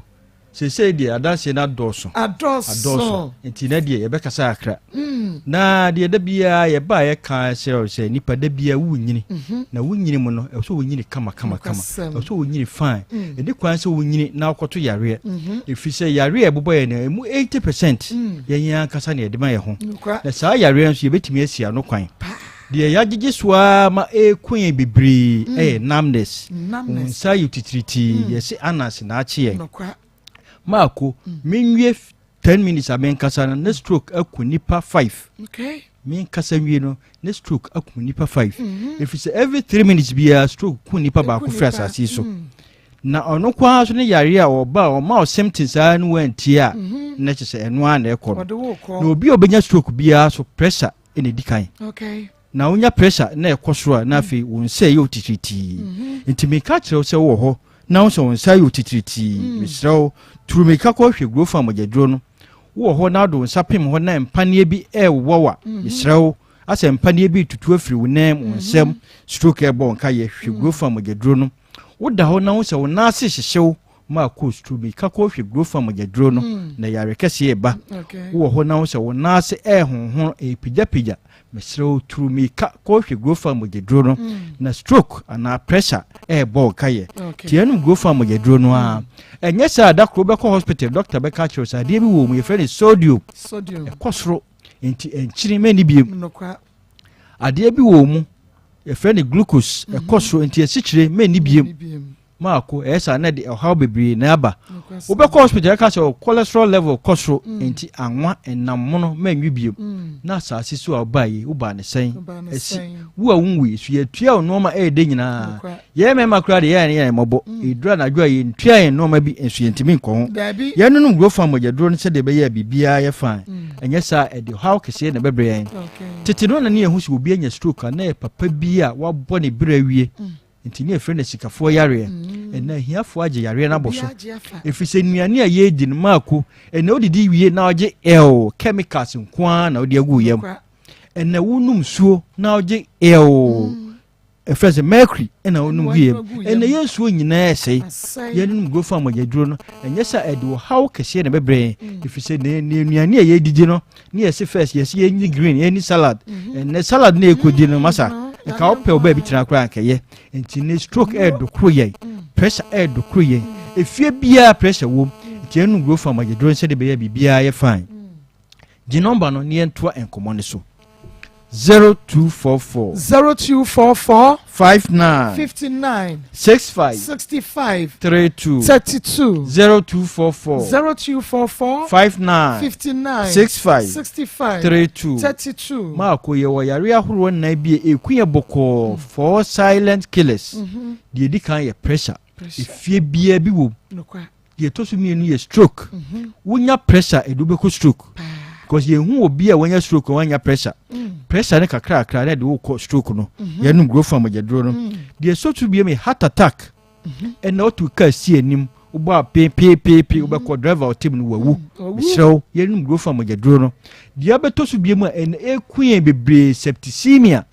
seesei deɛ adanseɛ no adɔɔso. Adɔɔso. Nti na deɛ yɛbɛkasa akra. Mm. Na deɛ da biara yɛba a yɛka kyerɛ sɛ nipa da biara wonyini. Mhm. Na wonyini mu no, ɛwɔ sɛ wonyini kama kama kama. Ɛwɔ sɛ wonyini fine. Mm. Ɛdi kwan sɛ wonyini na wokɔto yareɛ. Mhm. Ɛfiri sɛ yareɛ a ɛbobɔ yɛn no, ɛmu 80 percent mm. yɛn yɛn ankasa na yɛde ma yɛn ho. Na saa yareɛ nso yɛbɛtumi asi ano kwan. Deɛ yɛagyegye so ara ma ɛreku yɛn bebree mm. yɛ numbness. Wo nsa yɛ titiritii, mm. yɛse anas na akye yɛn. Maako, mm. menwie 10 minutes a menkasa no, ne stroke aku nipa 5. Okay. Menkasa nwie no, ne stroke aku nipa 5. Mm-hmm. Ɛfiri sɛ every 3 minutes biara stroke ku nipa baako firi asase so. Mm. Na ɔno nko ara so ne yareɛ a ɔba a ɔma wo symptoms saa no wantie a, mm-hmm. na kyerɛ sɛ ɛno ara na ɛkɔ no. Na obi a ɔbɛnya stroke biara so pressure na ɛdi kan. Na wonya pressure na ɛkɔ soro a na afei wo nsa yɛ otitiritii. Mhm. Nti meka kyerɛ wo sɛ wowɔ hɔ na wo sɛ wo nsa yɛ otitiritii. Mm. Mesrɛ wo, turu mmirika kɔhwɛ Growth Farm mogyaduro no. Wowɔ hɔ na wode wo nsa pem hɔ na mpaneɛ bi ɛrewɔ wo a, mhm. mesrɛ wo, asɛ mpaneɛ bi retutu afiri wo nan mu, wo mhm. nsam, stroke ɛrebɔ wo nkayɛ, hwɛ Growth Farm mogyaduro no. Woda hɔ na wo sɛ wo nan ase hyehye wo, ma kɔ sukuu bi ka kɔhwɛ gurofo a mogyaduro no mm. na yare kɛseɛ reba wowɔ hɔ na wo sɛ wo nan ase ɛrehonhono ɛrepigyapigya mesrɛ wo turu mirika kɔhwɛ gurofo a mogyaduro no mm. na stroke anaa pressure ɛrebɔ wo kayɛ tiɛ nom gurofo a mogyaduro no a mm. ɛnyɛ sɛ ada koro bɛkɔ hospital doctor bɛka kyerɛ sɛ adeɛ bi wɔ mu yɛfrɛ no sodium ɛkɔ soro nti ɛnkyini mɛni biem adeɛ bi wɔ mu yɛfrɛ no glucose ɛkɔ mm-hmm. soro nti asikyire mɛni biem Maako, ɛyɛ saa na ɛde ɔhaw bebree na aba. Wobɛkɔ hospital ɛka sɛ cholesterol level kɔ soro mm. nti anwa ɛnam mono mɛnwe bio. Mm. Na asase so a wobaa yi wobaa ne sɛn asi wo a wonwui so yɛtua wo nneɛma ɛyɛ dɛ nyinaa. Yɛn mmarima koraa de yɛn yɛn mmɔbɔ. Mm. Ɛduru anadwo a yɛntua yɛn nneɛma bi nso yɛntumi nkɔ ho. Yɛnonom wuro fa mogyaduro no sɛdeɛ ɛbɛyɛ a biribiara yɛ fine. Ɛnyɛ saa ɛde ɔhaw kɛseɛ na ɛbɛbrɛ yɛn. Tete no na ne yɛhu sɛ obi anya stroke a na yɛ papa bi a wabɔ ne berɛ awie. Nti ne yɛfrɛ no asikafoɔ yareɛ. Mm. Ɛnna ahiafoɔ agye yareɛ no abɔ so. Ɛfiri sɛ nnuane a yɛredi no maako, ɛnna wodidi wie na wogye ɛl chemicals nko ara na wode agu yam. Ɛnna wonom nsuo na wogye ɛl mm. ɛfrɛ sɛ mercury ɛna wonom gu yam. Ɛnna yɛn nsuo nyinaa ɛsɛe. Yɛnom guro fa mogyaduro no, ɛnyɛ sɛ ɛde ɔhaw kɛseɛ na ɛbɛbrɛ yɛn. Mm. Ɛfiri sɛ ne nnuane a yɛdidi no ne yɛse first yɛse yɛnyi green yɛnni salad mhm. ɛnɛ salad ne yɛkɔdi no masa mm, nka wopɛ wo baabi tena koraa nkɛyɛ nti ne stroke ɛɛdokoro yɛn mm. pressure ɛɛdokoro yɛn efie biara pressure wom nti ɛnu guro fam agyeduro nsɛ de bɛyɛ biribiara yɛ fine gye nɔmba no ne yɛntoa nkɔmmɔ no so 0244 0244 59 59 65 65 32 32 0244 0244 59 59 65 65 32 32 Maako yɛwɔ yare ahoroɔ nnan bi a ɛku yɛ bɔkɔɔ four silent killers deɛ ɛdi kan yɛ pressure efie biara bi wɔ mu Deɛ ɛtɔ so mmienu yɛ stroke. Mhm. Wonya pressure ɛde wobɛkɔ stroke. Because yɛhu obi a wanya stroke a wanya pressure. Mm. Pressure no kakrakra na ɛde wokɔ stroke no. Mhm. Yɛnom growth farm mogyaduro no. Mm. Deɛ ɛsɔ so biom yɛ heart attack. Mhm. Ɛna wotu kaa si anim wobɔ a peepeepeepe wobɛkɔ driver ɔtem no wawu. Mm. Mesrɛ wo yɛnom growth farm mogyaduro no. Deɛ ɛbɛtɔ so biom a ɛna ɛku yɛn bebree septicemia.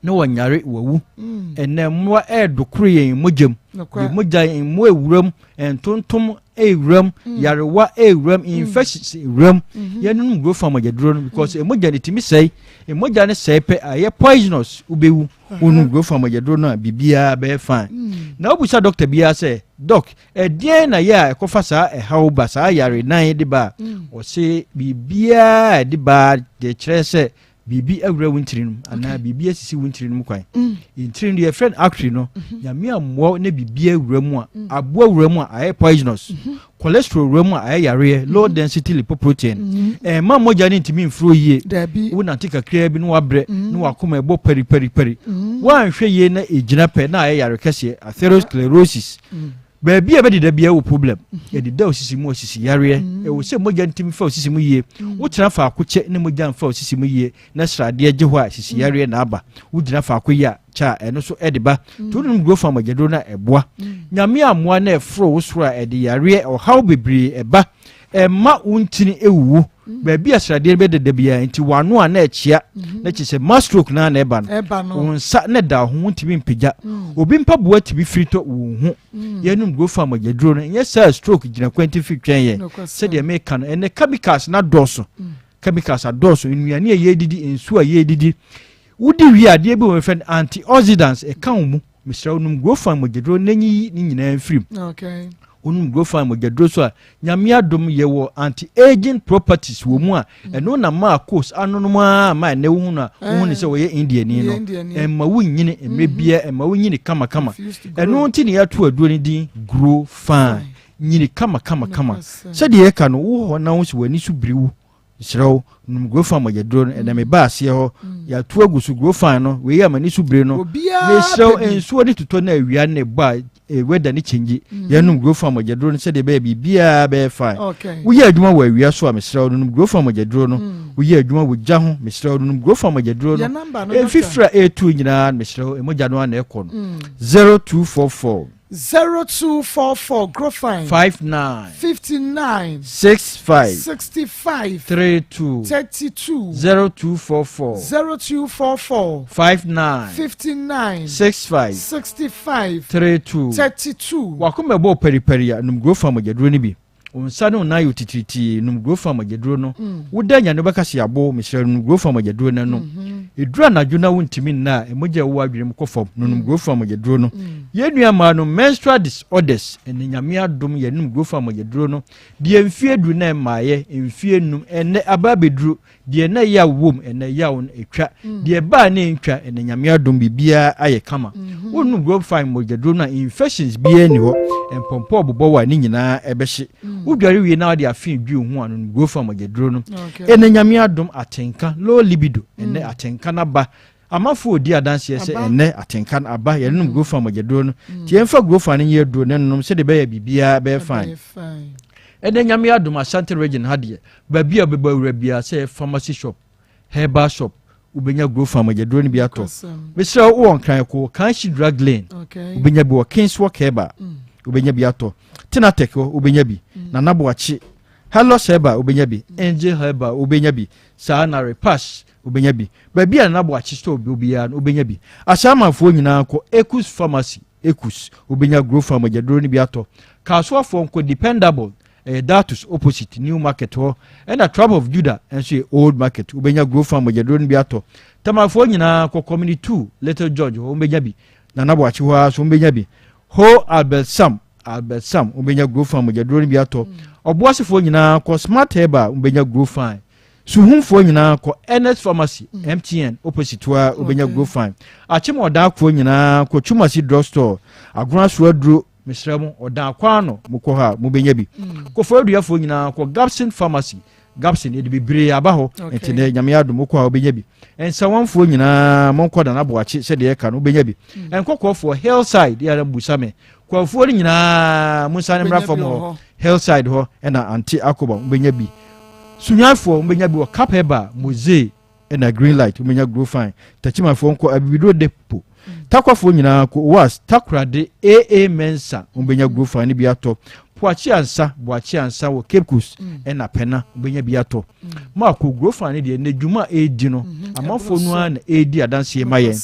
Na wɔnyare wɔawu mm. ɛnɛ mmoa ɛredokoro yɛn mogya mu yɛn mogya mmoa ewuram ntontom ewuram mm. yarewa ewuram mm. infections ewuram mm-hmm. yɛn wuro fa mogya duro no because mogya no tumi sɛe mogya no sɛe pɛ ayɛ poisonous wobɛwu wɔn wuro fa mogya duro no a biribiara bɛyɛ fine na wobusa doctor biara sɛ doc ɛdeɛn na yɛ a ɛkɔfa saa ɛhaw ba saa yare nan de ba a ɔse biribiara ɛde ba de kyerɛ sɛ biribi awura wo ntiri no mu anaa biribi asisi wo ntiri no mu kwan mm. ntiri no yɛfrɛ no artery no mhm. nyame ammoa ne biribi awura mu a mm. aboa wura mu a ayɛ poisonous mhm. cholesterol wura mu a ayɛ yareɛ mhm. low density lipoprotein ɛma mogya no ntumi mfuro yie wonante kakraa bi na wabrɛ na wakoma ɛbɔ pariparipari woanhwɛ yie na ɛgyina pɛ na ayɛ yare kɛseɛ atherosclerosis Baabi a ɛbɛdeda biara wɔ problem. Ɛdeda osisi mu osisi yareɛ. Mm. Ɛwɔ sɛ mogya ntumi fa osisi mu yie. Mm. Wotena faako kyɛ ne mogya mfa osisi mu yie na sradeɛ gye hɔ a sisi mm. yareɛ na aba. Wogyina faako yi a kyɛ a ɛno so ɛde ba. Nti wonom growth farm mogyaduro no a ɛboa. Nyame ammoa na ɛforo wo soro a ɛde yareɛ ɔhaw bebree ɛba. Ɛmma wo ntini ɛwuwu. Baabi a sradeɛ no bɛdeda biara nti w'ano a na ɛkyea na kyerɛ sɛ ma stroke no ara na ɛba no. Wo nsa na ɛda wo ho wontumi mpagya. Obi mpaboa tumi firi tɔ wo ho. Yɛnom Grofan mogyaduro no ɛnyɛ saa stroke gyina kwantifi twɛn yɛn. Sɛdeɛ meka no ɛnɛ chemicals no adɔɔso. Chemicals adɔɔso, nnuane a yɛdidi, nsuo a yɛdidi. Wodi wie a adeɛ bi wɔ yɛfrɛ no antioxidants ɛka wo mu. Mesrɛ wo nom Grofan mogyaduro na nyiyi ne nyinaa mfiri mu. Okay. Wonom Grofan mogyaduro so a, Nyame adom yɛwɔ anti-aging properties wɔ mu a ɛno na maa Coast anonom ara ma ɛnɛ wohu no a wohu no sɛ ɔyɛ Indiani no. Ɛmma wonnyini mmerɛ biara, ɛmma wonyini kamakama. Ɛno nti na yɛato aduro no din Grow Fine. Nyini kamakamakama. Sɛdeɛ yɛka no, wowɔ hɔ na wo sɛ w'ani so biri wo Mesrɛ wo, nom Grofan mogyaduro no. Ɛnɛ mebaa aseɛ hɔ, yɛato agu so Grofan no, wei a m'ani so bire no. Mesrɛ wo, nsuo ne totɔ na awia ne bɔ a eh, weather ne kyɛngye. Mm. Yɛnom Grofan mogyaduro no sɛdeɛ ɛbɛyɛ biribiara bɛyɛ fine. Woyɛ adwuma wɔ awia so a, mesrɛ wo, nom Grofan mogyaduro no. Mm. Woyɛ adwuma wɔ gya ho, mesrɛ wo, nom Grofan mogyaduro no. Mfifiri a ɛretu nyinaa, mesrɛ wo, mogya no ara na ɛkɔ no. 0244. 0244 Grofine. 59. 59. 65. 65. 32. 32. 0244. 0244. 59. 59. 65. 65. 32. 32. Wakoma ɛbɔ paripari a nom Grofine mogyaduro no bi. Wo nsa ne wo nan yɛ otitiritii, nom Grofan mogyaduro no. Woda nya no wobɛka sɛ yɛabo, mesrɛ nom Grofan mogyaduro no nom. Ɛduru anadwo na wontumi nna a, mogya a ɛwɔ w'adwene mu kɔ fam, no nom Grofan mogyaduro no. Yɛn nua mmaa no, menstrual disorders, ɛnɛ Nyame adom yɛnom Grofan mogyaduro no. Deɛ mfeɛ du na ɛmmaeɛ, mfeɛ num, ɛnɛ aba abɛduru, Deɛ na yaw wom ɛnɛ yaw no atwa, mm. deɛ ɛbaa ne ntwa ɛnɛ nyame adom biribiara ayɛ kama. Mm-hmm. Wonum Grobfine mogyaduro no a infections biara nni hɔ, mpɔmpɔ bobɔ wɔ a ne nyinaa ɛbɛhye. Mm. Wodware wie na wode afe dwi wo ho a nom Grofine mogyaduro no. Ɛnɛ nyame adom atenka low libido ɛnɛ mm. atenka no aba Amanfoɔ redi adanseɛ sɛ ɛnnɛ atenka no aba, yɛrenom Grofan mogyaduro no, nti yɛmfa Grofan no nyɛ aduro na nnom sɛdeɛ ɛbɛyɛ a biribiara bɛyɛ fine. Ɛnnɛ Nyame adom Ashanti region ha deɛ, baabi a wobɛbɔ awura biara, sɛ ɛyɛ pharmacy shop, herbal shop, wobɛnya Grofan mogyaduro no bi atɔ. Mesrɛ wo, wowɔ Nkran kɔ Kanshi Drug Lane, wobɛnya bi wɔ Kingswalk Herbal, wobɛnya bi atɔ. Tenatek hɔ, wobɛnya bi. Nana Boakye, Halos Herbal, wobɛnya bi. Angel Herbal, wobɛnya bi. Saa na Repash Wobɛnya bi. Baabi a Nana Boakye store wɔ biara no, wobɛnya bi. Ahyɛamanfoɔ nyinaa nkɔ Ekus Pharmacy, Ekus, wobɛnya Growfarm agyaduro no bi atɔ. Kasoafoɔ nkɔ Dependable, ɛyɛ Datus opposite New Market hɔ. Ɛna Tribe of Judah nso yɛ Old Market, wobɛnya Growfarm agyaduro no bi atɔ. Tamafoɔ nyinaa nkɔ Community 2, Little George hɔ, wobɛnya bi. Nana Boakye hɔ ara nso wobɛnya bi. Ho Albert Sam, Albert Sam, wobɛnya Growfarm agyaduro no bi atɔ. Ɔboasefoɔ nyinaa kɔ Smart Herbal, wobɛnya Growfine. Suhumfoɔ nyinaa kɔ Ernest Pharmacy, MTN, opposite hɔ a wobɛnya okay. Grofine. Akyem Ɔdaakoɔ nyinaa kɔ Twumasi Drug Store, Agona so aduro, mesrɛ mo, Ɔdaakɔ ano mokɔ hɔ a mobɛnya bi. Mm. Kofoaduafoɔ nyinaa kɔ Gabson Pharmacy, Gabson yɛde bebree aba hɔ, okay. nti nɛ Nyame adom wokɔ a wobɛnya bi. Nsawanfoɔ nyinaa monkɔ Nana Boakye sɛdeɛ ɛka no wobɛnya bi. Mm. Nkɔkɔɔfoɔ Hillside yɛra mbusa me Kwafuo no nyinaa monsane mmra fam hɔ hillside hɔ ɛna ante akoba mobɛnya bi sunyanfoɔ mobɛnya bi wɔ cap herbal mose ɛna green light mobɛnya grow fine takyimafoɔ nkɔ abibiduro depo takwafoɔ nyinaa kɔ oas takorade aa mensa mobɛnya grow fine no bi atɔ poakye ansa boakye ansa wɔ cape coast ɛna pɛna mobɛnya bi atɔ maako grow fine no deɛ ne dwuma a ɛredi no amanfoɔ no ara na ɛredi adanseɛ ma yɛn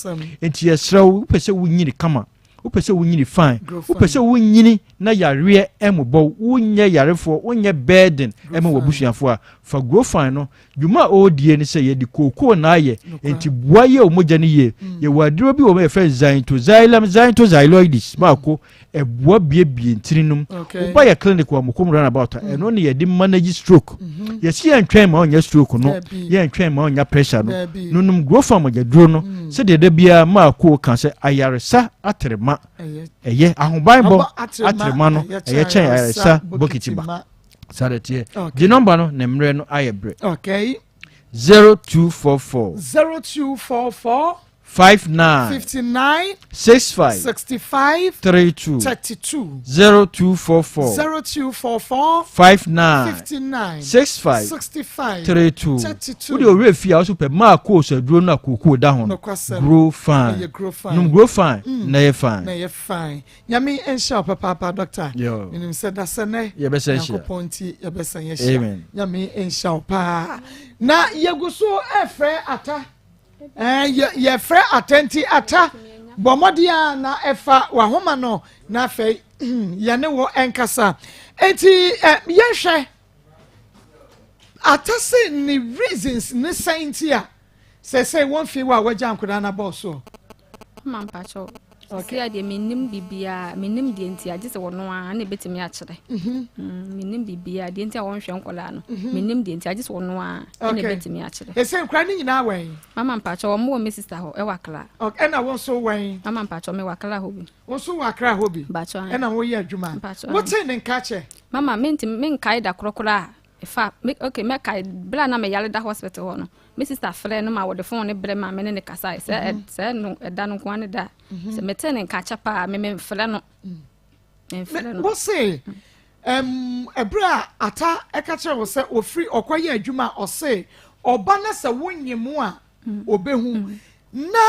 nti yɛsrɛ wo wopɛ sɛ wonyini kama Wopɛ sɛ wonyini fine. Wopɛ sɛ wonyini na yareɛ mmobɔ wo, wonyɛ yarefoɔ, wonyɛ burden ma w'abusuafoɔ a, fa Grofine no. Dwuma a ɔredie ne sɛ yɛde kookoo na ayɛ, enti boa yɛ wo mogya no yie. Yɛwɔ aduro bi wɔ hɔ yɛfrɛ no Xanthoxylum xanthoxyloides baako, ɛboa biebie ntini nom. Woba yɛ clinic wɔ Amokom roundabout a, ɛno ne yɛde manage stroke. Yɛsi yɛntwɛn ma ɔnyɛ stroke no, yɛntwɛn ma ɔnya pressure no. Nonom Grofine mogyaduro no. Sɛdeɛ da biara Marko ka sɛ ayaresa atrema ɛyɛ ahobanbɔ atrema no ɛyɛ kyɛn ayaresa bokiti ba. Saa de teɛ. Gye nɔmba no na mmerɛ no ayɛ berɛ. Okay. 0244. 0244. 59 59 65 65 32 32 0244 0244 59 59 65 65 32 32 wode owurɛ fie a wo so pɛ maa koos aduro no a kookoo da ho no Nokwasɛm. grow fine Ɛyɛ grow fine. nom grow fine na ɛyɛ fine na ɛyɛ fine nyame nhyɛ wo papaapa doctor Yo. menim sɛ dasɛ nɛ Yɛbɛsan ahyia. nyankopɔn nti yɛbɛsan ahyia Amen. nyame nhyɛ wo paa na yɛgu so ɛfrɛ ata Eh, yɛfrɛ ata nti ata bɔ mmɔden a na ɛfa wahoma no na afei yɛne wo ɛnkasa enti eh, yɛnhwɛ ata se ne reasons ne sɛn nti a sɛsɛ wɔn fi wɔ a wɔagya nkwadaa no abɔɔ soɔ. Mama mpakyɛw. Sisi a deɛ mennim biribiara, mennim deɛ nti a gye sɛ wɔno ara na ɛbɛtumi akyerɛ. Mhm. Mm, mennim biribiara deɛ nti a wɔnhwɛ nkwadaa no. Mhm. Mennim deɛ nti a gye sɛ wɔno ara na ɛbɛtumi akyerɛ. Ɛsɛ nkwadaa no nyinaa wɛn? Mama mpakyɛw wɔn wɔ me sista hɔ ɛwɔ Accra. Ɛna wɔn nso wɛn? Mama mpakyɛw mewɔ Accra hɔ bi. Wɔn nso wɔ Accra hɔ bi? Mpakyɛw. Ɛna wɔyɛ adwuma? Mpakyɛw. Wote ne nka kyɛ? Mama mentumi menkae da korɔ koraa Fa me okay mɛkae bere a na meyare da hospital hɔ no me sister frɛ no ma wɔde phone no brɛ ma me ne ne kasae sɛ mhm. sɛ no ɛda no nko ara ne da mhm. sɛ metee ne nka kyɛ paa me memfrɛ no mm. memfrɛ no wose ɛberɛ a ata ɛka kyerɛ wo sɛ ɔfiri ɔkɔyɛ adwuma a ɔse ɔba na sɛ wonye mu a mm. ɔbɛhu mm. na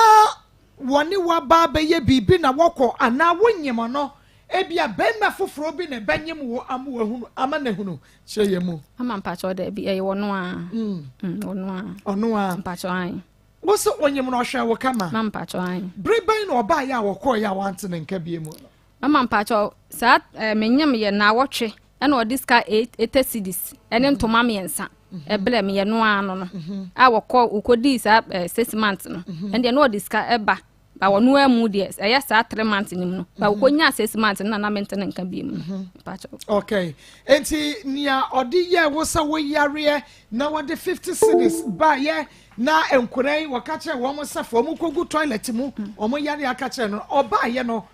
wɔne waba bɛyɛ biribi na wɔkɔ anaa wonyem no ebia bɛrima foforɔ bi na ɛbɛnyem wo ama wahunu ama no ahunu Kyerɛ yɛn mu. Mama mpakyɛw daabi ɛyɛ ɔno a. Mm. Mm, ɔno a. Ɔno a. Mpakyɛw ayi. Wosɛ onyim na ɔhwɛ wo kama. Mama mpakyɛw ayi. Bere bɛn na ɔbaa yɛ a wɔkɔɔ yɛ a wante ne nka bie mu no. Mama mpakyɛw saa ɛɛ eh, menyam yɛ naawɔtwe ɛna ɔde sika eight cedis ɛne mhm. ntoma mmiɛnsa mhm. ɛbrɛ me yɛ no ano no mhm. a wɔkɔ wɔkɔdii saa ɛɛ eh, six months no ɛndeɛ na ɔde sika ɛba. Ba wɔ noa mu deɛ ɛyɛ saa three months nim no ba wokɔ nya six months no na na mente ne nka bi mu no mpakyɛw. Okay nti nea ɔde yɛ wo sɛ wo yareɛ na wɔde fifty cedis baayɛ na nkwadaa yi wɔka kyerɛ wɔn sɛ fɔ wɔn kɔgu toilet mu wɔn yareɛ aka kyerɛ no ɔbaayɛ no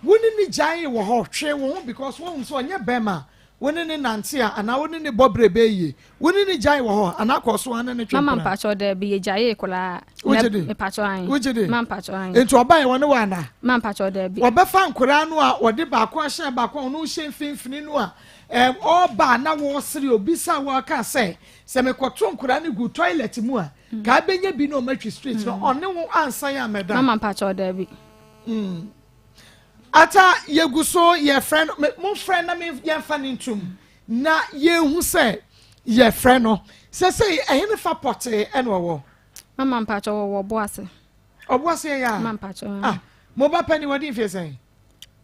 Wo ne no gyaee wɔ hɔ, twee wo ho because woahu sɛ ɔnyɛ bɛrima a wo ne no nante a anaa wo ne no bɔ berɛ bɛyɛ yie. Wo ne no gyaee wɔ hɔ anaa kɔɔ so ara ne no twe Mama mpena? mpakyɛw daabi yɛgyaee koraa. Wogye di? Mepakyɛw ae. Wogye di? Ma mpakyɛw ae. Nti ɔbaeɛ wɔne wo ana? Ma mpakyɛw daabi. Wɔbɛfa nkoraa no a wɔde baako ahyɛ baako a ɔno hyɛ mfimfini no a ɛm ɔreba a na wɔresere obisa wɔka sɛ sɛ mekɔto nkoraa no gu toilet mu a kaa bɛnya bi na ɔmatwi street no ɔne wo ansan ammɛda? Mama mpakyɛw daabi. Mm. Ata yɛgu so yɛfrɛ no momfrɛ na yɛmfa no ntom na yɛhu sɛ yɛfrɛ no sɛsɛ ɛhe ne fa pɔtee ɛna ɔwɔ. Mama mpakyɛ wɔwɔ ɔbo ase. Ɔbo ase yɛ a. Mama mpakyɛ. Ah mo ba pɛ ni wɔde mfie sɛn.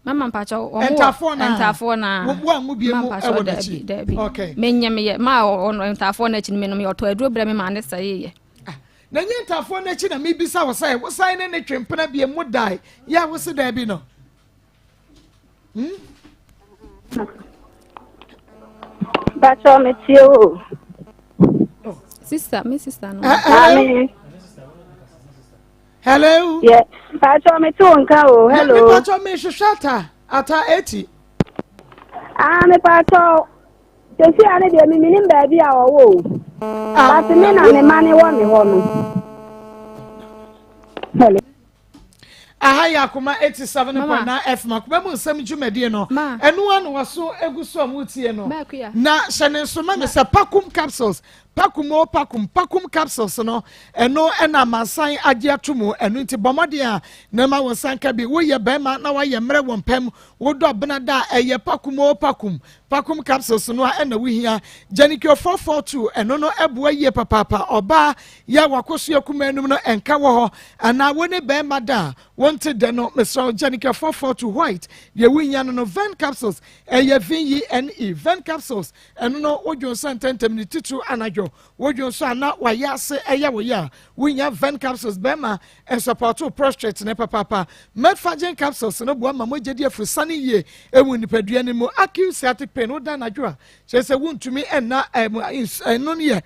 Mama mpakyɛ wɔn wɔ ntaafoɔ na ntaafoɔ na. Wɔn a mo bie mu ɛwɔ n'akyi. Daabi okay. Menyɛ meyɛ maa ɔno ntaafoɔ n'akyi no menom yɛ ɔtɔ aduro brɛ me maa ne sɛ yeyɛ. Ah, na nyɛ ntaafoɔ no akyi na mebisa wo sɛ wosan ne ne twe mpena bie mu dae yɛ a wose daabi no hmm? Bakyɛ metie o. Oh. Sister, me sister no. Eh, hello. Hello. Yeah. Bakyɛ mete wo nka o. Hello. Me bakyɛ me hwehwɛ ata ata eti. Ah, me bakyɛ Seesei ara deɛ me menim baabi a ɔwɔ o. Ah. But me na me ma ne wɔ me hɔ no. Hello. Aha yɛ Akoma 87.9 FM Akoma mu nsɛm dwumadie no ɛno ano wɔso egu so a wɔretie no na hyɛ ne nso ma me sɛ pakum capsules pakum o pakum pakum capsules no ɛno ɛna amansan agye ato mu ɛno nti bɔ mmɔden a na ma wɔn nsa nka bi woyɛ bɛrima na wayɛ mmerɛ wɔ mpam wodɔ benada a ɛyɛ pakum o pakum Pakum capsules no a ɛna wohia. Gyenicure 442 ɛno no ɛboa yie papaapa. Ɔbaa yɛ a wakɔsoa kumaa num no ɛnka wɔ hɔ anaa wo ne bɛɛma da a wonte dɛ no mesrɛ wo Gyenicure 442 white deɛ wohia no no Ven capsules ɛyɛ V-E-N-E Ven capsules ɛno no wodwo nsa ntɛntɛm ne titiriw anadwo wodwo nso a na wayɛ ase ɛyɛ wo yɛ a wohia Ven capsules bɛɛma Ɛsɔpɔɔto prostrate no papaapa. Metforgen capsules no boa ma mogya di afurusane yie wɔ nipadua no mu. Acute sciatic pain, woda anadwo a, kyerɛ sɛ wontumi nna, ɛno no yɛ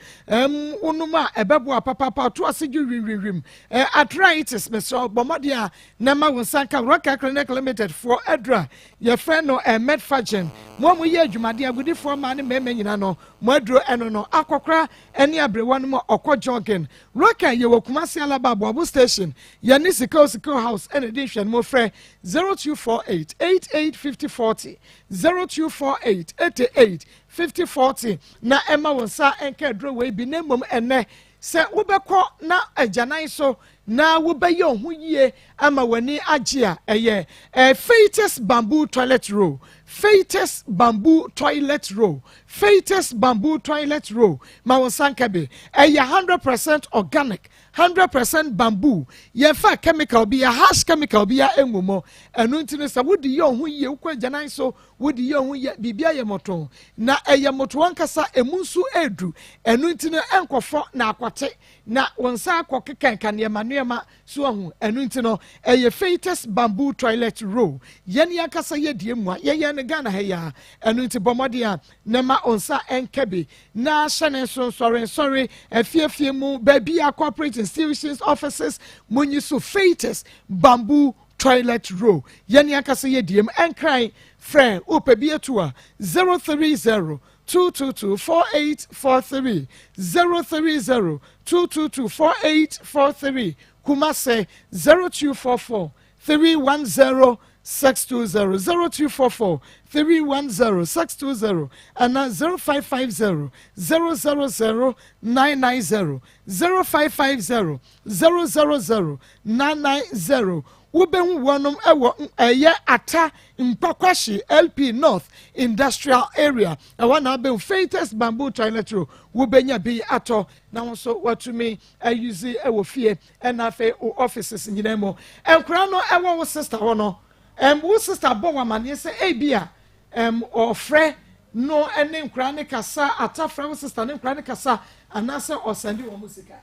wonom a ɛbɛboa papaapa. To ase dwo wimwimwim. Arthritis, mesrɛ wo bɔ mmɔden a na ma wo nsa nka Roca Clinic Limited foɔ aduro a yɛfrɛ no Metforgen. Mo a moyɛ adwumaden, agudifoɔ mmaa ne mmarima nyinaa no, mo aduro ɛno no. Akɔkora. ne aberewa no mu a ɔkɔ jogging. Raquel yɛwɔ Kumasi Alaba Aboabo station yɛne Sikeo Sikeo House ɛna ɛdi nhwɛnimu frɛ 0248 88 50 40 0248 88 50 40 na ɛma wo nsa nka aduro wei bi na mmom ɛnɛ sɛ wobɛkɔ na agyanan so na wobɛyɛ wo ho yie ama w'ani agye a, ɛyɛ eh, Feites Bamboo Toilet Roll, Feites Bamboo Toilet Roll, Feites Bamboo Toilet Roll, ma wo nsa nka bi. Ɛyɛ 100% organic, 100% bamboo, yɛmfa chemical bi, harsh chemical bi ngu mu. Ɛno nti no sɛ wode yɛ wo ho yie, wokɔ agyanan so, wode yɛ wo ho yie, biribi ayɛ mmɔtɔn, na ɛyɛ mmɔtɔn ankasa, emu nso ɛredu. Ɛno nti no ɛnkɔfɔ na akɔte Na wo nsa akɔ keka nneɛma nneɛma so ahu. Ɛno nti no, ɛyɛ Feites Bamboo Toilet Roll. Yɛn ankasa yɛ deɛ mua. Yɛyɛ no Ghana ha yi ara. Ɛno nti bɔ mmɔden a na ma wo nsa nka bi. Na hyɛ ne nso nsɔre nsɔre, afie afie mu, baabi a corporate institutions, offices, monyi so Feites Bamboo Toilet Roll. Yɛn ankasa yɛ deɛ mu. Ɛnkran, frɛ, wopɛ bi atu a, 030 222 4843 030 222 4843 Kumase 0244 310 620 0244 310 620 ana 0550 000 990 0550 000 990 Wobɛhu wɔnom wɔ ɛyɛ Ata Nkwakwahye LP North Industrial Area. Ɛhɔ na wobɛhu Faithers Bamboo Toilet Roll. Wobɛnya bi atɔ na wo nso watumi ayuzi wɔ fie ɛna afei wo offices nyinaa mu. Nkwadaa no ɛwɔ wo sister hɔ no, ɛm wo sister bɔ wo amaneɛ sɛ ebi a ɛm ɔfrɛ no ne nkwadaa no kasa, Ata frɛ wo sister ne nkwadaa no kasa anaasɛ ɔsɛnde wɔn sika.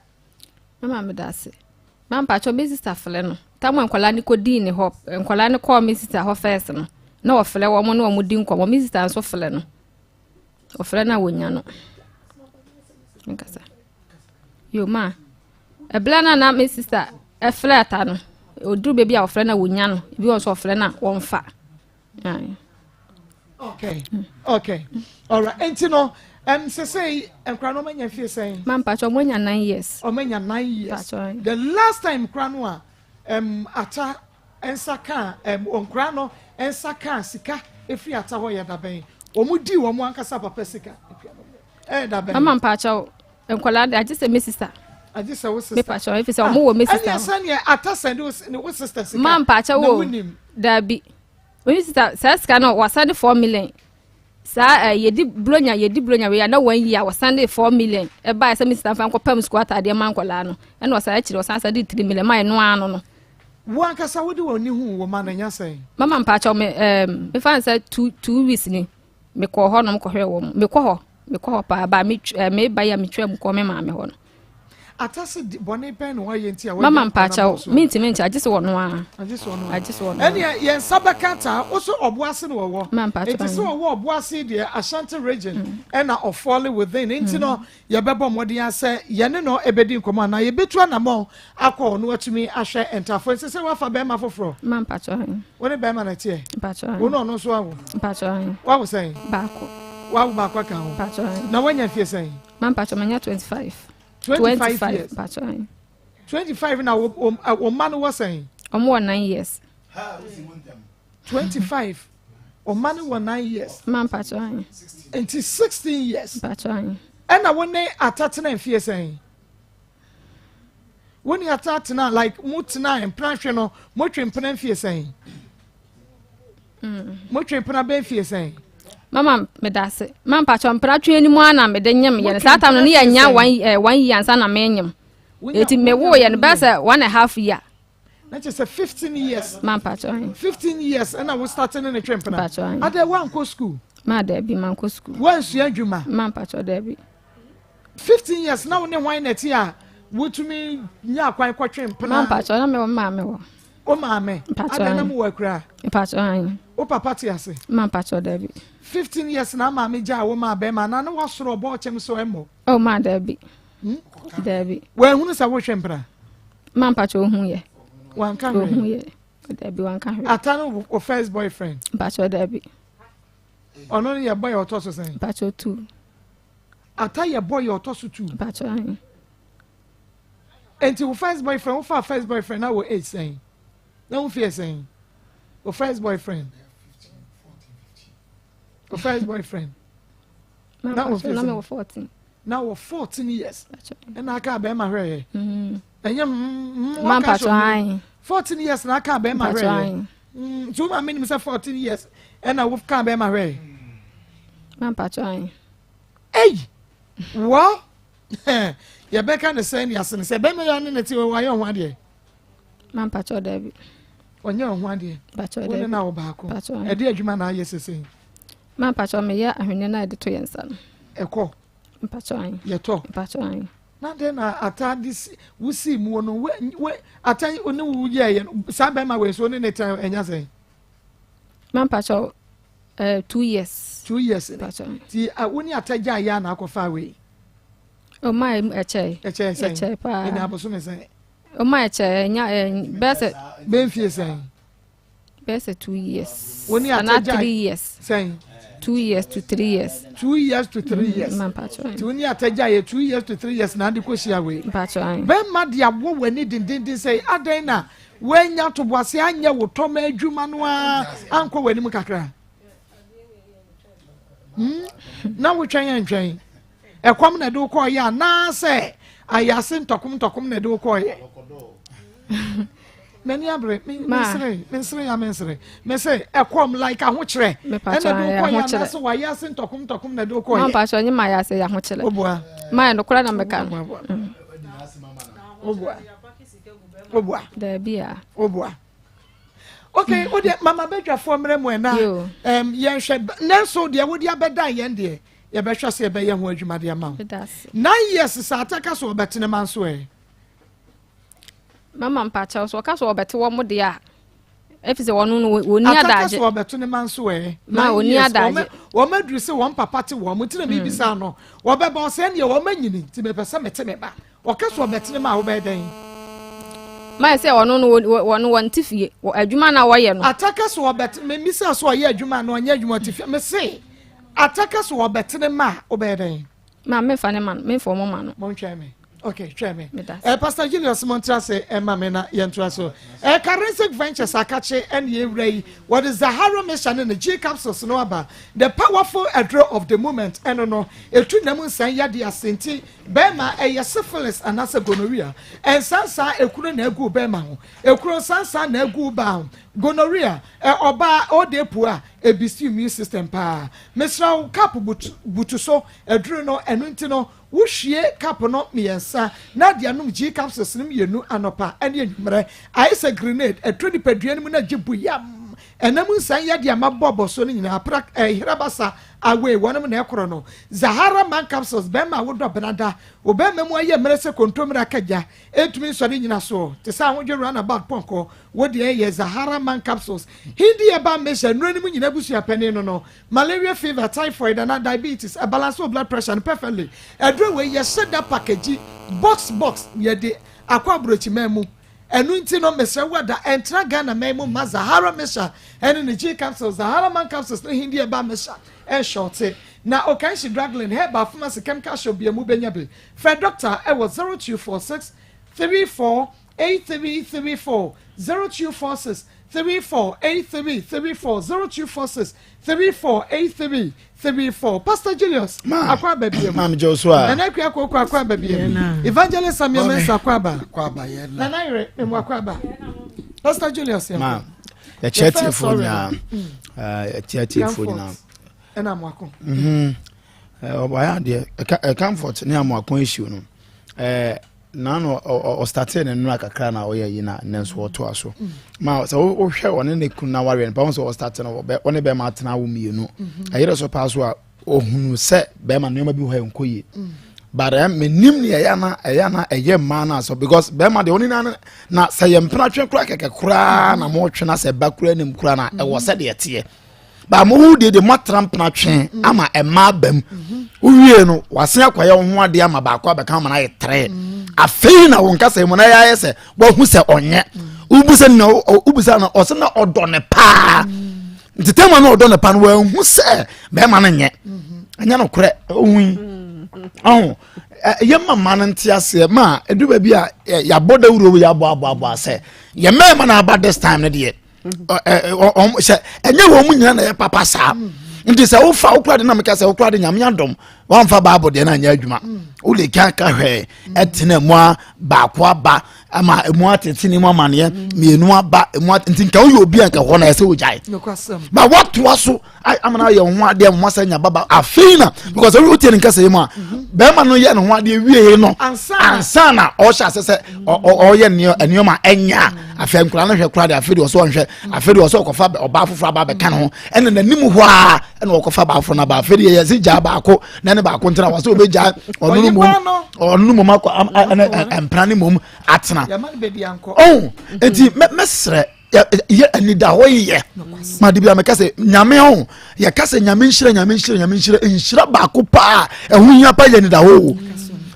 Mama meda ase. Ma mpakyɛw me sister frɛ no. Tam a nkwadaa no kɔdii ne hɔ, nkwadaa no kɔɔ me sister hɔ first no, na ɔfrɛ wɔn ne wɔn di nkɔmmɔ. Me sister nso frɛ no. Ɔfrɛ no a wɔnya no. Nkasa. Yo ma. Ɛberɛ no a na me sister ɛfrɛ ata no, ɔduru baabi a ɔfrɛ no a wɔnya no. Ebi wɔ nso ɔfrɛ no a wɔmfa. Okay. Okay. All right. Nti no, sese nkura no ɔmanya fie sɛn? Ma mpatsɔ ɔmo anya nine years. Ɔmo anya nine years. The last time nkura no a ata nsa kaa nkura no nsa kaa sika efiri ata hɔ yɛ dabɛn. Ɔmo di wɔn ankasa papa sika. Ɛyɛ dabɛn. Mama mpatsɔ nkwadaa de agye sɛ me sista. Agye sɛ wo sista. Me patsɔ efi sɛ ɔmo wɔ me sista. Ɛnni sɛ neɛ ata sɛn de wo sista sika. Ma mpatsɔ wo. Daabi. Oyi sista saa sika no wasan de four million saa ɛ eh, yɛdi buronya yɛdi buronya wei a na wɔn yi a wɔsan de four million ɛbaa sɛ mi sista nfa nkɔ pam sukuu ataadeɛ ma nkɔlaa no ɛna ɔsan akyire ɔsan san de three million maa ɛno ano no. Wo ankasa wode wɔn ani hu wo ma no nya sɛn? Mama mpakyɛw me ɛɛm eh, mefa n sɛ two two weeks ni. Mekɔɔ hɔ nom kɔhwɛɛ wɔn. Mekɔ hɔ, mekɔ hɔ paa. Ba me eh, meba yi a metwaa mu kɔɔ me maame hɔ no. Atase bɔne bɛn na wayɛ nti a wagya Mama mpaakyɛw, mentumi nkyɛ, agye sɛ wɔno ara. Agye sɛ ɔno ara. Agye sɛ ɔno ara. Ɛnneɛ yɛn nsa bɛka taa, wo so Ɔboase na wɔwɔ. Ma mpaakyɛw. Nti sɛ ɔwɔ Ɔboase deɛ Ashanti region ɛna ɔfɔle within. Nti no Yɛbɛbɔ mmɔden ara sɛ yɛne no bɛdi nkɔmmɔ anaa yɛbɛtu anammɔn akɔ hɔ na watumi ahwɛ ntafo. Ɛnsɛ sɛ woafa bɛrima foforɔ. Ma mpakyɛ he. Wo ne bɛrima na ɛteɛ? Mpakyɛ he. Wo ne ɔno nso awo? Mpakyɛ he. Woawo sɛn? Baako. Woawo baako aka ho? Mpakyɛ he. Na woanya mfie sɛn? Ma mpakyɛ manya 25. 25 years? Mpakyɛ he. 25 na wo mma no wɔ sɛn? Ɔmo wɔ 9 years. 25 ɔma no wɔ 9 years. Ma mpakyɛ he. Nti 16 years. Mpakyɛ he. Ɛna wo ne ata tena mfie sɛn? Wo ne ata tena like mo tena mpena hwe no mo twe mpena mfie sɛn? Mm. Mo twe mpena bɛn fie sɛn? Mama medase. Ma mpakyɛ mpena twe anim ara na mede nyem yɛ no. Saa tam no ne yɛ nya one eh, one year ansa na menyem. Eti me wo yɛ no bɛyɛ sɛ one and a half year. Na kyerɛ sɛ 15 years. Ma mpakyɛ he. 15 years ɛna wo start ne ne twe mpena. Mpakyɛ he. Adɛ woankɔ school? Ma daabi mankɔ school. Woansua adwuma? Ma mpakyɛ daabi. 15 years na wo ne hwan na ɛte a wotumi nya akwan kɔtwe mpena? Ma mpakyɛ na me wɔ maame wɔ. Wo maame? Mpakyɛ Adɛ na mo wɔ akura? Mpakyɛ he. Wo papa te ase? Ma mpakyɛ daabi. 15 years na maame gyaa wo maa bɛrima anaa na wasoro ɔbɔ ɔkyɛm so ɛmmɔ? Oh ma daabi. Hmm? Daabi. Wanhunu sɛ wohwɛ mpena? Ma mpakyɛ ohu yɛ. Wanka hwee. Ohu yɛ. Daabi wanka hwee. Ata no wo first boyfriend? Mpakyɛ daabi. Ɔno no yɛ boy ɔtɔ so sɛn? Mpakyɛ tu. Ata yɛ boy ɔtɔ so tu. Mpakyɛ. Enti wo first boyfriend wo fa first boyfriend na wɔ age sɛn? Na wo fie sɛn? Wo first boyfriend. Wo first boyfriend. Na wo fie sɛn? 14. Na wɔ 14 years. Ɛna aka abɛɛma hwɛ yɛ. Mm-hmm. Ɛnyɛ mm waka so. 14 years na aka abɛɛma hwɛ yɛ. Nti wo maame nim sɛ 14 years ɛna wo ka abɛɛma hwɛ yɛ. Mampakyɛ. Ei! Wɔ yɛbɛka ne sɛn ne ase ne sɛ bɛma yɛ ne ne te wayɛ ho adeɛ. Mampakyɛ daabi. Ɔnyɛ ho adeɛ. Mpakyɛ daabi. Wo ne na wo baako. Ɛde adwuma na ayɛ sese. Mampakyɛ meyɛ ahweneɛ na yɛde to yɛn nsa no. Ɛkɔ. Mpakyɛ ayi. Yɛtɔ. Mpakyɛ ayi. Na dɛn na ataade si wosi mu no we we ata ne wo yɛɛyɛ no saa bɛrima wei so ne ne tɛn ɛnya sɛn. Mampakyɛ Eh, 2 years. 2 years ni. Ti a wo ni atagya yɛ ana akɔfa wei. O ma ɛkyɛ. Ɛkyɛ sɛn. Ɛkyɛ paa. Ɛna abosome sɛn. O ma ɛkyɛ ɛnya ɛ bɛyɛ sɛ. Bɛn fie sɛn. Bɛyɛ sɛ 2 years. Wo ni atagya 3 years. Sɛn. 2 years to 3 years. 2 years to 3 years. Mpatsɔ. Ti wo ni atagya yɛ 2 years to 3 years na adi ko hyia wei. Mpatsɔ. Bɛrima de awɔ w'ani dendenden sɛ adan na Woannya ntoboase anyɛ wo tɔma adwuma no ara ankɔ w'anim kakra? Hmm? Na wotwɛn antwɛn? Ɛkɔm na ɛde wo kɔɔyɛ anaasɛ ayase ntɔkom ntɔkom na ɛde wo kɔɔyɛ? M'ani abere, mensere, mensere ya mensere. Mese ɛkɔm like ahokyerɛ ɛna ɛde wo kɔɔyɛ anaasɛ wayase ntɔkom ntɔkom na ɛde wo kɔɔyɛ? Mampakyɛ ɔnye mayase yɛ ahokyerɛ. Obua. Mayɛ nokora na meka no. Obua. Obua. Daabi a. Obua. Okay, o deɛ mama badwafoɔ mmerɛ mu ɛna um, yɛnhwɛ nanso deɛ wode abɛdan yɛn deɛ yɛbɛhwɛ sɛ yɛbɛyɛ ho adwuma de ama wo. 9 years sɛ ataka so ɔbɛtene ma nso ɛ. Mama mpakyɛw so ɔka so ɔbɛte wɔn deɛ a efi sɛ wɔn no wɔn ni adagye. Ataka so ɔbɛto ne ma nso ɛ. Ma wɔn ni adagye. Wɔn aduru sɛ wɔn papa te wɔn nti na mi bisa no wɔbɛba ɔsɛ ɛnneɛ wɔn anyini nti mepɛ sɛ mete me ba. Ɔka sɛ ɔbɛtene ma a wobɛyɛ dɛn? Mayɛ sɛ ɔno no wɔn wɔn te fie wɔ adwuma na wɔyɛ no. Ataka sɛ ɔbɛtene mmisa sɛ ɔyɛ adwuma na ɔnyɛ adwuma ɔte fie mese ataka sɛ ɔbɛtene ma a wobɛyɛ dɛn? Ma mefa ne ma no mefa ɔmo ma no. Montwɛn me. Okay, twɛn me. Eh, Pastor Julius montra se ɛma me na yɛntoa so. Eh, Karensic Ventures akakye ɛne yɛwura yi wɔde Zahara Mixture ne ne G capsules no aba. The powerful aduro of the moment ɛno no ɛtu nam nsan yadeɛ ase nti Bɛɛma, ɛyɛ syphilis anaasɛ gonorrhea. Nsansaa ekuro na egu bɛɛma ho. Ekuro nsansaa na egu baa ho. Gonorrhea, ɛ ɔbaa ɔde pue a, ebisi immune system paa. Mesrɛ wo, cup butu butu so aduru no, ɛno nti no, wo hwie cup no mmiɛnsa na de anom G capsules no mmienu anɔpa ɛne anwummerɛ. Ayɛ sɛ grenade, ɛtɔ nipadua no mu na gye bu yam. Ɛnam nsan yadeɛ a mabɔ bɔ so no nyinaa, pra ɛ hera basa Away, wɔnom na ɛkorɔ no. Zahara man capsules, bɛɛma a wodɔ benada, wo bɛɛma mu ayɛ mmerɛ sɛ kontommire aka gya, ɛntumi nsɔre nnyina soɔ, te sɛ ahodwo run about pɔnkɔ, wo deɛ yɛ Zahara man capsules. Hindi herbal mixture, nnuro no mu nyina abusua panin no no, malaria fever, typhoid anaa diabetes, ɛbalance wo blood pressure no perfectly. Aduro wei yɛhyɛ da package box box na yɛde akɔ aburokyiman mu. Ɛno nti no mesrɛ wo ada ɛntena Ghana man mu mma Zahara Mixture ɛne ne G capsules, Zahara man capsules ne Hindi herbal mixture ɛnshɔɔte. Na Okanshi Draglin herbal pharmacy chemical shop bia mu wobɛnya bi. Frɛ doctor ɛwɔ 0246 34 8334, 0246 34 8334, 0246 34 83 34. Pastor Julius akɔ aba biam. Maame jɛ so a. Nana Akua Koko akɔ aba biam. Evangelist Samuel Mensah akɔ aba. Nana Yere Memu akɔ aba. Pastor Julius yɛn. Ma yɛkyerɛ tiefo nyinaa. Yɛkyerɛ tiefo nyinaa. Ɛna amoako. Ɔyɛ adeɛ comfort ne amoako issue no. Na no ɔstartee ne nnora kakra na ɔyɛ yi na nnɛ nso ɔtoa so ma sɛ wohwɛ ɔne ne kunu na wareɛ no pa ho sɛ ɔstarte no ɔne bɛrima atena wo mmienu mm-hmm. ɛyerɛ so paa so a ɔhunu sɛ bɛrima nneɛma bi hɔ a ɛnkɔ yie mm. but eh, menim ne ɛyɛ na ɛyɛ na ɛyɛ mmaa no asɔ because bɛrima deɛ ɔne na na sɛ yɛ mpena twe koraa kɛkɛ koraa na motwe na sɛ ba koraa nim koraa na ɛwɔ sɛ deɛ teɛ ba mo ho deɛ deɛ mo atena mpena twe mm. ama ɛma aba mu mm-hmm. wowie no wasen akɔyɛ wo ho adeɛ ama baako abɛka ama no ayɛ trɛ mm. afei na wo nkasa mu na yɛ ayɛ sɛ wahu sɛ ɔnyɛ mm. wobu sɛ na wobu sɛ na ɔsɛ na ɔdɔ ne paa nti tɛma na ɔdɔ ne paa no wahu sɛ bɛrima no nyɛ mm-hmm. ɛnyɛ no korɛ ohu yi. Ɔho yɛ ma ma no nte aseɛ ma ɛdu baabi a yɛabɔ dawuro yɛabɔ abɔ abɔ asɛ yɛ mmarima na aba this time no deɛ sɛ ɛnyɛ wɔn mu nyina na ɛyɛ papa saa nti sɛ wofa wokora de na meka sɛ wokora de nyame adɔm wamfa bible deɛ no anyɛ adwuma wode ka ka hwɛɛ ɛtena mu a baako aba ama emu atete ne mu amaneɛ mmienu aba emu nti nka woyɛ obi a nka hɔ na ɛsɛ wogyae ba woatoa so ama no ayɛ ho adeɛ mo asɛ nya baba afei na because wotie ne nkasa yi mu a bɛrima no yɛ ne ho adeɛ wie no ansa na ɔhyɛ ase sɛ ɔyɛ nneɛma ɛnyɛ a afei nkura no hwɛ kora deɛ afei deɛ ɔsɛ ɔnhwɛ afei deɛ ɔsɛ ɔkɔfa ɔbaa foforɔ aba abɛka ne ho ɛna n'anim hɔ a ɛna ɔkɔfa baa foforɔ no aba afei deɛ yɛsi gyaa baako na ne baako ntena wɔ sɛ ɔbɛgyaa ɔno no mom ɔno no mom akɔ ɛna mpena ne mom atena ɔn eti mɛsrɛ yɛ anidahɔ yɛ ma de bi a mɛka sɛ nyame ho yɛka sɛ nyame nhyira nyame nhyira nyame nhyira nhyira baako paa ɛho hia pa yɛ anidahɔ o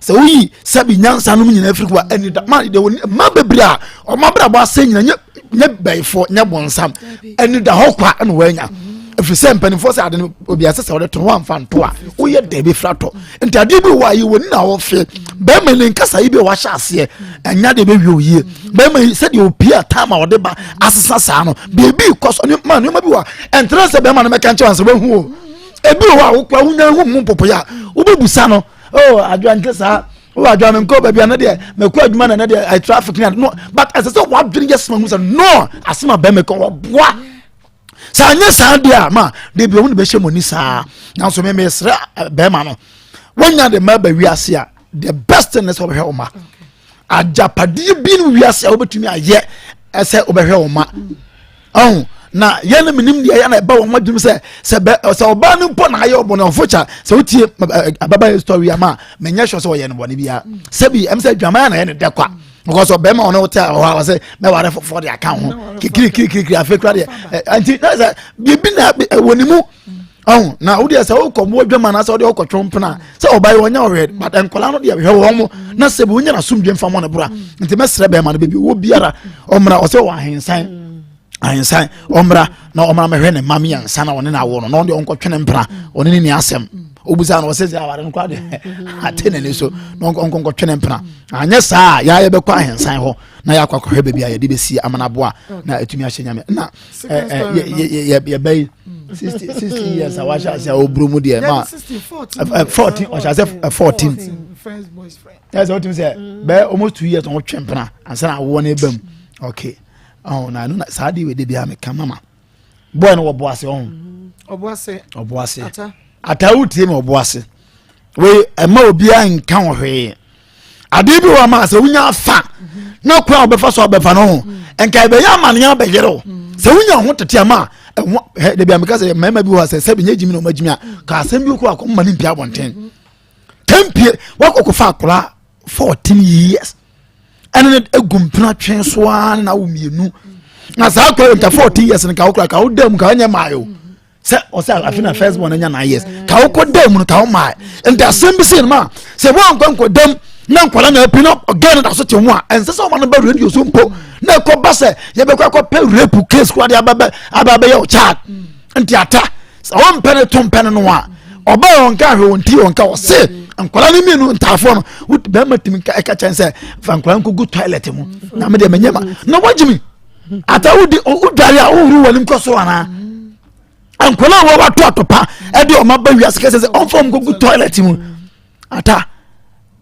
sɛ woyi sɛbi nyansa nom nyinaa firi kwa anida ma de wɔn ma bebree a ɔmo abrabɔ asɛ nyina nyɛ nyɛ bɛyifoɔ nyɛ bɔnsam anidahɔ kwa ɛna wɔanya ɛfiri sɛ mpanimfoɔ sɛ ade no obi asɛ sɛ wɔde to ho amfa nto a woyɛ dɛ bi fira tɔ nti adeɛ bi wɔ a yɛwɔ ni na wɔfɛ bɛrima ne nkasa yi bi a wahyɛ aseɛ ɛnya deɛ bɛwie oyie bɛrima yi sɛdeɛ opie a time a ɔde ba asesa saa no beebi kɔ so ma nneɛma bi wɔ a ɛntena sɛ bɛrima no mɛka nkyɛn sɛ wɔahu o ebi wɔ hɔ a wokura wonya hu mu mpopoeɛ a wobɛbusa no oh adwa nte saa oh adwa me nkɔ baabi a ne deɛ mɛkɔ adwuma na ne deɛ eh, traffic ne no but ɛsɛ sɛ wadwene yɛ soma hu sɛ no asɛm a bɛrima kɔ wɔboa sɛ anyɛ saa deɛ a ma de bi ɔmo de bɛhyɛ mo ani saa nanso me mesrɛ eh, bɛrima no wɔnya de mma ba wiase a the best thing ne sɛ wɔbɛhwɛ wo ma agyapadeɛ bi no wiase a wobɛtumi ayɛ ɛsɛ wobɛhwɛ wo ma ɔho na yɛn no menim deɛ yɛ na ɛba wɔn adwene sɛ sɛ bɛ sɛ ɔbaa no mpo na ayɛ ɔbɔne ɔfo kya sɛ wotie ababa yɛ story ama menyɛ sure sɛ ɔyɛ no bɔne biara sɛbi ɛm sɛ adwaman na yɛ ne dɛ kwa because ɔbɛrima ɔne wote hɔ a ɔsɛ mɛware foforɔ de aka ho kikirikirikiri afei kora deɛ nti na sɛ biribi na ɛwɔ ne mu ɔho na wodeɛ sɛ wokɔ mmoa dwam anaasɛ wode wokɔ twom pena sɛ ɔba yi ɔnyɛ ɔhwɛ but nkɔla no deɛ hwɛ wɔn mo na sɛ bi wonya n'asomdwe mfa mɔ ne bora nti mɛsrɛ bɛrima no baabi wɔ biara ɔmmra ɔsɛ wɔ ahensan ahensan ɔmmra na ɔmmra mɛhwɛ ne mma mmiɛnsa na ɔne no awo no na ɔde ɔnkɔtwe ne mpena ɔne ne ni asɛm obusa no ɔsɛ sɛ aware no koraa de ate n'ani so na ɔnkɔnkɔtwe ne mpena anyɛ saa a yɛayɛ bɛkɔ ahensan hɔ na yɛakɔ akɔhwɛ baabi a yɛde bɛsi amana boa na ɛtumi ahyɛ nyame na yɛbɛyi 60 years a wahyɛ ase a ɔburo mu deɛ ma 14 ɔhyɛ ase 14 ɛsɛ wotumi sɛ bɛyɛ almost 2 years na ɔtwe mpena ansa na awoɔ no ba mu okay ɔn na ɛno na saa de wei de bia meka mama boy no wɔ bo ase ɔn ɔbo ase ɔbo ase ata wotie mi ɔbo ase wei ɛma obiara nka ho hwee adeɛ bi wɔ ama sɛ wonya afa na kwan a wɔbɛfa so abɛfa no ho nka ɛbɛyɛ amaneɛ abɛyere wo sɛ wonya ho tete ama a ɛho ɛ dabi ameka sɛ mmarima bi wɔ hɔ sɛ sɛbi nyɛ gyimi na ɔma gyimi a ka asɛm bi kɔ akɔmma ne mpia abɔnten kɛmpie wakɔkɔfa akora 14 years ɛne no egu mpena twɛn so ara na awo mmienu na saa akora nka 14 years nka wokora ka woda mu ka wonyɛ maa o sɛ ɔsɛ afe na first born anya 9 years ka wokɔ da mu no ka wo maa nti asɛm bi sei no ma sɛ woankɔ nkɔ dam na nkwadaa na api na ɔgɛn no da so te ho a ɛnsɛ sɛ ɔma no ba radio so mpo na ɛkɔ ba sɛ yɛbɛkɔ akɔpɛ rape case koraa de aba bɛyɛ wo child nti ata sɛ ɔmpɛ ne to mpɛ no no a ɔba yɛ ɔnka ahwɛ wɔn ti ɔnka ɔse nkwadaa no mmienu ntaafoɔ no bɛrima tumi ɛka kyɛn sɛ fa nkwadaa nkɔgu toilet mu na me deɛ menyɛ ma na wagye mi ata wodi wodware a wohuru wɔn nkɔ so anaa nkwadaa a wɔwɔ ato atopa ɛde ɔma ba wiase kɛsɛ sɛ ɔmfa wɔn nkɔgu toilet mu ata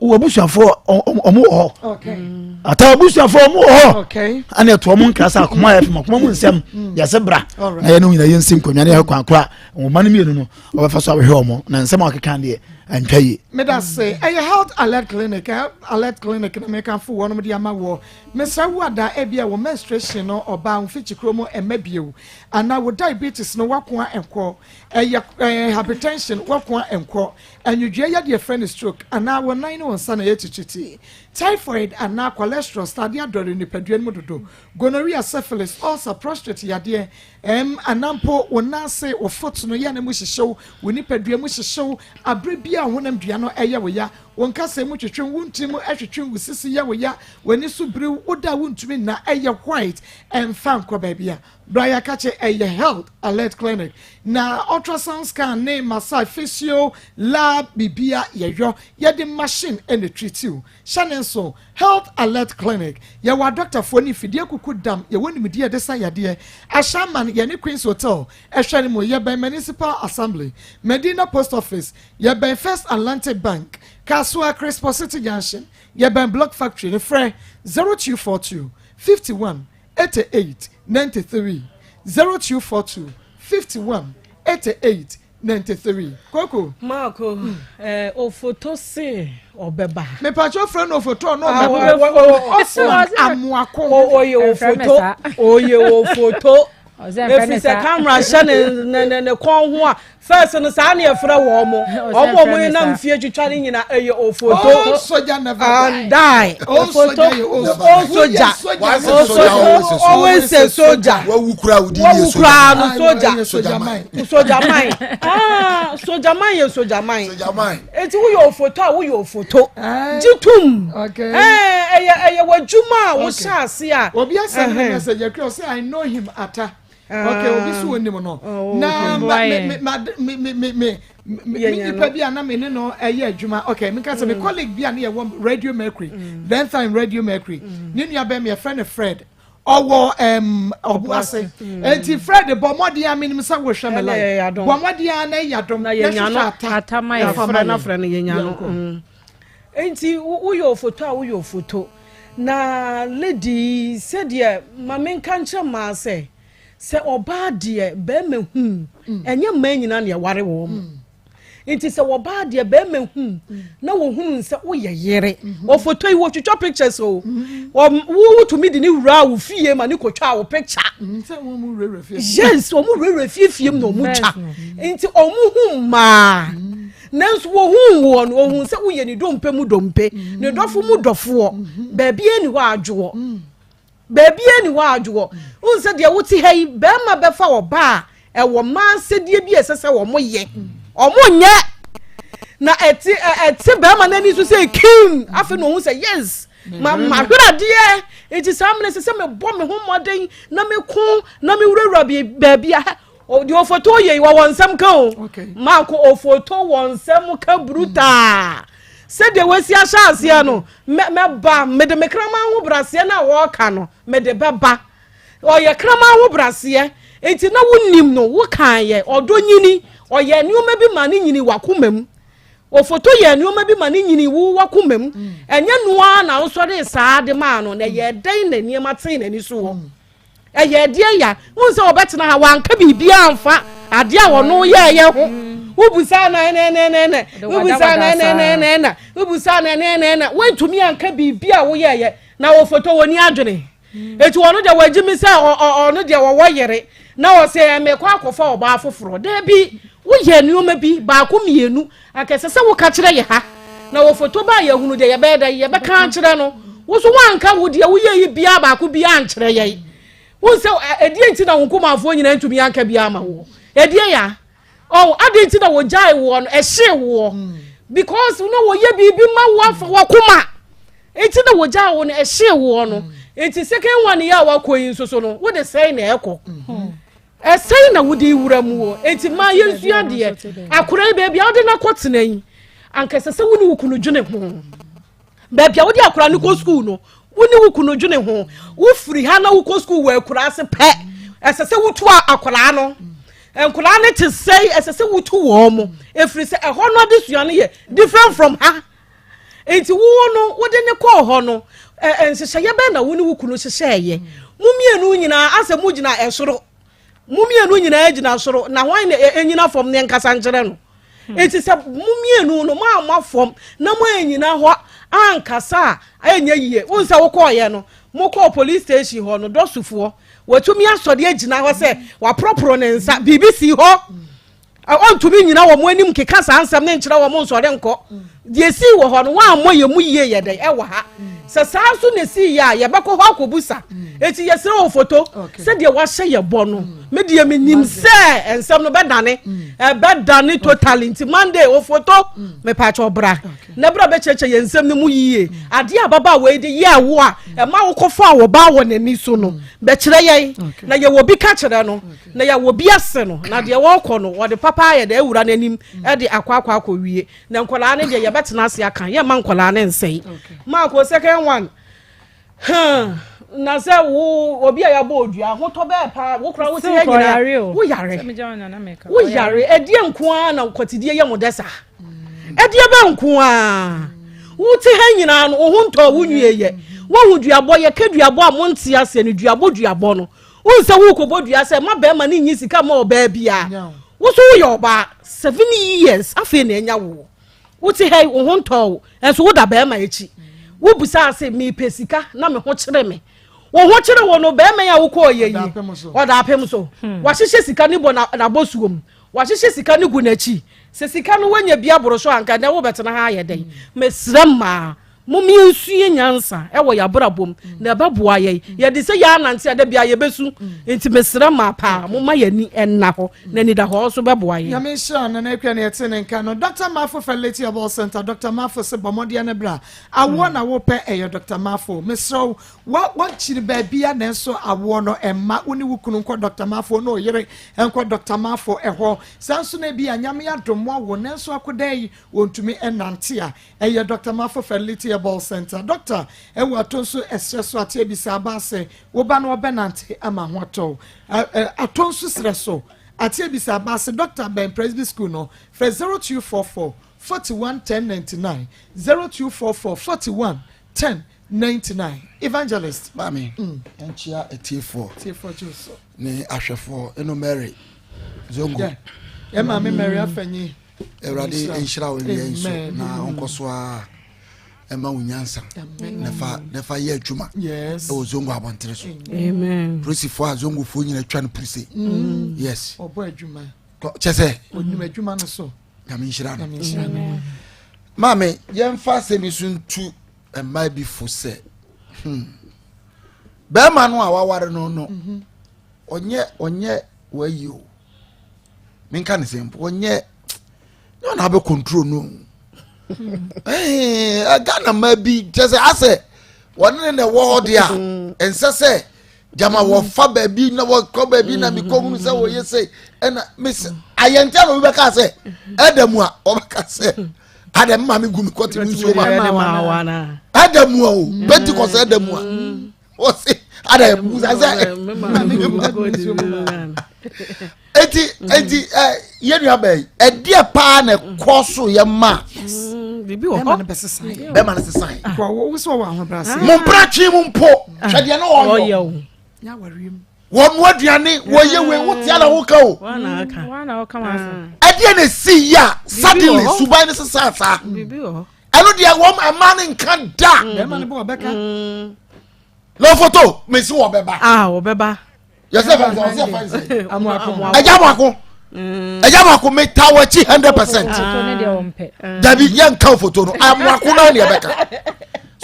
wɔ abusuafoɔ ɔmo wɔ hɔ ata abusuafoɔ ɔmo wɔ hɔ ɛna ɛto ɔmo nkira sɛ akoma yɛ fam akoma mu nsɛm mm. yɛsɛ bra na yɛn no nyinaa yɛn nsi nkonnwa ne yɛ kwan kora wɔn mma no mmienu no ɔbɛfa so abɛhwɛ ɔmo na nsɛm a ɔkeka deɛ ɛntwa yie. meda se ɛyɛ health alert clinic health alert clinic na meka fo wɔnom de ama wɔ mesrɛ wo ada ebi a wɔ menstruation no ɔbaa mfikyikuro mu ɛmɛ bio anaa wo diabetes no wakoa nkɔ ɛyɛ ɛɛ hypertension wakoa nkɔ Anwodwoeɛ yadeɛ yɛfrɛ no stroke anaa wo nan ne wo nsa na ɛyɛ titiritii, typhoid anaa cholesterol, sradeɛ adɔre nipadua no mu dodo, gonorrhea, syphilis, ulcer, prostrate yadeɛ, ɛm, anaa mpo wo nan ase, wo foot no yɛ na mu hyehye wo, wo nipadua mu hyehye wo, aberɛ biara wo honam dua no yɛ wo ya, Wo nkasɛɛ mu twetwe, wo ntini mu twetwe, wo sisi yɛ wo ya, w'ani so biriw, wo da a wontumi nna, ɛyɛ white, ɛmfa nkɔ baabi a. Bra yɛakakye, ɛyɛ Health Alert Clinic. Na ultrasound scan ne massage, physio, lab, bibia yɛyɔ. Yɛde machine na ɛtreat wo. Hyɛ ne nso, Health Alert Clinic, yɛwɔ adɔktafoɔ ne mfidie kuku dam, yɛwɔ nimdeɛ yɛde sa yadeɛ. Ashaiman, yɛne Queens Hotel ɛhwɛ no mu, yɛbɛn Municipal Assembly, Medina Post Office, yɛbɛn First Atlantic Bank, Kasoa, Crispo City Junction, yɛbɛn Block Factory no. Frɛ 0242 51 88 93, 0242 51 88 93. Koko. Marco, eh, ofoto se ɔbɛba. Mepatwa frɛ no ofoto ɔno ɔbɛba. Osman Amoako. Ɔyɛ ofoto, ɔyɛ ofoto. Efiri sɛ camera hyɛ ne ne ne kɔn ho a, first no saa ne yɛfrɛ wɔn mo. Wɔn a wɔn nenam fie twitwa ne nyina ɛyɛ ofoto. Old soldier never die. And die. Old soldier yɛ old soldier. Old soldier. Always a soldier. Wawu kura wodi Wawu kura no soldier. Soldier man. Soldier man. Ah, soldier man yɛ soldier man. Soldier man. Eti woyɛ ofoto a woyɛ ofoto. Gye tum. Ɛɛ ɛyɛ ɛyɛ w'adwuma a wohyɛ ase a. Obi asɛm ne message akura ɔsɛ I know him ata. Okay, obi so onim no. Na ma me ma me me me me me nipa bi a na me ne no ɛyɛ adwuma. Okay, me nka sɛ me colleague bi a ne yɛ wɔ Radio Mercury. Then time Radio Mercury. Ne nua bɛn me yɛfrɛ no Fred. Ɔwɔ ɛm ɔboase. Eti Fred bɔ mmɔden a menim sɛ wohwɛ me live. Bɔ mmɔden a na ɛyɛ adom. Na hwehwɛ ata. Ata ma yɛ frɛ na frɛ no yɛnya no. Enti woyɛ ofoto a woyɛ ofoto. Na lady yi sɛdeɛ ma menka nkyerɛ mmaa sɛ sɛ ɔbaa deɛ bɛrima hu ɛnyɛ mmaa nyinaa na ɛware wɔn mu. Nti sɛ wɔbaa deɛ bɛrima hu na wɔhunu sɛ woyɛ yere ofoto yi wɔtwitwa pictures o, wotumi de ne wura wo fie ma ne kɔtwa wo picture. Yes, wɔn wurawura fiefie mu na wɔn twa, nti wɔn hu mmaa, nanso wɔhu woɔ no wɔhu sɛ woyɛ ne dompe mu dompe, ne dɔfo mu dɔfoɔ. Baabi ani hɔ adwoɔ, baabi ani hɔ adwoɔ. Wohu sɛ deɛ wote ha yi, bɛrima bɛfa ɔbaa a ɛwɔ mmaa nsɛdeɛ bi a ɛsɛ sɛ wɔn yɛ, wɔn nyɛ, na ɛte ɛte bɛrima n'ani so sɛ kim. Afei na ohun sɛ yes, ma ma hwere adeɛ. Nti saa mmerɛ sɛ sɛ mebɔ me ho mmɔden na meko na mewurawura baabi a deɛ ofoto yɛ yi wɔwɔ nsɛm ka o. Maako ofoto wɔ nsɛm ka brutaa. Sɛdeɛ wasi ahyɛ aseɛ no, mɛba mede me kraman ho braseɛ no a wɔreka no mede bɛba. Ɔyɛ kraman ho braseɛ nti na wonim no wokaeɛ. Ɔdɔ nyini, ɔyɛ nneɛma bi ma ne nyini wakoma mu. Ofoto yɛ nneɛma bi ma ne nyini wo wakoma mu. Ɛnyɛ noa na wosɔre saa de maa no na ɛyɛ dɛn na nneɛma tee n'ani so wɔ ɛyɛ ɛdeɛ ya. Wohu sɛ wɔbɛtena ha wanka biribiara mfa adeɛ a wɔno yɛɛyɛ ho. Wobusaa na ɛnɛnɛnɛnɛ, wobusaa na ɛnɛnɛnɛnɛ, wobusaa na ɛnɛnɛnɛ, wontumi anka biribi a woyɛɛyɛ. Na wɔfoto wɔ ni adwene eti wɔn deɛ wɔagyi mi sɛ ɔno deɛ wɔwɔ yere na wɔsɛ mekɔ akɔfa ɔbaa foforɔ. Daabi, woyɛ nneɛma bi baako mmienu akɛsɛ sɛ woka kyerɛ yɛ ha na wɔfoto ba yɛhunu deɛ yɛbɛyɛ dɛ yɛbɛka akyerɛ no. Wo so woanka wo deɛ woyɛ yi biara baako biara nkyerɛ yɛn. Wo sɛ ɛdeɛ nti na wo nkumafoɔ nyinaa ntumi anka biara ma woɔ ɛdeɛ ya ɔn adeɛ nti na wɔgyae woɔ no ɛhyee woɔ because na wɔyɛ biribi ma wo afa wakoma nti na wɔgyae wo no ɛhyee woɔ no. Nti second one yɛ a wakɔ yi nso so no wode sɛn na ɛkɔ ɛsɛn na wode wura mu wɔ. Nti maa yɛnsua deɛ akora yi baabi a wode no akɔtena yi anka ɛsɛ sɛ wo ne wo kunu dwene ho. Baabi a wode akora no kɔ sukuu no, wo ne wo kunu dwene ho. Wofiri ha na wokɔ sukuu wɔ akura ase pɛ, ɛsɛ sɛ wotu akwaraa no. Nkwaraa no te sɛe, ɛsɛ sɛ wotu wɔn mo ɛfiri sɛ ɛhɔ no adesua no yɛ different from ha. Nti wo no wode ne kɔɔ hɔ no, nhyehyɛeɛ bɛn na wo ne wo kunu hyehyɛeɛ? Mo mmienu nyinaa asɛ mo gyina ɛsoro, mo mmienu nyinaa gyina soro na hwan na ɛnyina fam ne nkasa nkyerɛ no? Nti sɛ mo mmienu no mo amma fam na mo anyina hɔ ankasa a, ɛnyɛ yie. Wohu sɛ wokɔɔyɛ no, mokɔɔ police station hɔ no, dɔsofoɔ watumi asɔre agyina hɔ sɛ waporɔporɔ ne nsa, biribi si hɔ, ɔntumi nyina wɔn anim keka saa nsɛm ne nkyerɛ wɔn nsɔre nkɔ. Deɛ esii wɔ hɔ no, wɔammɔ yɛn mu yie yɛ dɛn ɛwɔ ha. Sɛ saa nso na esii yɛ a, yɛbɛkɔ hɔ akɔbusa. Eti yɛsrɛ wɔ foto sɛdeɛ wahyɛ yɛ bɔ no. Me deɛ menim sɛ nsɛm no bɛdane, ɛbɛdane totally. Nti Monday wɔ foto, mepaakyɛw bra na bra bɛkyerɛkyerɛ yɛn nsɛm no mu yie. Adeɛ a ababaawa yi de yɛɛ wo a ɛma wokɔfaa wo ba wɔ n'ani so no, bɛkyerɛ yɛn na yɛwɔ bi ka kyerɛ no na yɛwɔ bi ase no na deɛ wɔrekɔ no wɔde papa ayɛ dɛ awura n'anim de akɔ akɔ akɔwie. Na nkwadaa no deɛ yɛbɛtena ase aka yɛmma nkwadaa no nsɛe. Mark second one hmm na sɛ wo obi a yɛabɔ odua ahotɔ bɛɛ paa wo kora wo te yɛ nyinaa wo yare wo yare ɛdeɛ nko ara na kɔtidie yɛ mo dɛ saa ɛdeɛ bɛ nko ara wo te ha nyinaa no wo ho ntɔ wo nwie yɛ wohu duabɔ yɛka duabɔ a monte aseɛ no duabɔ duabɔ no Wohu sɛ worekɔbɔ dua sɛ ma bɛrima no nyi sika ma ɔbaa biara. Wo so woyɛ ɔbaa 7 years afei na anya wo. Wote ha yi wo ho ntɔɔ wo nso woda bɛrima akyi. Wobusaa se mepɛ sika na me ho kyere me. Wo ho kyere wo no bɛrima yi a wokɔɔ yɛ yi ɔda apem so. Wahyehyɛ sika no bɔ n'abɔsuo mu. Wahyehyɛ sika no gu n'akyi. Sɛ sika no woanya bi aboro so a anka nnɛ wobɛtena ha ayɛ dɛn? Mesrɛ mmaa Mom yɛnsua nyansa wɔ yɛabrabɔ mu na ɛbɛboa yɛn. Yɛde sɛ yɛanante a da biara yɛbɛsu. Nti mesrɛ maa paa momma yɛni nna hɔ na anidahɔ nso bɛboa yɛn. Nyame nhyira Nana Akua na yɛte ne nka no. Doctor Marfo Fertility Herbal Center Doctor Marfo se bɔ mmɔdeɛ no bra. Awoɔ na wopɛ ɛyɛ Doctor Marfo. Mesrɛ wo wa wakyiri baabia nanso awoɔ no ɛmma. Wo ne wo kunu nkɔ Doctor Marfo ne wo yere nkɔ Doctor Marfo ɛhɔ. Saa nso na ebia Nyame adom moawo nanso akodaa yi wɔntumi nnante a Ɛyɛ Dɔkta Mafo Fertility Herbal Centre. Dɔkta wɔ Atonsu ɛserɛ so ate abisa aba sɛ wo ba no ɔbɛnante ama ho atɔ wo. Atonsu serɛ so ate abisa aba ase Dɔkta bɛn Presby School no frɛ 0244 41 10 99 0244 41 10 99. Evangelist. Maame, yɛnkyea atiefoɔ Atiefoɔ gye wo so. ne ahwɛfoɔ ɛno Mary Zongo. Yeah. Yɛn maame Mary Afanyi. Awurade nhyira wo awia yi so na ɔnkɔ so ara ɛma wo nyansa na fa na fa yɛ adwuma ɛwɔ zongo abɔntere so polisifoɔ a zongofoɔ nyina twa no puse mm. yes kyɛ sɛ nyame nhyira no maame yɛmfa asɛm yi so ntu mmaa bi fo sɛ hmm, bɛrima no a waware no no mhm. ɔnyɛ ɔnyɛ wayi o menka ne sɛ mpo ɔnyɛ nyɛ ɔna abɛ control no ɛɛ Ghana mmaa bi kyɛ sɛ asɛ wɔne ne na ɛwɔ hɔ deɛ a ɛnsɛ sɛ gyama wɔfa baabi na wɔkɔ baabi na mekɔ hunu sɛ wɔyɛ sɛ ɛna mesi ayɛnkyɛn na obi bɛka sɛ ɛda mu a ɔbɛka sɛ ada mma me gu me kɔte mu nsuo ma ɛda mu a o pentikɔs ɛda mu a. wɔsi ada ebusa sɛ eti eti ɛ yɛn nua bɛyi ɛdeɛ paa na ɛkɔ so yɛ ma bɛma no bɛsesa yɛ bɛma no sesa yɛ mo mpira twi mu mpo hwɛ deɛ no ɔyɔ wɔn mu aduane wɔyɛ wei wote ala woka o ɛdeɛ na esi yɛ a suddenly suban no sesa saa ɛno deɛ wɔn mmaa no nka da. Bɛrima no bɔ ɔbɛka. Mm. Na foto mesi wɔ bɛba. Ah ɔbɛba. Yɛsɛ fɛn sɛ ɔsɛ fɛn sɛ. Ɛgya baako. Ɛgya baako mi ta wɔ akyi 100%. Dabi yɛn nka foto no amoako naa ni ɛbɛka.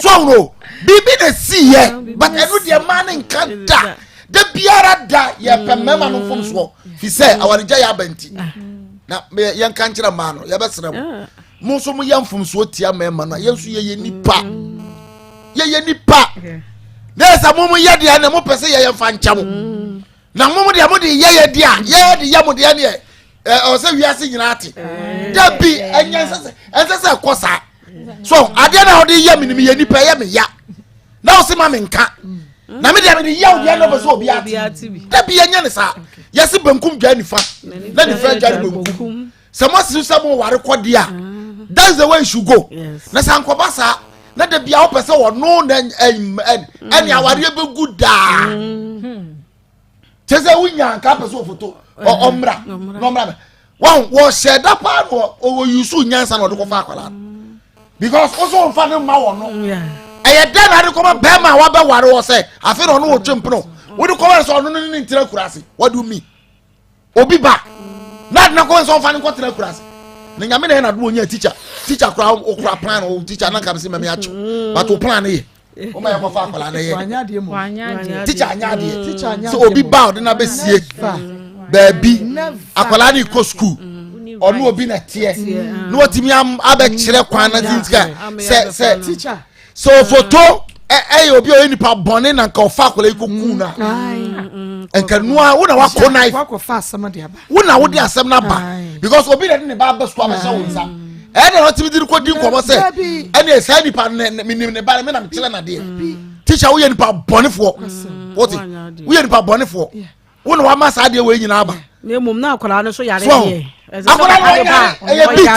So ahono biribi na si yɛ but ɛno deɛ mmaa no nka da da biara da yɛpɛ mmarima no mfomsoɔ fi sɛ awaregya yɛ aba nti na yɛnka nkyerɛ mmaa no yɛbɛsrɛ mo. Mo nso moyɛ mfomsoɔ tia mmarima no a, yɛn nso yɛyɛ nipa. Yɛyɛ nipa. Na yɛ sɛ mo mo yɛ deɛ na mopɛ sɛ yɛyɛ mfa nkyɛ mo. Mm. Na mo mo deɛ mo de yɛ yɛ deɛ a yɛyɛ de yɛ mo deɛ neɛ ɔwɔ sɛ wiase nyinaa te. Dabi ɛnyɛ ɛnsɛ sɛ ɛkɔ saa. So adeɛ na wɔde yɛ me no meyɛ nipa ɛyɛ me ya. Na wɔsi ma me nka. Na me deɛ me de yɛ wo deɛ na ɔpɛ sɛ obi ate. Dabi ɛnyɛ ne saa. Yɛsi benkum dwa nifa na nifa dwa ne benkum. Sɛ mo asisi sɛ mo ware kɔ deɛ a mm. that's the way it should go. Na sɛ ankɔba saa na da bia wopɛ sɛ ɔno na ɛne awareɛ bɛgu daa mm. kyɛ sɛ wonya nka pɛ sɛ ɔfoto ɔmmra na ɔmmra bɛ wɔn wɔhyɛ da paa na ɔyusu nyansa na ɔde kɔfa akwadaa no because wosɛ ɔmfa ne mma wɔ no ɛyɛ dɛn na ade kɔma bɛrima a wabɛware wɔ sɛ afei na ɔno wɔtwe mpono wode kɔma sɛ ɔno no ne ntena kura ase what do you mean Obi ba na ade na kɔ nsɛ ɔmfa no nkɔtena akuraase. Na nyame na yɛ n'adom ɔnya teacher. Teacher koraa okura plan o teacher na nka me se mɛme akyew. Mm. But o plan yɛ. Wọ́n yẹ kọfa akwadaa náà yẹ. Teacher anya adeɛ. Sɛ obi ba ɔde na bɛ sie baabi akwadaa no kɔ sukuu ɔno obi na teɛ na watumi abɛkyerɛ kwan na nti sɛ sɛ sɛ ofoto ɛyɛ obi a ɔyɛ nipa bɔne na nka ɔfa akwadaa yi kɔ kuu na nka nua wo na wakɔ knife wo na wode asɛm no aba because obi na de ne ba abɛ sukuu abɛhyɛ wo nsa ɛyɛ na ɔtumi de kɔ di nkɔmɔ sɛ ɛne saa nipa no menim ne ba no me na mekyerɛ nadeɛ tikya woyɛ nipa bɔnefoɔ wote woyɛ nipa bɔnefoɔ wo na wama saa adeɛ wei nyinaa aba na mmom na akwadaa no so yare deɛ akwadaa no ɔnyare ɛyɛ beat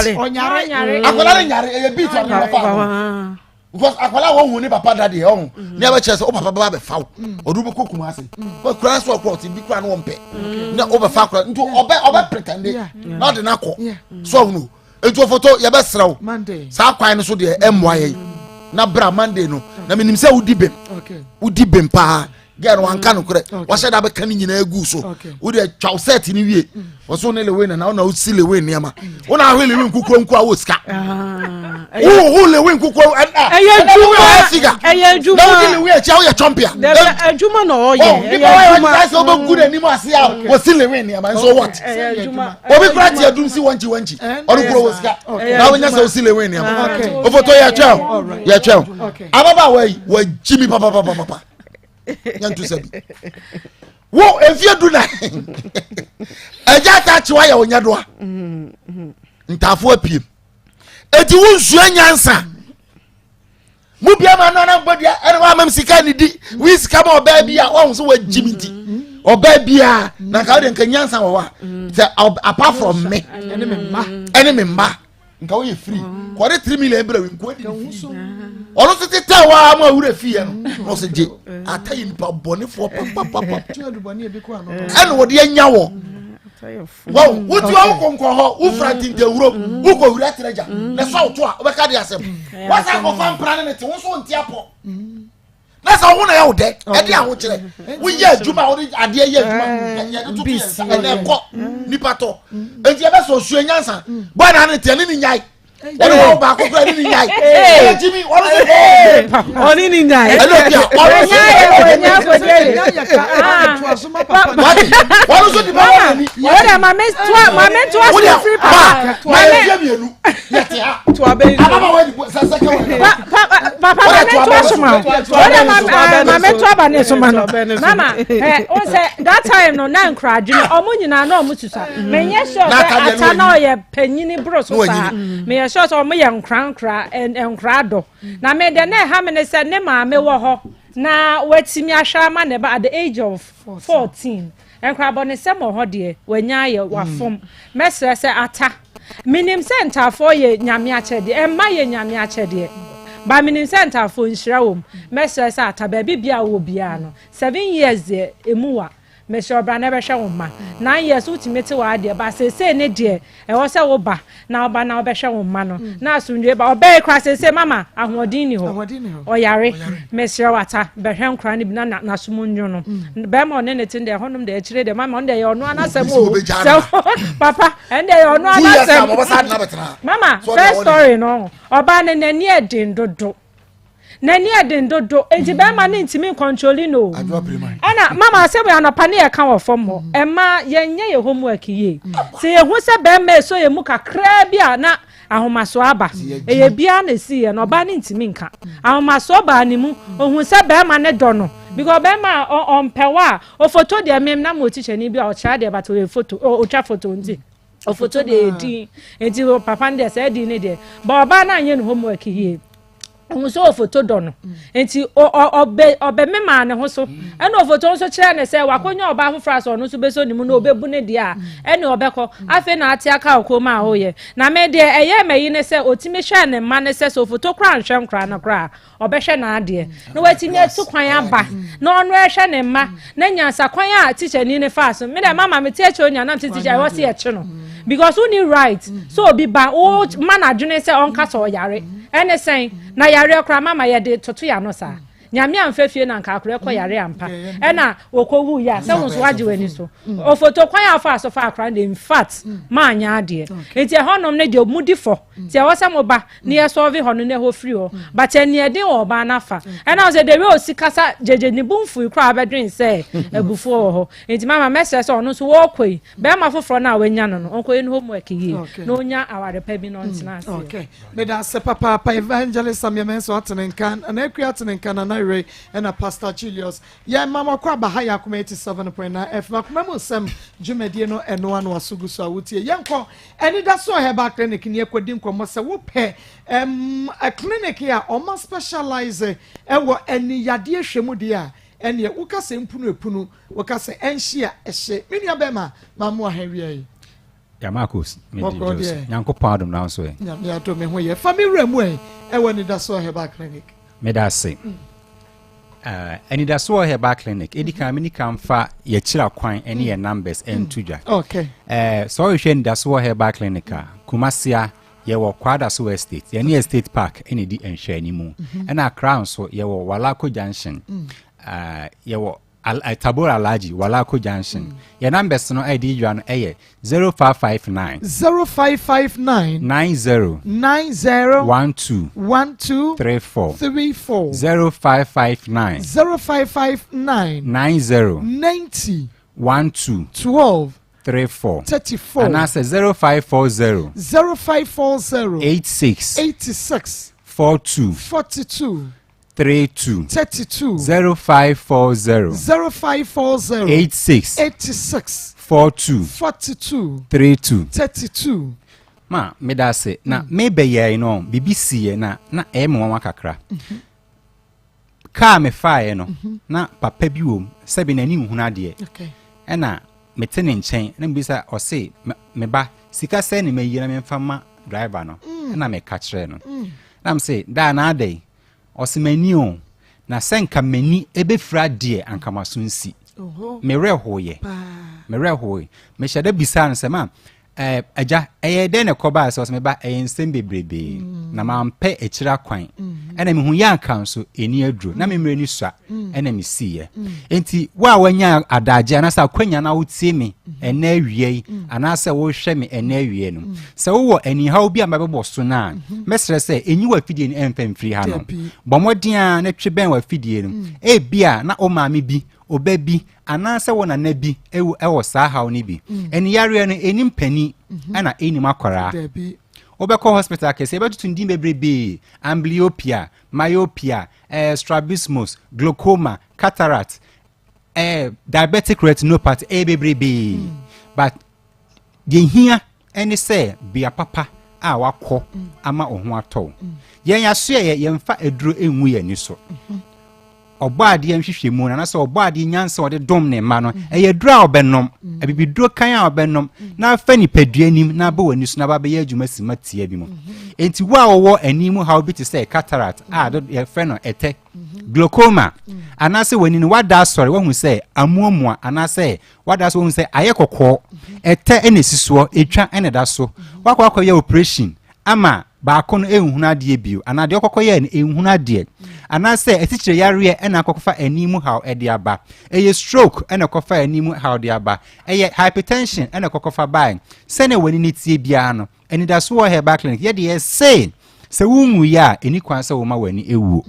akwadaa no nyare ɛyɛ beat ɔno bɛfa because akwadaa wɔn hu ne papa da deɛ ɔho mm. ne abɛkyerɛ sɛ o papa bɛba abɛfa wo mm. ɔde wo bɛkɔ kuma ase mm. kura so ɔkɔ ɔte bi kura no wɔn pɛ na ɔbɛfa akwadaa nti ɔbɛ ɔbɛ pretende na ɔde n'akɔ so ɔho no nti ofoto yɛbɛsrɛ wo saa kwan no so deɛ ɛmmoa yɛn na bra Monday no na menim sɛ wodi bem wodi bem paa gɛɛ no wanka mm. nokorɛ wahyɛ da bɛka no nyinaa gu so wode atwa wo sɛt no wie mm. wɔso ne lewe nana wona wosi lewe nneɛma wona ahwe lewe nkukuo nko a wɔ sika ah, woho lewe nkukuo ɛyɛ adwuma na wodi lewe akyi a woyɛ chɔmpia adwuma na ɔyɛ oh, nipa wayɛ ɔgyina sɛ wobɛgu n'anim ase a wɔsi lewe nneɛma nso what obi kora te adum si wankyi wankyi ɔno kuro wɔ sika na wonya sɛ wosi lewe nneɛma ofoto yɛtwɛn yɛtwɛn ababaawa yi wagyi mi papapapapa nyanto sɛ bi wo efie du na ɛgya ata akyewa yɛ onyɛ doa ntaafo apiem eti wo nsua nyansa mu bia ma no anam bɔdua ɛna wa amam sika ne di wi sika ma ɔbaa bi a wɔn so wɔagyi mi nti ɔbaa bi a na nka wode nka nyansa wɔ hɔ a sɛ apart from me ɛne me mma nka woyɛ free mm. kɔde 3 million brɛ wi nkoa di ne free ɔno nso tetɛ waa mu awura fie no na ɔsɛ gye ata yɛ nipa bɔnefoɔ papapapa ɛna wɔde anya wɔ wɔn wotu awo kɔnkɔn hɔ wofura ntintawuro wokɔ wura tẹrɛgya na sɔ woto a wobɛka de asɛm wasa akɔfa mpra ne ne te wo nso nte apɔ na sɛ ɔho na yɛ wo dɛ ɛde ahokyerɛ woyɛ adwuma a wode adeɛ yɛ adwuma yɛde toto yɛn nsa ɛnɛ ɛkɔ nipa tɔ nti ɛbɛ sɛ osua nyansa bɔyɛ na ne teɛ ne ne nyae ɛne wɔn baako kura ne ne nyae ɛyɛ gyimi ɔno so ɔne ne nyae ɛne obi a ɔno so ɔno so di ba wɔn ani wɔde maame toa maame toa so firi papa maame yɛ mmienu yɛ te ha ababaawa di sɛ sɛ kɛwɛ papa maame to aso ma o de maame to aba ne so ma no mama ɛ o sɛ that time no na nkura adwene ɔmo nyinaa na ɔmo susa mɛ nyɛ sure sɛ ata na ɔyɛ panyini boro so saa mɛ yɛ sure sɛ ɔmo yɛ nkura nkura nkura dɔ na mɛ deɛ na ɛha mi ne sɛ ne maame wɔ hɔ na watumi ahwɛ ama ne ba at the age of 14. Nkrabɔnesɛm wɔ hɔ deɛ, wanya ayɛ, wafom. Mɛsrɛ sɛ Ata, menim sɛ ntaafoɔ yɛ Nyame akyɛdeɛ, mma yɛ Nyame akyɛdeɛ, but menim sɛ ntaafoɔ nhyira wɔ mu. Mɛsrɛ sɛ Ata, baabi biara a wowɔ biara no, seven years deɛ, ɛmu wa. Mesrɛ wo bra na bɛhwɛ wo mma. 9 years wotumi te w'adeɛ, but seesei ne deɛ, Ɛwɔ sɛ wo ba na ɔba na ɔbɛhwɛ wo mma no na asomdwoe ba. Ɔbɛyɛ koraa seesei mama ahoɔden ni hɔ. Ɔyare. Mesrɛ wo ata bɛhwɛ nkora no bi na n'asom nnwo no. Mm. Bɛrima ɔne ne te deɛ ɛhɔnom deɛ akyire deɛ mama ɔno deɛ ɛyɛ ɔno anasɛm o. Sɛ papa ɛno deɛ ɛyɛ ɔno anasɛm. Mama first story no ɔbaa no n'ani ɛden dodo. N'ani yɛ den dodo nti bɛrima no ntumi nkɔntroli no o. Ɛna mama asɛm yɛ anɔpa ne yɛka wɔ fam hɔ. Ɛma yɛnyɛ yɛ homework yie. Sɛ yɛhu sɛ bɛrima ɛsɔ yɛn mu kakraa bi a na ahomasoɔ aba. Ɛyɛ biara na ɛsi yɛ no ɔbaa no ntumi nka. Ahomasoɔ baa ne mu. Ohun sɛ bɛrima no dɔ no. Because bɛrima a ɔmpɛ wo a ofoto deɛ mem na mo tikyani bi a ɔkyerɛ adeɛ but ɔyɛ foto ɔtwa foto nti. Ɔfoto deɛ yɛ din nti papa no deɛ saa din no deɛ ba ɔbaa no anyɛ ne homework yie ohun sɛ ɔfoto dɔ no nti ɔbɛ ɔbɛmemaa ne ho so ɛna ɔfoto nso kyerɛ ne sɛ wakɔnya ɔbaa foforɔ a sɛ ɔno nso bɛsɔ ne mu na ɔbɛbu ne deɛ a ɛne ɔbɛkɔ afei na ate aka ɔkɔn mu a ɔyɛ na me deɛ ɛyɛ mɛyi ne sɛ ɔtumi hwɛ ne mma ne sɛ sɛ ɔfoto koraa nhwɛ nkoraa no koraa ɔbɛhwɛ n'adeɛ na watumi atu kwan aba na ɔno ɛhwɛ ne mma na nyansa kwan a tikyani no faa so me dɛ mama mete akyire onya nam sɛ tikya ɛwɔ se yɛkye no because wonni right sɛ obi ba wo ma n'adwene sɛ ɔnka sɛ ɔyare ɛne sɛn na yareɛ koraa mama yɛde toto yɛ ano saa. Nyame amfa fie na anka akora kɔ yare ampa. Ɛna wɔkɔ wu yɛ a sɛ wo nso wagye w'ani so. Ofoto kwan a ɔfaa so fa akora no in fact maanyɛ adeɛ. Nti ɛhɔnom no deɛ mudi fɔ. Nti ɛwɔ sɛ mo ba na yɛ solve hɔ no na ɛhɔ firi hɔ. But aniɛden wɔ ɔbaa no afa. Ɛna wo sɛ the way osi kasa gyegye ne bo mfui koraa bɛdwen sɛ abufuo wɔ hɔ. Nti mama mɛsrɛ sɛ ɔno nso wɔɔkɔ yi bɛrima foforɔ no a wanya no no ɔnkɔyɛ ne homework yie na ɔnya aware pa bi na ɔntena aseɛ. Okay. Meda ase papaapa Evangelist Samuel Mensah atene nka, Nana Akua atene nka, Nana Werɛ ɛna Pastor Julius. Yɛn ma wakɔ aba ha yɛ Akoma 87.9 FM Akoma mu nsɛm dwumadie no ɛno ano aso gu so a wotie. Yɛnkɔ Anidasoɔ Herbal Clinic ne yɛkɔdi nkɔmmɔ sɛ wopɛ um, a clinic a ɔma specialize ɛwɔ ani yadeɛ hwɛ mu deɛ a ɛneɛ woka sɛ mpunu epunu woka sɛ ɛnhye a ɛhye. Me nua bɛrima ma mmoa ha wia yi. Ya Marcus, me di Jos. Nyankopɔn adom na nso ɛ. Nyame adom me ho yɛ. Fa me wura mu ɛ ɛwɔ Anidasoɔ Herbal Clinic. Meda ase. Uh, Anidasoɔ Herbal Clinic, ɛdi kan meni kan fa yɛkyira kwan ne yɛ numbers ɛnto dwa. Okay. Uh, sɛ ɔhwehwɛ Anidasoɔ Herbal Clinic a, Kumasia yɛwɔ Kwadaso Estate, yɛne Estate Park ɛna ɛdi nhwɛanimu. Ɛna Accra nso yɛwɔ Walako Junction. Uh, yɛwɔ Al eh, Tabora Alhaji, Walako Junction. Mm. Yɛn numbers no a yɛde dwa no yɛ 0559. 0559. 90. 90. 12. 12. 34. 34. 0559. 0559. 90. 90. 12. 12. 34. 34. Anaasɛ 0540. 0540. 86. 86. 42. 42. 32. 32. 0540. 0540. 86. 86. 42. 42. 32. 32. Ma meda ase na mm. mebɛyɛe no biribi siiɛ na na ɛyɛ me nwanwa kakra. Mm-hmm. Kaa mefaeɛ no mm-hmm. na papa bi wɔ mu sɛbi n'ani nhunu adeɛ. Ɛna mete ne nkyɛn na mebisa ɔse me ba sika sɛ ne mayi na memfa ma driver no mm. ɛna meka kyerɛ no. Mm. Na mese daa na adɛn Ɔse m'ani o, na sɛ nka m'ani bɛfira deɛ anka m'aso nsi. Me werɛ hoeɛ. Me werɛ hoe. Mehyɛ da bisaa no sɛ ma eh, agya ɛyɛ dɛn na ɛkɔbaa sɛ ɔsɛ me ba ɛyɛ nsɛm bebrebee mm. na mampɛ akyiri akwan mm. ɛna mehu yɛ anka nso ɛni aduro na me mmerɛ ni sua mm. ɛna mesiiɛ enti wo a wanya adagye anaasɛ akwanya na wotie me ɛnɛ awia yi anaasɛ wohwɛ me ɛnɛ awia no Sɛ wowɔ anihaw bi a mabɛbɔ so no a, mɛsrɛ sɛ enyi w'afidie no ɛmfa mfiri ha no. Bɔ mmɔden ara na twe bɛn w'afidie no. Ebia na wo maame bi, wo ba bi, anaasɛ wo nana bi wɔ saa haw no bi. Aniyareɛ no, ɛnnim panin ɛna ɛnnim akwaraa. Wobɛkɔ hospital kɛseɛ, yɛbɛtoto ne din bebrebee, amblyopia, myopia, eh, strabismus, glaucoma, cataract, eh, diabetic retinopathy, ɛyɛ bebrebee. But Deɛ ehia ne sɛ bea papa a wakɔ ama wo ho atɔ wo. Yɛn asoɛeɛ, yɛmfa aduro ngu yɛn ani so. Ɔbɔ adeɛ nhwehwɛmu no anaasɛ ɔbɔ adeɛ nyansa a ɔde dom ne mma no, ɛyɛ aduro a ɔbɛnom, abibiduro kan a ɔbɛnom na afa nipadua nim na abɔ w'ani so na aba abɛyɛ adwuma sima tia bi mu. Enti wo a wɔwɔ ani mu haw bi te sɛ cataract a yɛfrɛ no ɛtɛ, glaucoma, anaasɛ w'ani no wada asɔre wahu sɛ amuamua anaasɛ Wada so wohu sɛ ayɛ kɔkɔɔ, ɛtɛ na ɛsi soɔ, ɛtwa na ɛda so. Wakɔ akɔyɛ operation ama baako no ɛnhunu adeɛ bio, anaa deɛ ɔkɔkɔyɛɛ no ɛnhunu adeɛ, anaasɛ asikyire yareɛ na akɔkɔfa ani mu haw ɛde aba, ɛyɛ stroke na ɛkɔfa ani mu haw de aba, ɛyɛ hypertension na ɛkɔkɔfa bae. Sɛnea w'ani no teɛ biara no, Anidaso wɔ Herbal Clinic. Yɛ deɛ yɛse sɛ wonwuiɛ a, ɛni kwan sɛ woma w'ani wuo.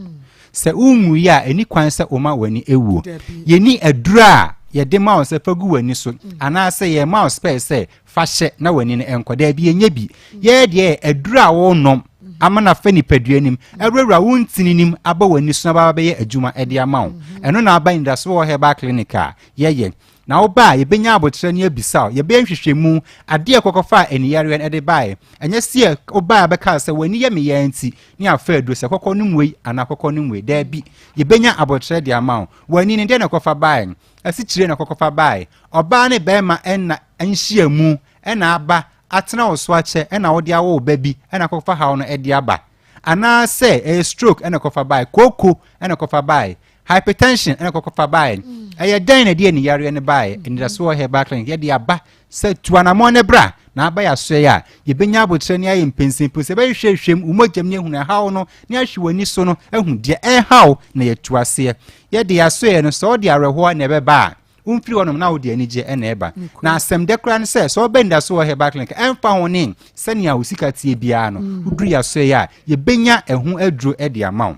Sɛ wonwuiɛ a, ɛni kwan sɛ woma w'ani wuo. Yɛni aduro a yɛde ma wo sɛ fa gu w'ani so anaasɛ yɛma wo spɛɛ sɛ fa hyɛ na w'ani no nkɔ. Daabi, yɛnyɛ bi. Yɛyɛ deɛ aduro a wonom ama no afa nipadua nim, awurawura wo ntini nim aba w'ani so na aba bɛyɛ adwuma de ama wo. Ɛno na aba Anidaso wɔ Herbal Clinic a yɛyɛ. Na woba a, yɛbɛnya aboterɛ ne abisa wo. Yɛbɛyɛ nhwehwɛmu, adeɛ a ɛkɔkɔfaa aniyareɛ no de baeɛ. Ɛnyɛ sɛ wobaeɛ a bɛkaa sɛ w'ani yɛ me yaa nti ne afa aduro sɛ kɔkɔ nom wei anaa kɔkɔ nom wei. Daabi, yɛbɛnya aboterɛ de ama wo. W'ani no, deɛ na ɛkɔfa baeɛ? Asikyire na ɛkɔkɔfa baeɛ. Ɔbaa ne barima nna nhyiamu na aba atena wo so akyɛ na wode awo wo ba bi na akɔfa haw no de aba. Anaasɛ ɛyɛ stroke na ɛkɔfa baeɛ, kooko na ɛkɔfa baeɛ. Hypertension ɛna kɔkɔfa baeɛ. Ɛyɛ dɛn na ɛde aniyareɛ no baeɛ? Anidasoɔ Herbal Clinic yɛde aba sɛ tu anamɔn no bra. Na aba yɛn asoɛe a, yɛbɛnya aboterɛ ne ayɛ mpɛnsɛmpɛnsɛ, yɛbɛhwehwɛhwɛ mu, wo mogya mu ne ahunu ɛhaw no, ne ahwe w'ani so no ahu deɛ ɛreha wo na yɛatu aseɛ. Yɛde yɛn asoɛeɛ no, sɛ wode awerɛhoɔ na ɛbɛba a, womfiri hɔnom na wode anigyeɛ na ɛba. Na asɛm dɛ koraa ne sɛ, sɛ woba anidaso wɔ Herbal Clinic, ɛmfa ho ne sɛnea wo sika teɛ biara no, woduru yɛn asoɛeɛ a, yɛbɛnya ɛho aduro de ama wo.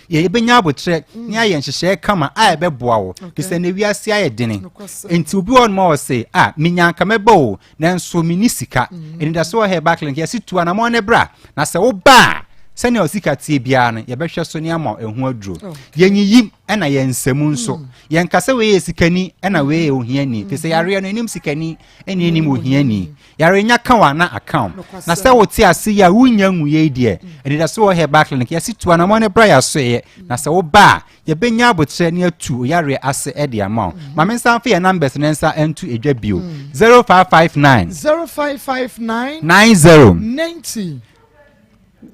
Yɛbɛnya aboterɛ ne ayɛ nhyehyɛeɛ kama a ɛbɛboa wo, te sɛ na wiase ayɛ dene. Nti obi wɔ hɔnom a ɔse, ah, menya anka mɛba o, nanso menni sika. Anidaso wɔ Herbal Clinic, yɛse tu anamɔn ne bra, na sɛ woba a, sɛnea wo sika teɛ biara no, yɛbɛhwɛ so ne ama wo ɛho aduro. Yɛnyiyim ɛna yɛn nsamu nso. Yɛnka sɛ wei yɛ sikani ɛna wei yɛ ohiani, te sɛ yareɛ no, ɛnim sikani ɛne ɛnim ohiani. Yare nya ka wo a na aka wo. Na sɛ wote ase yi a wonnya nwuiɛ yi deɛ, anidaso wɔ Herbal Clinic. Yɛse tu anamɔn no bra yɛasoɛeɛ. Na sɛ woba a, yɛbɛnya aboterɛ ne atu wo yareɛ ase de ama wo. Ma me nsa mfa yɛn numbers no nsa nto edwa bio. 0559. 0559. 90. 90.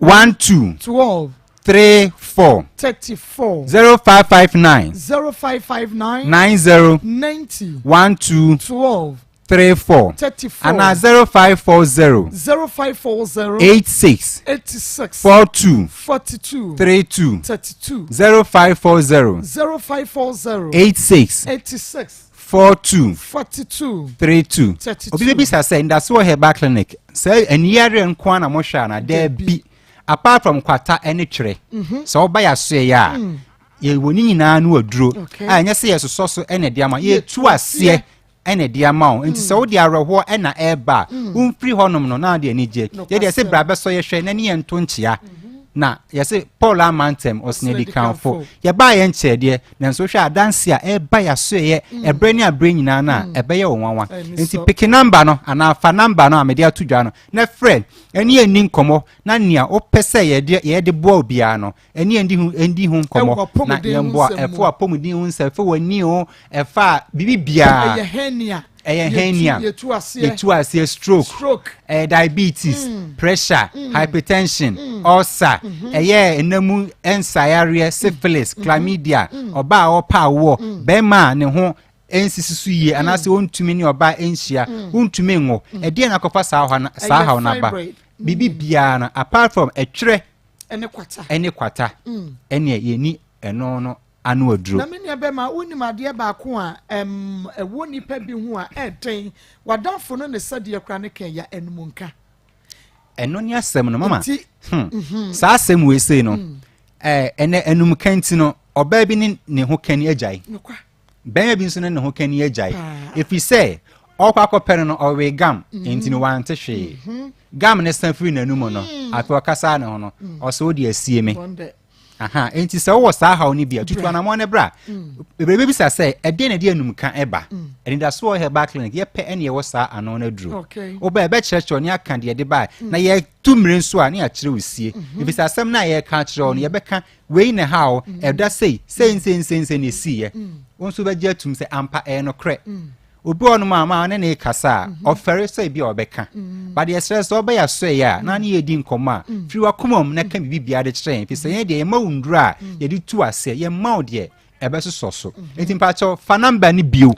12. 12. 3 4. 34. 0559. 0559. 90. 90. 12. 12. 3 4 34. Anaa 0540. 0540. 86. 86. 42. 42. 32. 32. 0540. 0540. 86. 86. 42. 42. 32. 32. Obi bɛbisa sɛ ndaso wɔ herbal clinic sɛ aniyareɛ nko ara na mohwɛ anaa? Daabi. Apart from kwata ne twerɛ, sɛ woba yɛasoɛeɛ a, yɛwɔ ne nyinaa no aduro a ɛnyɛ sɛ yɛsosɔ so na ɛde ama, yɛtu aseɛ ɛna ɛde ama wo. Nti sɛ wode awerɛhoɔ ɛna ɛreba a, womfiri hɔnom no na wode anigyeɛ. Yɛde yɛse bra bɛsɔ yɛhwɛ na ne yɛn nto nkyea. Na yɛse Paul ama ntɛm ɔsene adikanfo. Yɛbaa yɛn nkyɛɛ deɛ, nanso wohwɛ adanse a ɛreba yɛasoɛeɛ ɛberɛ ne aberɛ nyinaa no a, ɛbɛyɛ wo nwanwa. Nti peke namba no anaa fa namba no a mede ato dwa no na frɛ ɛne yɛn nni nkɔmmɔ na nea wopɛ sɛ yɛde yɛde boa wo biara no, ɛne yɛn di ho ndi ho nkɔmmɔ na yɛn boa. Ɛfa w'apɔmuden ho nsɛm, ɛfa w'ani ho, ɛfa biribi biara. Ɛyɛ hernia. Ɛyɛ hernia. Yɛtu aseɛ. Yɛtu aseɛ stroke. Stroke. Ɛyɛ diabetes, pressure, hypertension, ulcer. Ɛyɛ ɛnamu nsayareɛ, syphilis, chlamydia, ɔbaa a ɔpɛ awoɔ, bɛrima a ne ho nsisi so yie anaasɛ ɔntumi ne ɔbaa nhyia, wontumi nwo. Ɛdeɛn na akɔfa saa haw no aba? Biribi biara no, apart from ɛtwerɛ ɛne kwata, ɛne kwata, ɛneɛ yɛni ɛno no ano aduro. Na me nua bɛma, wonim adeɛ baako a ɛm ɛwɔ nipa bi ho a ɛɛden, w'adamfo no ne sɛdeɛ koraa ne kɛn ya ɛnum nka. Ɛno ne asɛm no mama. Saa asɛm wei sei no, ɛɛ ɛnɛ ɛnum ka nti no, ɔbaa bi ne ne ho kani agyae. Bɛrima bi nso ne ne ho kani agyae. Ɛfiri sɛ ɔkɔ akɔpɛ no no ɔwee gam, nti no wante hwee. Gam ne sa firi n'anum no, afei ɔkasaa ne ho no, ɔsɛ wode asie me. Aha, enti sɛ wowɔ saa haw no bi a, tutu anammɔn no bra. Bebree bɛbisa sɛ, ɛdeɛn na ɛde anumka ɛba? Anidasoɔ Herbal Clinic, yɛpɛ ɛne ɛwɔ saa ano no aduro. Woba yɛbɛkyerɛkyerɛ ne aka deɛ ɛde bae, na yɛtu mmire nso a ne yɛakyerɛ wo sie. Ɛfiri sɛ asɛm no a yɛreka akyerɛ wo no, yɛbɛka wei na ɛha wo, ɛda sei, sei nsei nsei nsei na ɛsiiɛ. Wo nso wobɛgye atum sɛ ampa ɛyɛ nokorɛ. Obi wɔ hɔnom a ma ɔne ne rekasa a, ɔfɛre sɛ ebi a ɔbɛka. But yɛsrɛ sɛ ɔbɛyɛ asoɛeɛ a, na ne yɛredi nkɔmmɔ a, firi w'akoma mu na ka biribi biara de kyerɛ yɛn. Ɛfiri sɛ yɛn deɛ yɛma wo nnuro a yɛde tu aseɛ, yɛmma wo deɛ ɛbɛsosɔ so. Nti mpakyɛw fa number no bio.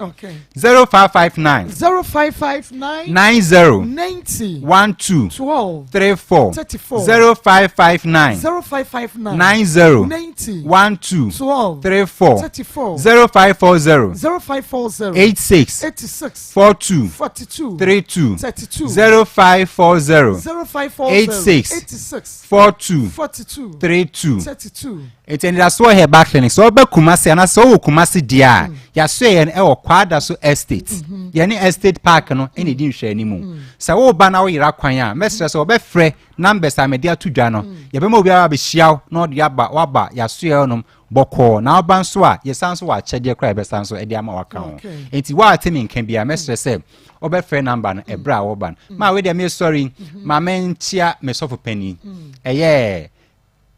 0559. 0559. 90. 90. 12. 12. 34. 34. 0559. 0559. 90. 90. 12. 12. 34. 34. 0540. 0540. 86. 86. 42. 42. 32. 32. 0540. 0540. 86. 86. 42. 42. 32. 32. Enti anidasoɔ Herbal Clinic, sɛ woba Kumasi anaasɛ wowɔ Kumasi deɛ a, yɛasoɛ yɛn wɔ Kwadaso Estate. Yɛne Estate Park no na ɛdi nhwɛanimu. Sɛ woreba na woyera kwan a, mɛsrɛ sɛ wɔbɛfrɛ numbers a mede ato dwa no. Yɛbɛma obiara abɛhyia wo na ɔde aba woaba yɛasoɛ hɔnom bɔkɔɔ. Na woba nso a, yɛsan nso wɔ akyɛdeɛ koraa a yɛbɛsan nso de ama waka ho. Enti wo a wote me nka biara, mɛsrɛ sɛ wobɛfrɛ number no ɛberɛ a woreba no. Ma wei deɛ mesɔre yi, ma menkyea me sɔfo panin. Ɛyɛ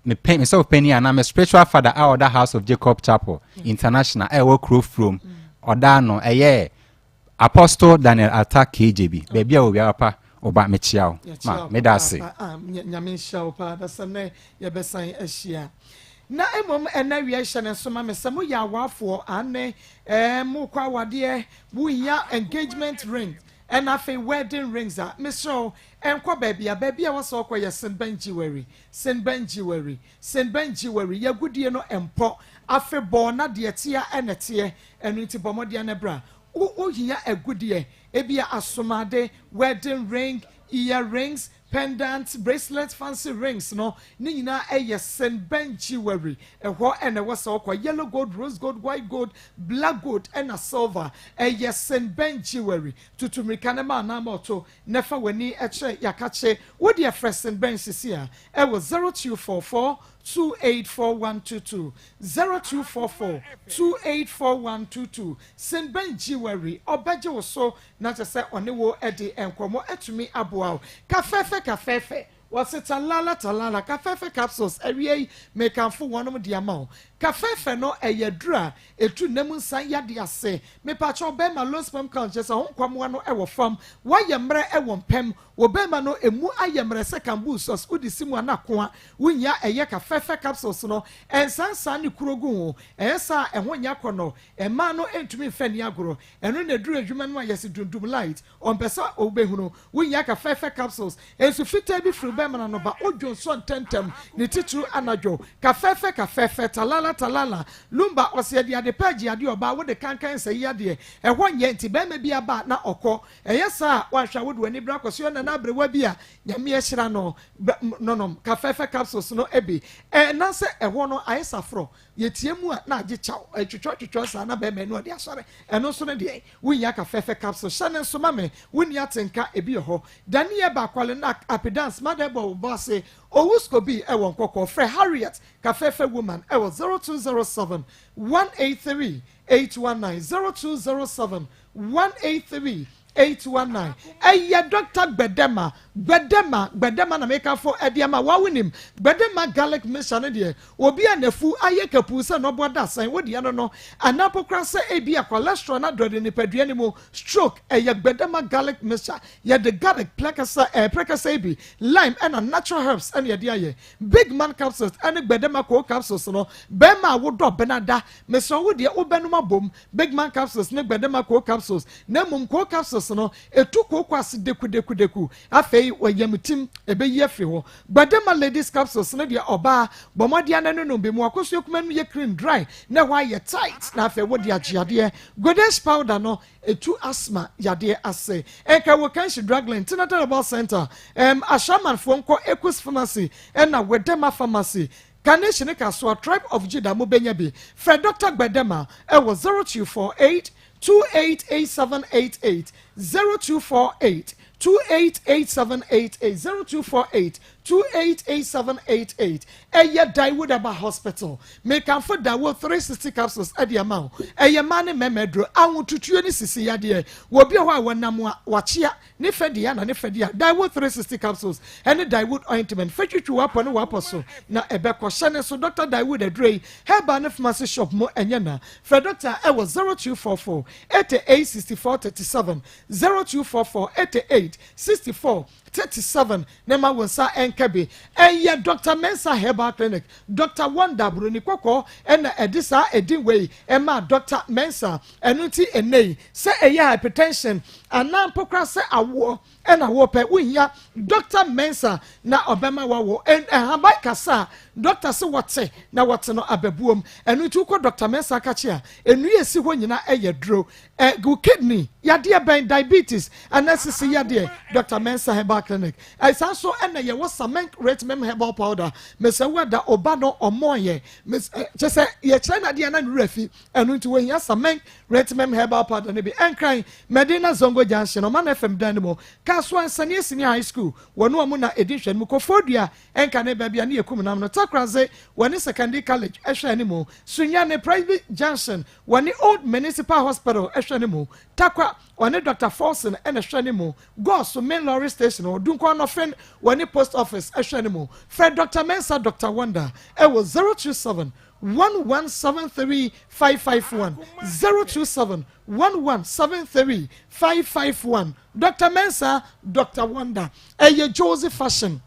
me pɛ me sɔfo panyin anaa me spiritual father a ɔda House of Jacob Chapel International a ɛwɔ kuro furom ɔda ano ɛyɛ Apostle Daniel Atta KJB baabi a owia papa ɔba mekyia wo ma meda ase. Ah, nyame nhyira wo paa dasɛ nɛ yɛbɛsan ahyia na mmom ɛnɛ wia hyɛ ne nso ma me sɛ moyɛ awafoɔ ane ɛɛ mokɔ awadeɛ wohia engagement ring. Ɛna afei wedding rings a, mesrɛ wo, nkɔ baabi a, baabi a ɛwɔ sɛ wokɔ yɛ Sinbɛn Jewelry, Sinbɛn Jewelry, Sinbɛn Jewelry, y'agudie no mpɔ, afebɔɔ na deɛ ɛteɛ na ɛteɛ, ɛno nti bɔ mmɔden na bra. Wo, wohia agudeɛ, ebia asomade, wedding ring, ear rings, Pendants, bracelets, fancy rings no ne nyinaa ɛyɛ Senbɛn Jewelry. Ɛhɔ na ɛwɔ sɛ wokɔ. Yellow gold, rose gold, white gold, black gold ɛna silver. Ɛyɛ Senbɛn Jewelry. Tutu mmirika na ma anaa ma ɔto na fa w'ani kyerɛ Yakakye. Wo deɛ frɛ Senbɛn sisi a ɛwɔ 0244 284122, 0244 284122. Senbɛn Jewelry, ɔbɛgye wo so Na kyerɛ sɛ ɔne wo de nkɔmmɔ atumi aboa wo. Kafɛɛfɛ kafɛɛfɛ, wɔse talala talala, kafɛɛfɛ capsules, awia yi mekamfo wɔnom de ama wo. Kafɛɛfɛ no ɛyɛ aduru a ɛtu nna mu nsan yadeɛ ase. Mepakyɛw bɛɛma low sperm count kyerɛ sɛ ho nkwammoa no wɔ fam, woayɛ mmerɛ wɔ mpam, wo bɛɛma no ɛmu ayɛ mmerɛ sɛ kambuu sɔs wode si mu a na akoa, wo nya ɛyɛ kafɛɛfɛ capsules no ɛnsansan ne kuro gu ho, ɛyɛ saa a ɛho nyɛ akɔnnɔ, mmaa no ntumi mfa nni agorɔ. Ɛno na ɛduru adwuma no mu a yɛse dundum light, ɔmpɛ sɛ ɔbɛhunu. Wonya kafɛɛfɛ capsules, nsu fitaa bi firi bɛmena no ba, wodwo nsɔ ntɛmntɛm, ne titiriw anadwo. Kafɛɛfɛ kafɛɛfɛ, talala talala, lumba, ɔse yɛde ade pa agye adeɛ ɔbaa, wode kankan nsɛyi adeɛ, ɛhɔ nyɛ, nti bɛɛma bi aba a na ɔkɔ. Ɛyɛ saa a, woanhwɛ a wode w'ani bere akɔso yɛ nana aberewa bi a Nyame ahyira no, nonom kafɛɛfɛ capsules no bi. Ɛnansɛ ɛhɔ no ayɛ saforɔ. Yɛtia mu a na agye kyaw, ɛtwitwatwitwa saa na bɛrima ani ɔde asɔre. Ɛno nso no deɛ, wonnya ka fɛfɛ capsule. Hyɛ no nso ma me, wonni atenka, ebi wɔ hɔ. Daniel Bakwale na Apidance Mother bɔ wo bɔ ase. Owusko bi wɔ Nkɔkɔɔ. Frɛ Harriet ka fɛfɛ woman wɔ 0207 183 819, 0207 183 819. Ɛyɛ Dɔkta Gbedemah, Gbedemah, Gbedemah na mekafo ɛde ama wo a wonim Gbedemah garlic mixture no deɛ, obi a n'afu ayɛ kapuu sɛ nɔboa da sɛn, wo deɛ no no, anaa mpo koraa sɛ ebia cholesterol no adɔre nipadua no mu, stroke, ɛyɛ Gbedemah garlic mixture. Yɛde garlic, plɛkɛsɛ, ɛɛ prɛkɛsɛ yi bi, lime ɛna natural herbs ɛna yɛde ayɛ. Big man capsules ɛne Gbedemah cold capsules no, bɛrima a wodɔ benada, mesrɛ wo deɛ wobɛnom abom, Big Man capsules ne Gbedemah Cold Capsules, na mmom cold capsules no, etu kooko ase dekudekudeku. Afei wɔ tim, ebeyi afiri hɔ. Gbedemah Ladies Capsules no deɛ ɔbaa, bɔ mmɔden ara na nom bi. Mu akosua kumaa no yɛ cream dry na ɛhɔ ayɛ tight na afei wode agye adeɛ. Godesh Powder no, etu asthma yadeɛ ase. Ɛnka wɔ Kanshi Drug Lane, Tinata Herbal Center, um, Ashaimanfoɔ nkɔ Equus Pharmacy ɛna Wedema Pharmacy. Carnation ne Kasoa, Tribe of Judah mo bɛnya bi. Frɛ Dɔkta Gbedemah wɔ 0248 288788, 0248 288788, 0248 288788. Ɛyɛ Daewood Herbal Hospital. Mekamfo Daewood 360 capsules de ama wo. Ɛyɛ mmaa ne mmarima aduro, ahotutuo ne sisi yadeɛ. Wɔ bi wɔ hɔ a wɔnam a wakyea. Ne fɛ dea na ne fɛ dea. Daewood 360 capsules ɛne Daewood ointment fɛ twitwi w'apɔ ne w'apɔ so na ɛbɛkɔ. Hyɛ ne nso Doctor Daewood aduro yi herbal ne pharmacy shop mu ɛnyɛ na. Frɛ doctor ɛwɔ 0244 88 64 37, 0244 88 64 37 na ma wo nsa ɛnka bi. Ɛyɛ Doctor Mensah Herbal Clinic. Doctor Wonder Buroni Kɔkɔɔ ɛna ɛde saa ɛdin wei ɛmaa Doctor Mensah. Ɛno nti ɛnnɛ yi sɛ ɛyɛ hypertension anaa mpo koraa sɛ awoɔ na wopɛ, wohia Dɔkta Mensah na ɔbɛma woawo. Nhaban kasa a dɔkta se wɔte na wɔte no ababuom. Ɛno nti wokɔ Dɔkta Mensah kakye a, nnua a ɛsi hɔ nyinaa yɛ aduro. Ɛ, wo kidney yadeɛ bɛn, diabetes anaa sisi yadeɛ, Dɔkta Mensah Herbal Clinic. Ɛ, saa nso na yɛwɔ Samenk Retmem Herbal Powder. Mesɛ wo ada ɔba no ɔmmɔɔyɛ. Mes, ɛ, kyɛ sɛ yɛkyerɛ no adeɛ a na ne werɛ afi. Ɛno nti wohia Sameng Retmem Herbal Powder no bi. Nkran, Medina Zongo Junction, Ɔman FM dan no mu, Kasoa Nsania Senior High School, wɔne wɔn na ɛdi nhwɛanimu. Koforidua, Nkane, baabi a ne yɛkum nam no, Takoradze, wɔne Sekandi College hwɛ animu. Sunyani, Presby Junction, wɔne Old Municipal Hospital hwɛ animu. Tarkwa, wɔne Doctor Forson na ɛhwɛ animu. Goaso, Main Lorry Station hɔ, Dunkwa Nɔfen, wɔne Post Office hwɛ animu. Frɛ Doctor Mensah, Doctor Wonder, wɔ 027 1173 551 027 1173 551 Doctor Mensah Doctor Wonder ɛyɛ Josie fashion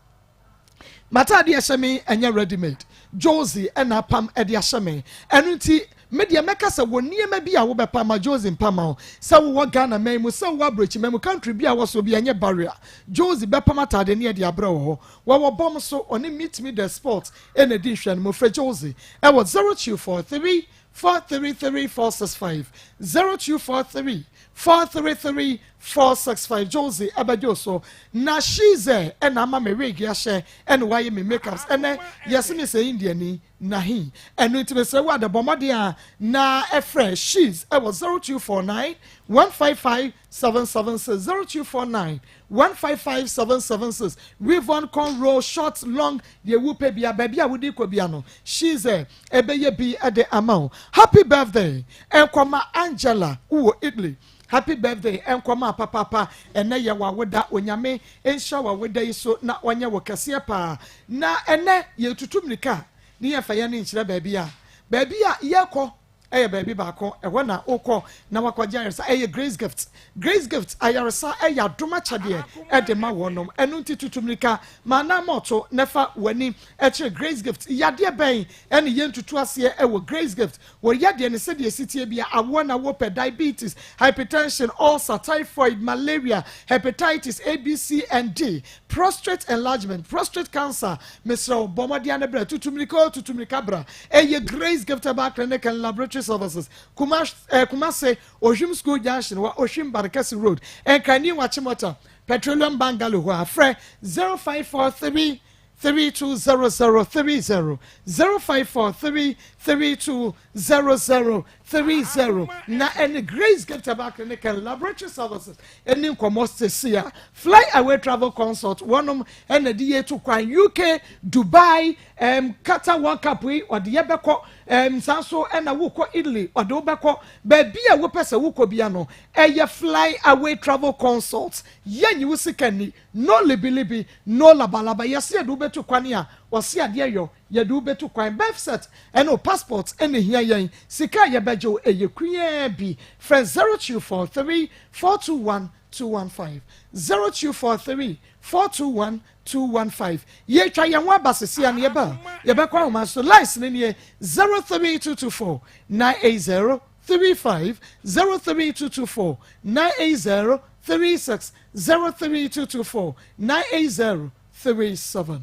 m'ataade ɛhyɛ me ɛnyɛ ready made Josie ɛna apam ɛde ahyɛ me ɛno nti Me deɛ mɛka sɛ wɔ nneɛma bi a wobɛpa ma Josie mpa ma wo. Sɛ wowɔ Ghana man mu, sɛ wowɔ abrokyi man mu, country bi a wɔ so bi ɛnyɛ barrier. Josie bɛpam ataade ne ɛde abrɛ wɔ hɔ. Wɔwɔ bɔm so, ɔne Meet Me The Sport ɛna ɛdi nhwɛanimu. Frɛ Josie ɛwɔ 0243 433 465, 0243 433 465. Josie ɛbɛgye wo so. Na Shize ɛna ama me wig ahyɛ ɛna wayɛ me makeups. Ɛnɛ yɛse me sɛ Indiani. Nahi. Ɛno nti mesrɛ wo ada bɔ mmɔden a na frɛ She's ɛwɔ 0249 155 776 0249 155 776 Weave-on cornrow short long deɛ wopɛ bia baabi a wode kɔ bia no She's ɛbɛyɛ bi de ama wo. Happy birthday ɛnkɔma Angela wowɔ Italy Happy birthday ɛnkɔma papaapa ɛnɛ yɛ wawoda Onyame nhyira wawoda yi so na ɔnyɛ wo kɛseɛ paa na ɛnɛ yɛtutu mirika ne yɛmfa yɛn ani nkyerɛ baabi a baabi a yɛkɔ ɛyɛ baabi baako ɛhɔ na wokɔ na wakɔgye ayaresa ɛyɛ Grace Gift Grace Gift ayaresa ɛyɛ adom akyɛdeɛ ɛde ma wɔnom ɛno nti tutu mirika ma anaa mɔto na fa w'ani ɛkyerɛ Grace Gift yadeɛ bɛn ɛne yɛntutu aseɛ ɛwɔ Grace Gift Wɔ yadeɛ no sɛdeɛ ɛsi teɛ biara, awoɔ na wopɛ, diabetes, hypertension, ulcer, typhoid, malaria, hepatitis A, B, C and D, prostrate enlargement, prostrate cancer, mesrɛ wo bɔ mmɔden ara bra, tutu mmirika o, tutu mmirika bra. Ɛyɛ Grace Gift Herbal Clinic and Laboratory Services, Kumas, eh, Kumase, Ohwim School Junction, wɔ Ohwim Barekɛse Road, Nkran New Achimota, Petroleum Bungalow hɔ a, frɛ 0543 320030, 0543 320030 na ɛne Grace Gift Herbal Clinic and Laboratory Services ɛni nkɔmmɔ sisi a Fly Away Travel Consult wɔnom ɛna de yɛ to kwan UK, Dubai, um, Qatar World Cup yi ɔde yɛ bɛkɔ um, saa nso ɛna wokɔ Italy ɔde wo bɛkɔ baabi a wopɛ sɛ wokɔ bia no ɛyɛ Fly Away Travel Consult yɛnyi wo sika ni No libilibi, no labalaba, yɛse yɛde wo bɛtu kwan a, wɔse adeɛ yɔ, yɛde wo bɛtu kwan. Birth cert ɛne wo passport na ɛhia yɛn, sika a yɛbɛgye wo ɛyɛ kuyaa bi. Frɛ 0243 421 215, 0243 421 215. Yɛretwa yɛn ho aba sese a na yɛba a, yɛbɛkɔ ahoma so. Lines no nie, 03224 980 35, 03224 980 36, 03224 980 37.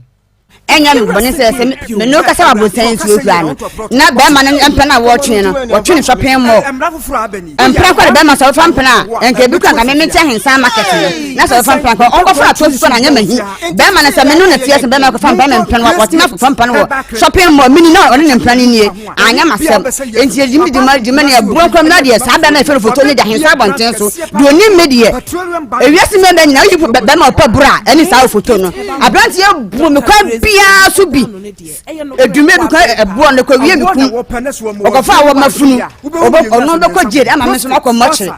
Ɛnyɛ me bɔne sɛ sɛ me ne wo kasa wɔ aborosan nsuo kura no na bɛrima no mpena a wɔtwe no wɔtwe no shopping mall mpena kɔ de bɛrima sɛ ɔfa mpena a nka ebi kura nka me mente ahensan market no na sɛ ɔfa mpena kɔ ɔnkɔfa ato sukɔ na anyɛ mahi bɛrima no sɛ me no na teɛ sɛ bɛrima kɔfa mpena mpena no wɔtena akɔfa mpena wɔ shopping mall mini na ɔne ne mpena no nie anyɛ m'asɛm enti yɛdi me dwuma dwuma ne ɛboɔ nkura mu na deɛ saa bɛrima efɛ foto ne de ahensa abɔnten so deɛ onim me deɛ ewiase mmarima nyinaa oyi bɛrima ɔpɛ boro a ɛne saa foto no aberanteɛ bu me kwan biara so bi edwuma bi kwan ɛboɔ no kɔ wie me kum ɔkɔfa a wɔma funu ɔno bɛkɔ jail ama me nso makɔ mmɔkyere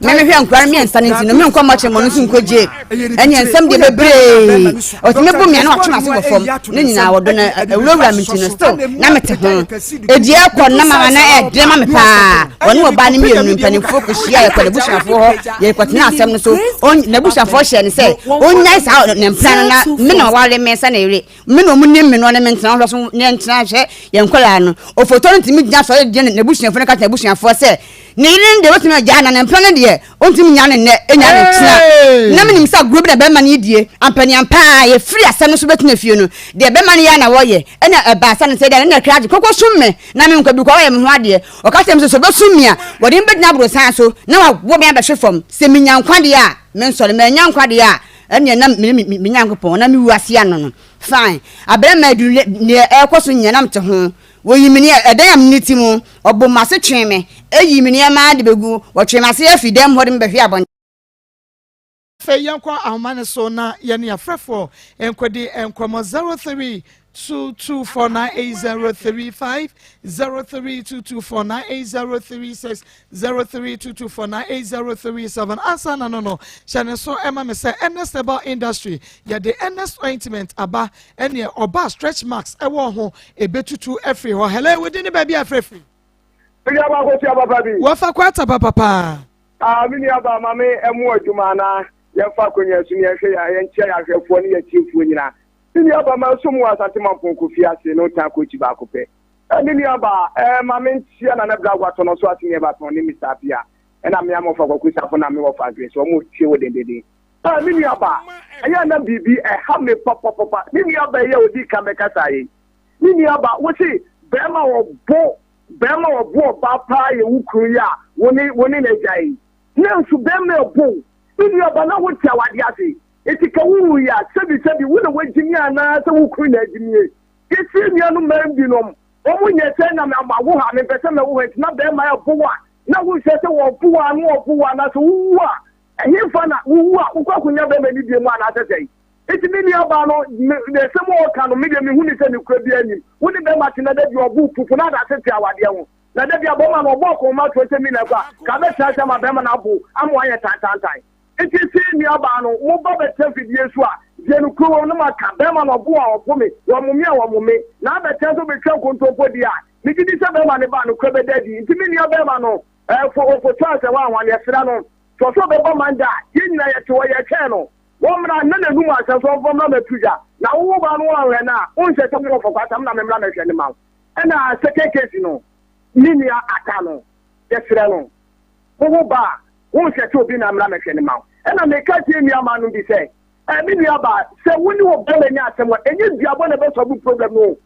me mehwɛ nkura no mmiɛnsa no nti no menkɔ mmɔkyere ma ɔno nso nkɔ jail ɛne nsɛm deɛ bebree ɔtumi bu mmea na watwe m'ase wɔ fam ne nyinaa wɔdɔ no awurawura me nti no still na mete ho ɛdi ɛkɔ na mama na ɛdene ma me paa ɔne ɔbaa no mmienu mpanimfoɔ kɔhyia yɛkɔ n'abusuafoɔ hɔ yɛkɔtena asɛm no so n'abusuafoɔ hyɛ no sɛ ɔnyae saa ne mpena no na me na ɔware me sɛ ne yere Me na ɔmo nim me no ɔne me ntena hɔ so ne ntena hwɛ yɛn nkwadaa no. Ofoto no ntumi gyina sɔre gyina n'abusuafoɔ no ka kyerɛ n'abusuafoɔ sɛ ne yere no deɛ obetumi agyaa na ne mpena no deɛ ɔntumi nya no nnɛ enya no kyena. Na menim sɛ agorɔ bi na bɛrima no die ampaniampa a yɛfiri asɛm no so bɛtena fie no deɛ bɛrima no yɛ na wɔyɛ ɛna ɛbaa sɛ no sɛ deɛ ne na kra agye kɔkɔ sum me na menkɔ bi kɔ ɔyɛ me ho adeɛ ɔka kyerɛ me sɛ sɛ ɔbɛsum me a wɔde me bɛgyina aborosan so na wabɔ me abɛhwe fam sɛ menya nkwa deɛ a mensɔre manya nkwa deɛ a Ɛnneɛ na me ne me Nyankopɔn, na me wu ase ano no, fine. Aberɛ ma aduru deɛ ɛrekɔ so nyinaa na mete ho. Wɔyii me nneɛ, ɛdan a me ti mu, wɔbɔ m'ase twee me, yii me nneɛma de bɛgu, wɔtwee m'ase afiri dan mu hɔ de me bɛhwee abɔnten. Afei yɛnkɔ ahoma no so na yɛne afrɛfoɔ nkɔdi nkɔmmɔ 03 2249803 0322498036 0322498037 ansa na no no hyɛ ne so ɛma me sɛ Ernest Herbal Industry yɛde Ernest ointment aba ɛneɛ ɔba stretch marks ɛwɔ ho ɛbɛtutu afiri hɔ. Hello, wodi ne baabi a frɛfiri? Wɔfa kwata papapaa. Ah, me nua ba, ma me ɛmo adwuma na yɛmfa akonnwa so ne yɛnhwɛ yɛnkyia yɛn ahwɛfoɔ ne yɛatiefoɔ nyinaa. Me nua ba, manso mu wɔ Asante Mampong Kofi ase ne wo tan kookyi baako pɛ. Eh, me nua baa, eh, ma me nkyia Nana Bragwa tɔ no so ase ne ɛba tɔn ne Mister Apia, ɛna me amɔfa Kwaku Safo na me wɔfa Grace, wɔn tie wo dendenden. Eh, me nua baa, ɛyɛ na biribi ɛha me papapapa, me nua baa yi a odi kan bɛkasa yi, me nua baa, wo se bɛrima ɔbo, bɛrima ɔbo ɔbaa paa yɛ wo kunu yi a wo ne wo ne n'agya yi, nanso bɛrima ɛbo, me nua baa na wote awadeɛ ase, eti ka wo wu yi a, sɛbi sɛbi, wo na wagyimi anaa sɛ wo kunu na agyimie? Titire nuanom mmarima binom, wɔn nyɛ sɛ na mawo ha, mempɛ sɛ mɛwo ha nti na barima ɛbo wo a, na wonhwɛ sɛ wɔbo wo a na wɔbo wo anaasɛ wowu a, ɛhefa na wowu a wokɔ akɔnya barima no bio mu anaasɛ sɛn? Nti me nuabaa no, me, asɛm a ɔka no, me deɛ mehu ne sɛ nokorɛ biara nnim. Wo ne barima te na da bi ɔbo wo pupu na adase te awadeɛ ho. Na da bi a barima no ɔbɔ ɔkɔnma 20 million kɔ a, ka bɛtena ase ama barima no abo wo ama woayɛ tantantan. Enti se nuabaa no, mo ba bɛtena fidie so a, deɛ nokorɛ wɔ mu no maka, bɛrima no ɔbo a ɔbo me, wɔmo me a wɔmo me, na abɛtena sɛ ɔbɛtwa nkontompo deɛ a, megye di sɛ bɛrima no ba a, nokorɛ bɛda adi. Enti me nua bɛrima no, eh, fo, ɔfo Charles Ɛwanwa no, yɛsrɛ no, sɛ ɔsɛ ɔbɛba Monday a, yɛn nyinaa yɛte hɔ, yɛtwɛn no. Wɔmmra, nna n'anum asɛm so, ɔmfa mmra mmɛto dwa. Na wo wo ba no woanhwɛ no a, wonhyɛ sɛ mewɔ fɔkɔ asɛm na memmra mmɛhwɛ no ma wo. Ɛna second case no, me nua Ata no, yɛsrɛ no, wo wo ba a, Wonhwɛ sɛ obi na mmra mmɛhwɛ no ma wo. Ɛnna meka kyerɛɛ nuammaa no bi sɛ, Ɛɛ, me nuabaa, sɛ wo ne ɔbarima nya asɛm a, ɛnyɛ duabɔ na ɛbɛsɔlve problem no o.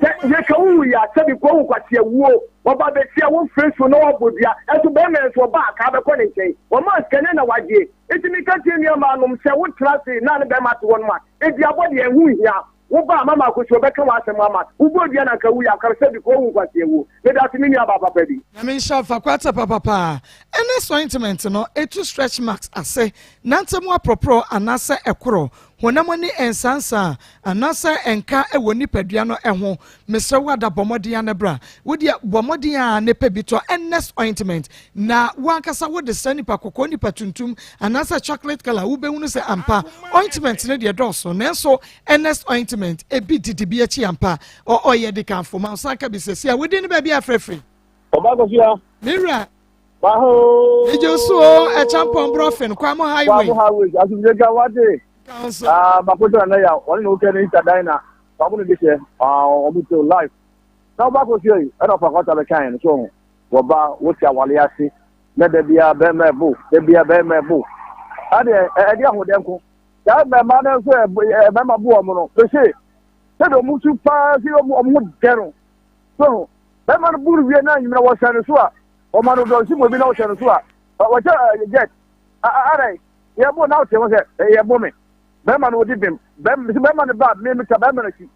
Sɛ yɛka wo wui a, sɛbi kɔ wo kwasea wuo. Ɔba bɛsia wo frɛ nsuo na wabɔ dua. Ɛso barima nso, ɔba a, kaa bɛkɔ ne nkyɛn. Ɔmaa sika no na wagye. Enti meka kyerɛɛ nuammaa nom sɛ, wotra ase na ne barima te hɔnom a, duabɔ deɛ, ɛho nhia. Wo ba a, mama akosi ɔbɛka w'asɛm ama. Wo bɔ dua na anka wuyi a, ka sɛ bi kɔ wo nkwasea wuo. Medase me nua baa papa bi. Nyame nhyira wo Fakwata papapaa. Ernest ointment no etu stretch marks ase, nante mu aprɔprɔ anaasɛ ɛkorɔ, honam ani nsansa anaasɛ nka wɔ nipadua no ho. Mesrɛ wo ada bɔ mmɔden ara na bra. Wo deɛ bɔ mmɔden ara na pɛ bi tɔ Ernest ointment na wo ankasa wode sra nipa kɔkɔɔ, nipa tuntum anaasɛ chocolate colour wobɛhunu sɛ ampa ointment no deɛ dɔɔso nanso Ernest ointment ebi didi bi akyi ampa ɔ ɔyɛ dikanfo ma ɔsan ka bi sɛ si a wodin ne baabi a frɛfiri. Ɔba kɔfia. Me wura. Baho. Megye wo so o Ɛkyampɔn Brɔfen Kwamo Highway. Kwamo Highway asomdwe ka wate. Ah makoto na ya wɔne ne wokɛ ne Easter dan na kwamo ne de hyɛ ah wɔn te life. Na ɔba kɔfia yi ɛna ɔfa kɔta bɛkan no so ho wɔba wote awale ase na da biara bɛrima ɛbo da biara bɛrima ɛbo adeɛ ɛde ahoɔden nko. Saa mmarima no nso ɛ mmarima bu wɔn no mese sɛdeɛ wɔn su paa si wɔn wɔn ho dɛ no so ho bɛrima no bu no wie na anyimina wɔhyɛ no so a wɔma no dɔnsi mu bi na wɔhyɛ no so a wɔhyɛ ɛ jet ara yɛ bo na ɔte ho sɛ yɛ bo me bɛrima no wɔdi bem bɛrima bɛrima no ba me meta bɛrima no akyi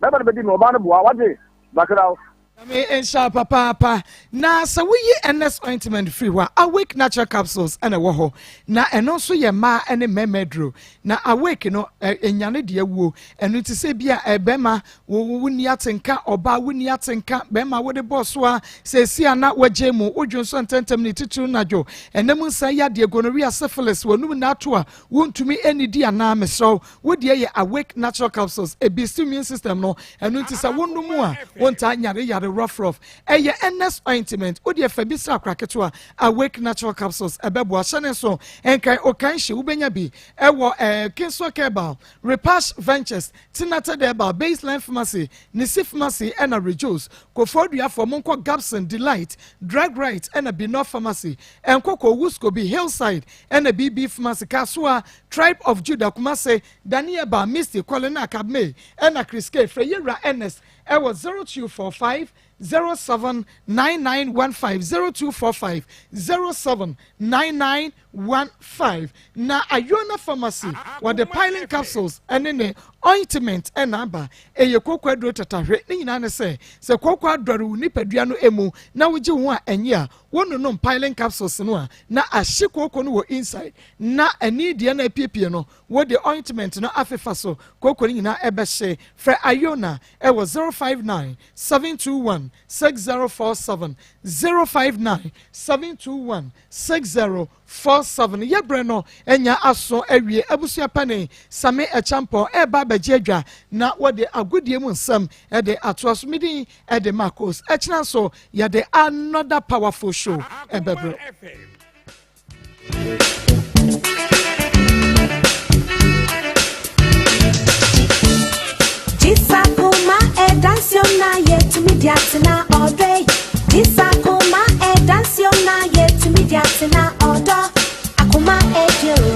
bɛrima no bɛdi me ɔbaa no boa wagye bakra Nyame nhyira wo papaapa. Na sɛ woyi Ernest ointment firi hɔ a, Awake natural capsules na ɛwɔ hɔ. Na ɛno nso yɛ mmaa ne mmarima aduro. Na Awake no, ɛnyane deɛ awuo. Ɛno nti sɛ bi a bɛrima wonni atenka, ɔbaa wonni atenka, bɛrima wode bɔɔ so a, seesei a na wagyae mu, wodwo nso ntɛntɛm ne titiriw nadwo, ɛnam nsa yadeɛ, gonorrhea, syphilis, w'anum nna ato a wontumi nnidi anaa, mesrɛ wo, Wo deɛ yɛ Awake Natural Capsules, ɛbisti immune system no, ɛno nti sɛ wonom a, wontaa nyare yare rough rough. Ɛyɛ Ernest Ointment, wo deɛ fa bi sra akora ketewa, Awake Natural Capsules, ɛbɛboa. Hyɛ ne nso, Nkan Okanhye, wobɛnya bi ɛwɔ eh, Kingswalk Herbal, Repash Ventures, Tinated Herbal, Baseline Pharmacy, Nisi Pharmacy ɛna Rejoice. Kofoɔduafoɔ, monkɔ Gabson, Delight, Drug Right ɛna Binor Pharmacy, Nkoko, Wuskobi, Hillside ɛna BB Pharmacy, Kasoa, Tribe of Judah Kumase, Daniel Ba, Misty, Colina, Kabmey, ɛna Chris K. Frɛ Yewura Ernest ɛwɔ 0245 07 9915, 0245 07 9915. Na Ayona Pharmacy wɔde piling capsules ɛne ne ointment ɛna aba. Ɛyɛ kooko aduro tatahwe. Ne nyinaa ne sɛ, sɛ kooko adɔre wo nipadua no emu na wogye wo ho a ɛnye a, Wononom piling capsules no a, na ahye kooko no wɔ inside, na ani deɛ na apiepie no, wode ointment no afefa so, kooko no nyinaa ɛbɛhye. Frɛ Iona ɛwɔ 059 721 6047, 059 721 6047. Yɛ berɛ no anya aso awie. Abusua panin Same Acheampong ɛreba abɛgye adwa na wɔde agodie mu nsɛm de atoa so. Me din de Marcos. Ɛkyena nso yɛde another powerful show ɛbɛbrɛ. de atena ɔdɔ yi. This akoma ɛdansi o na yɛtumi de atena ɔdɔ. Akoma ɛdi o.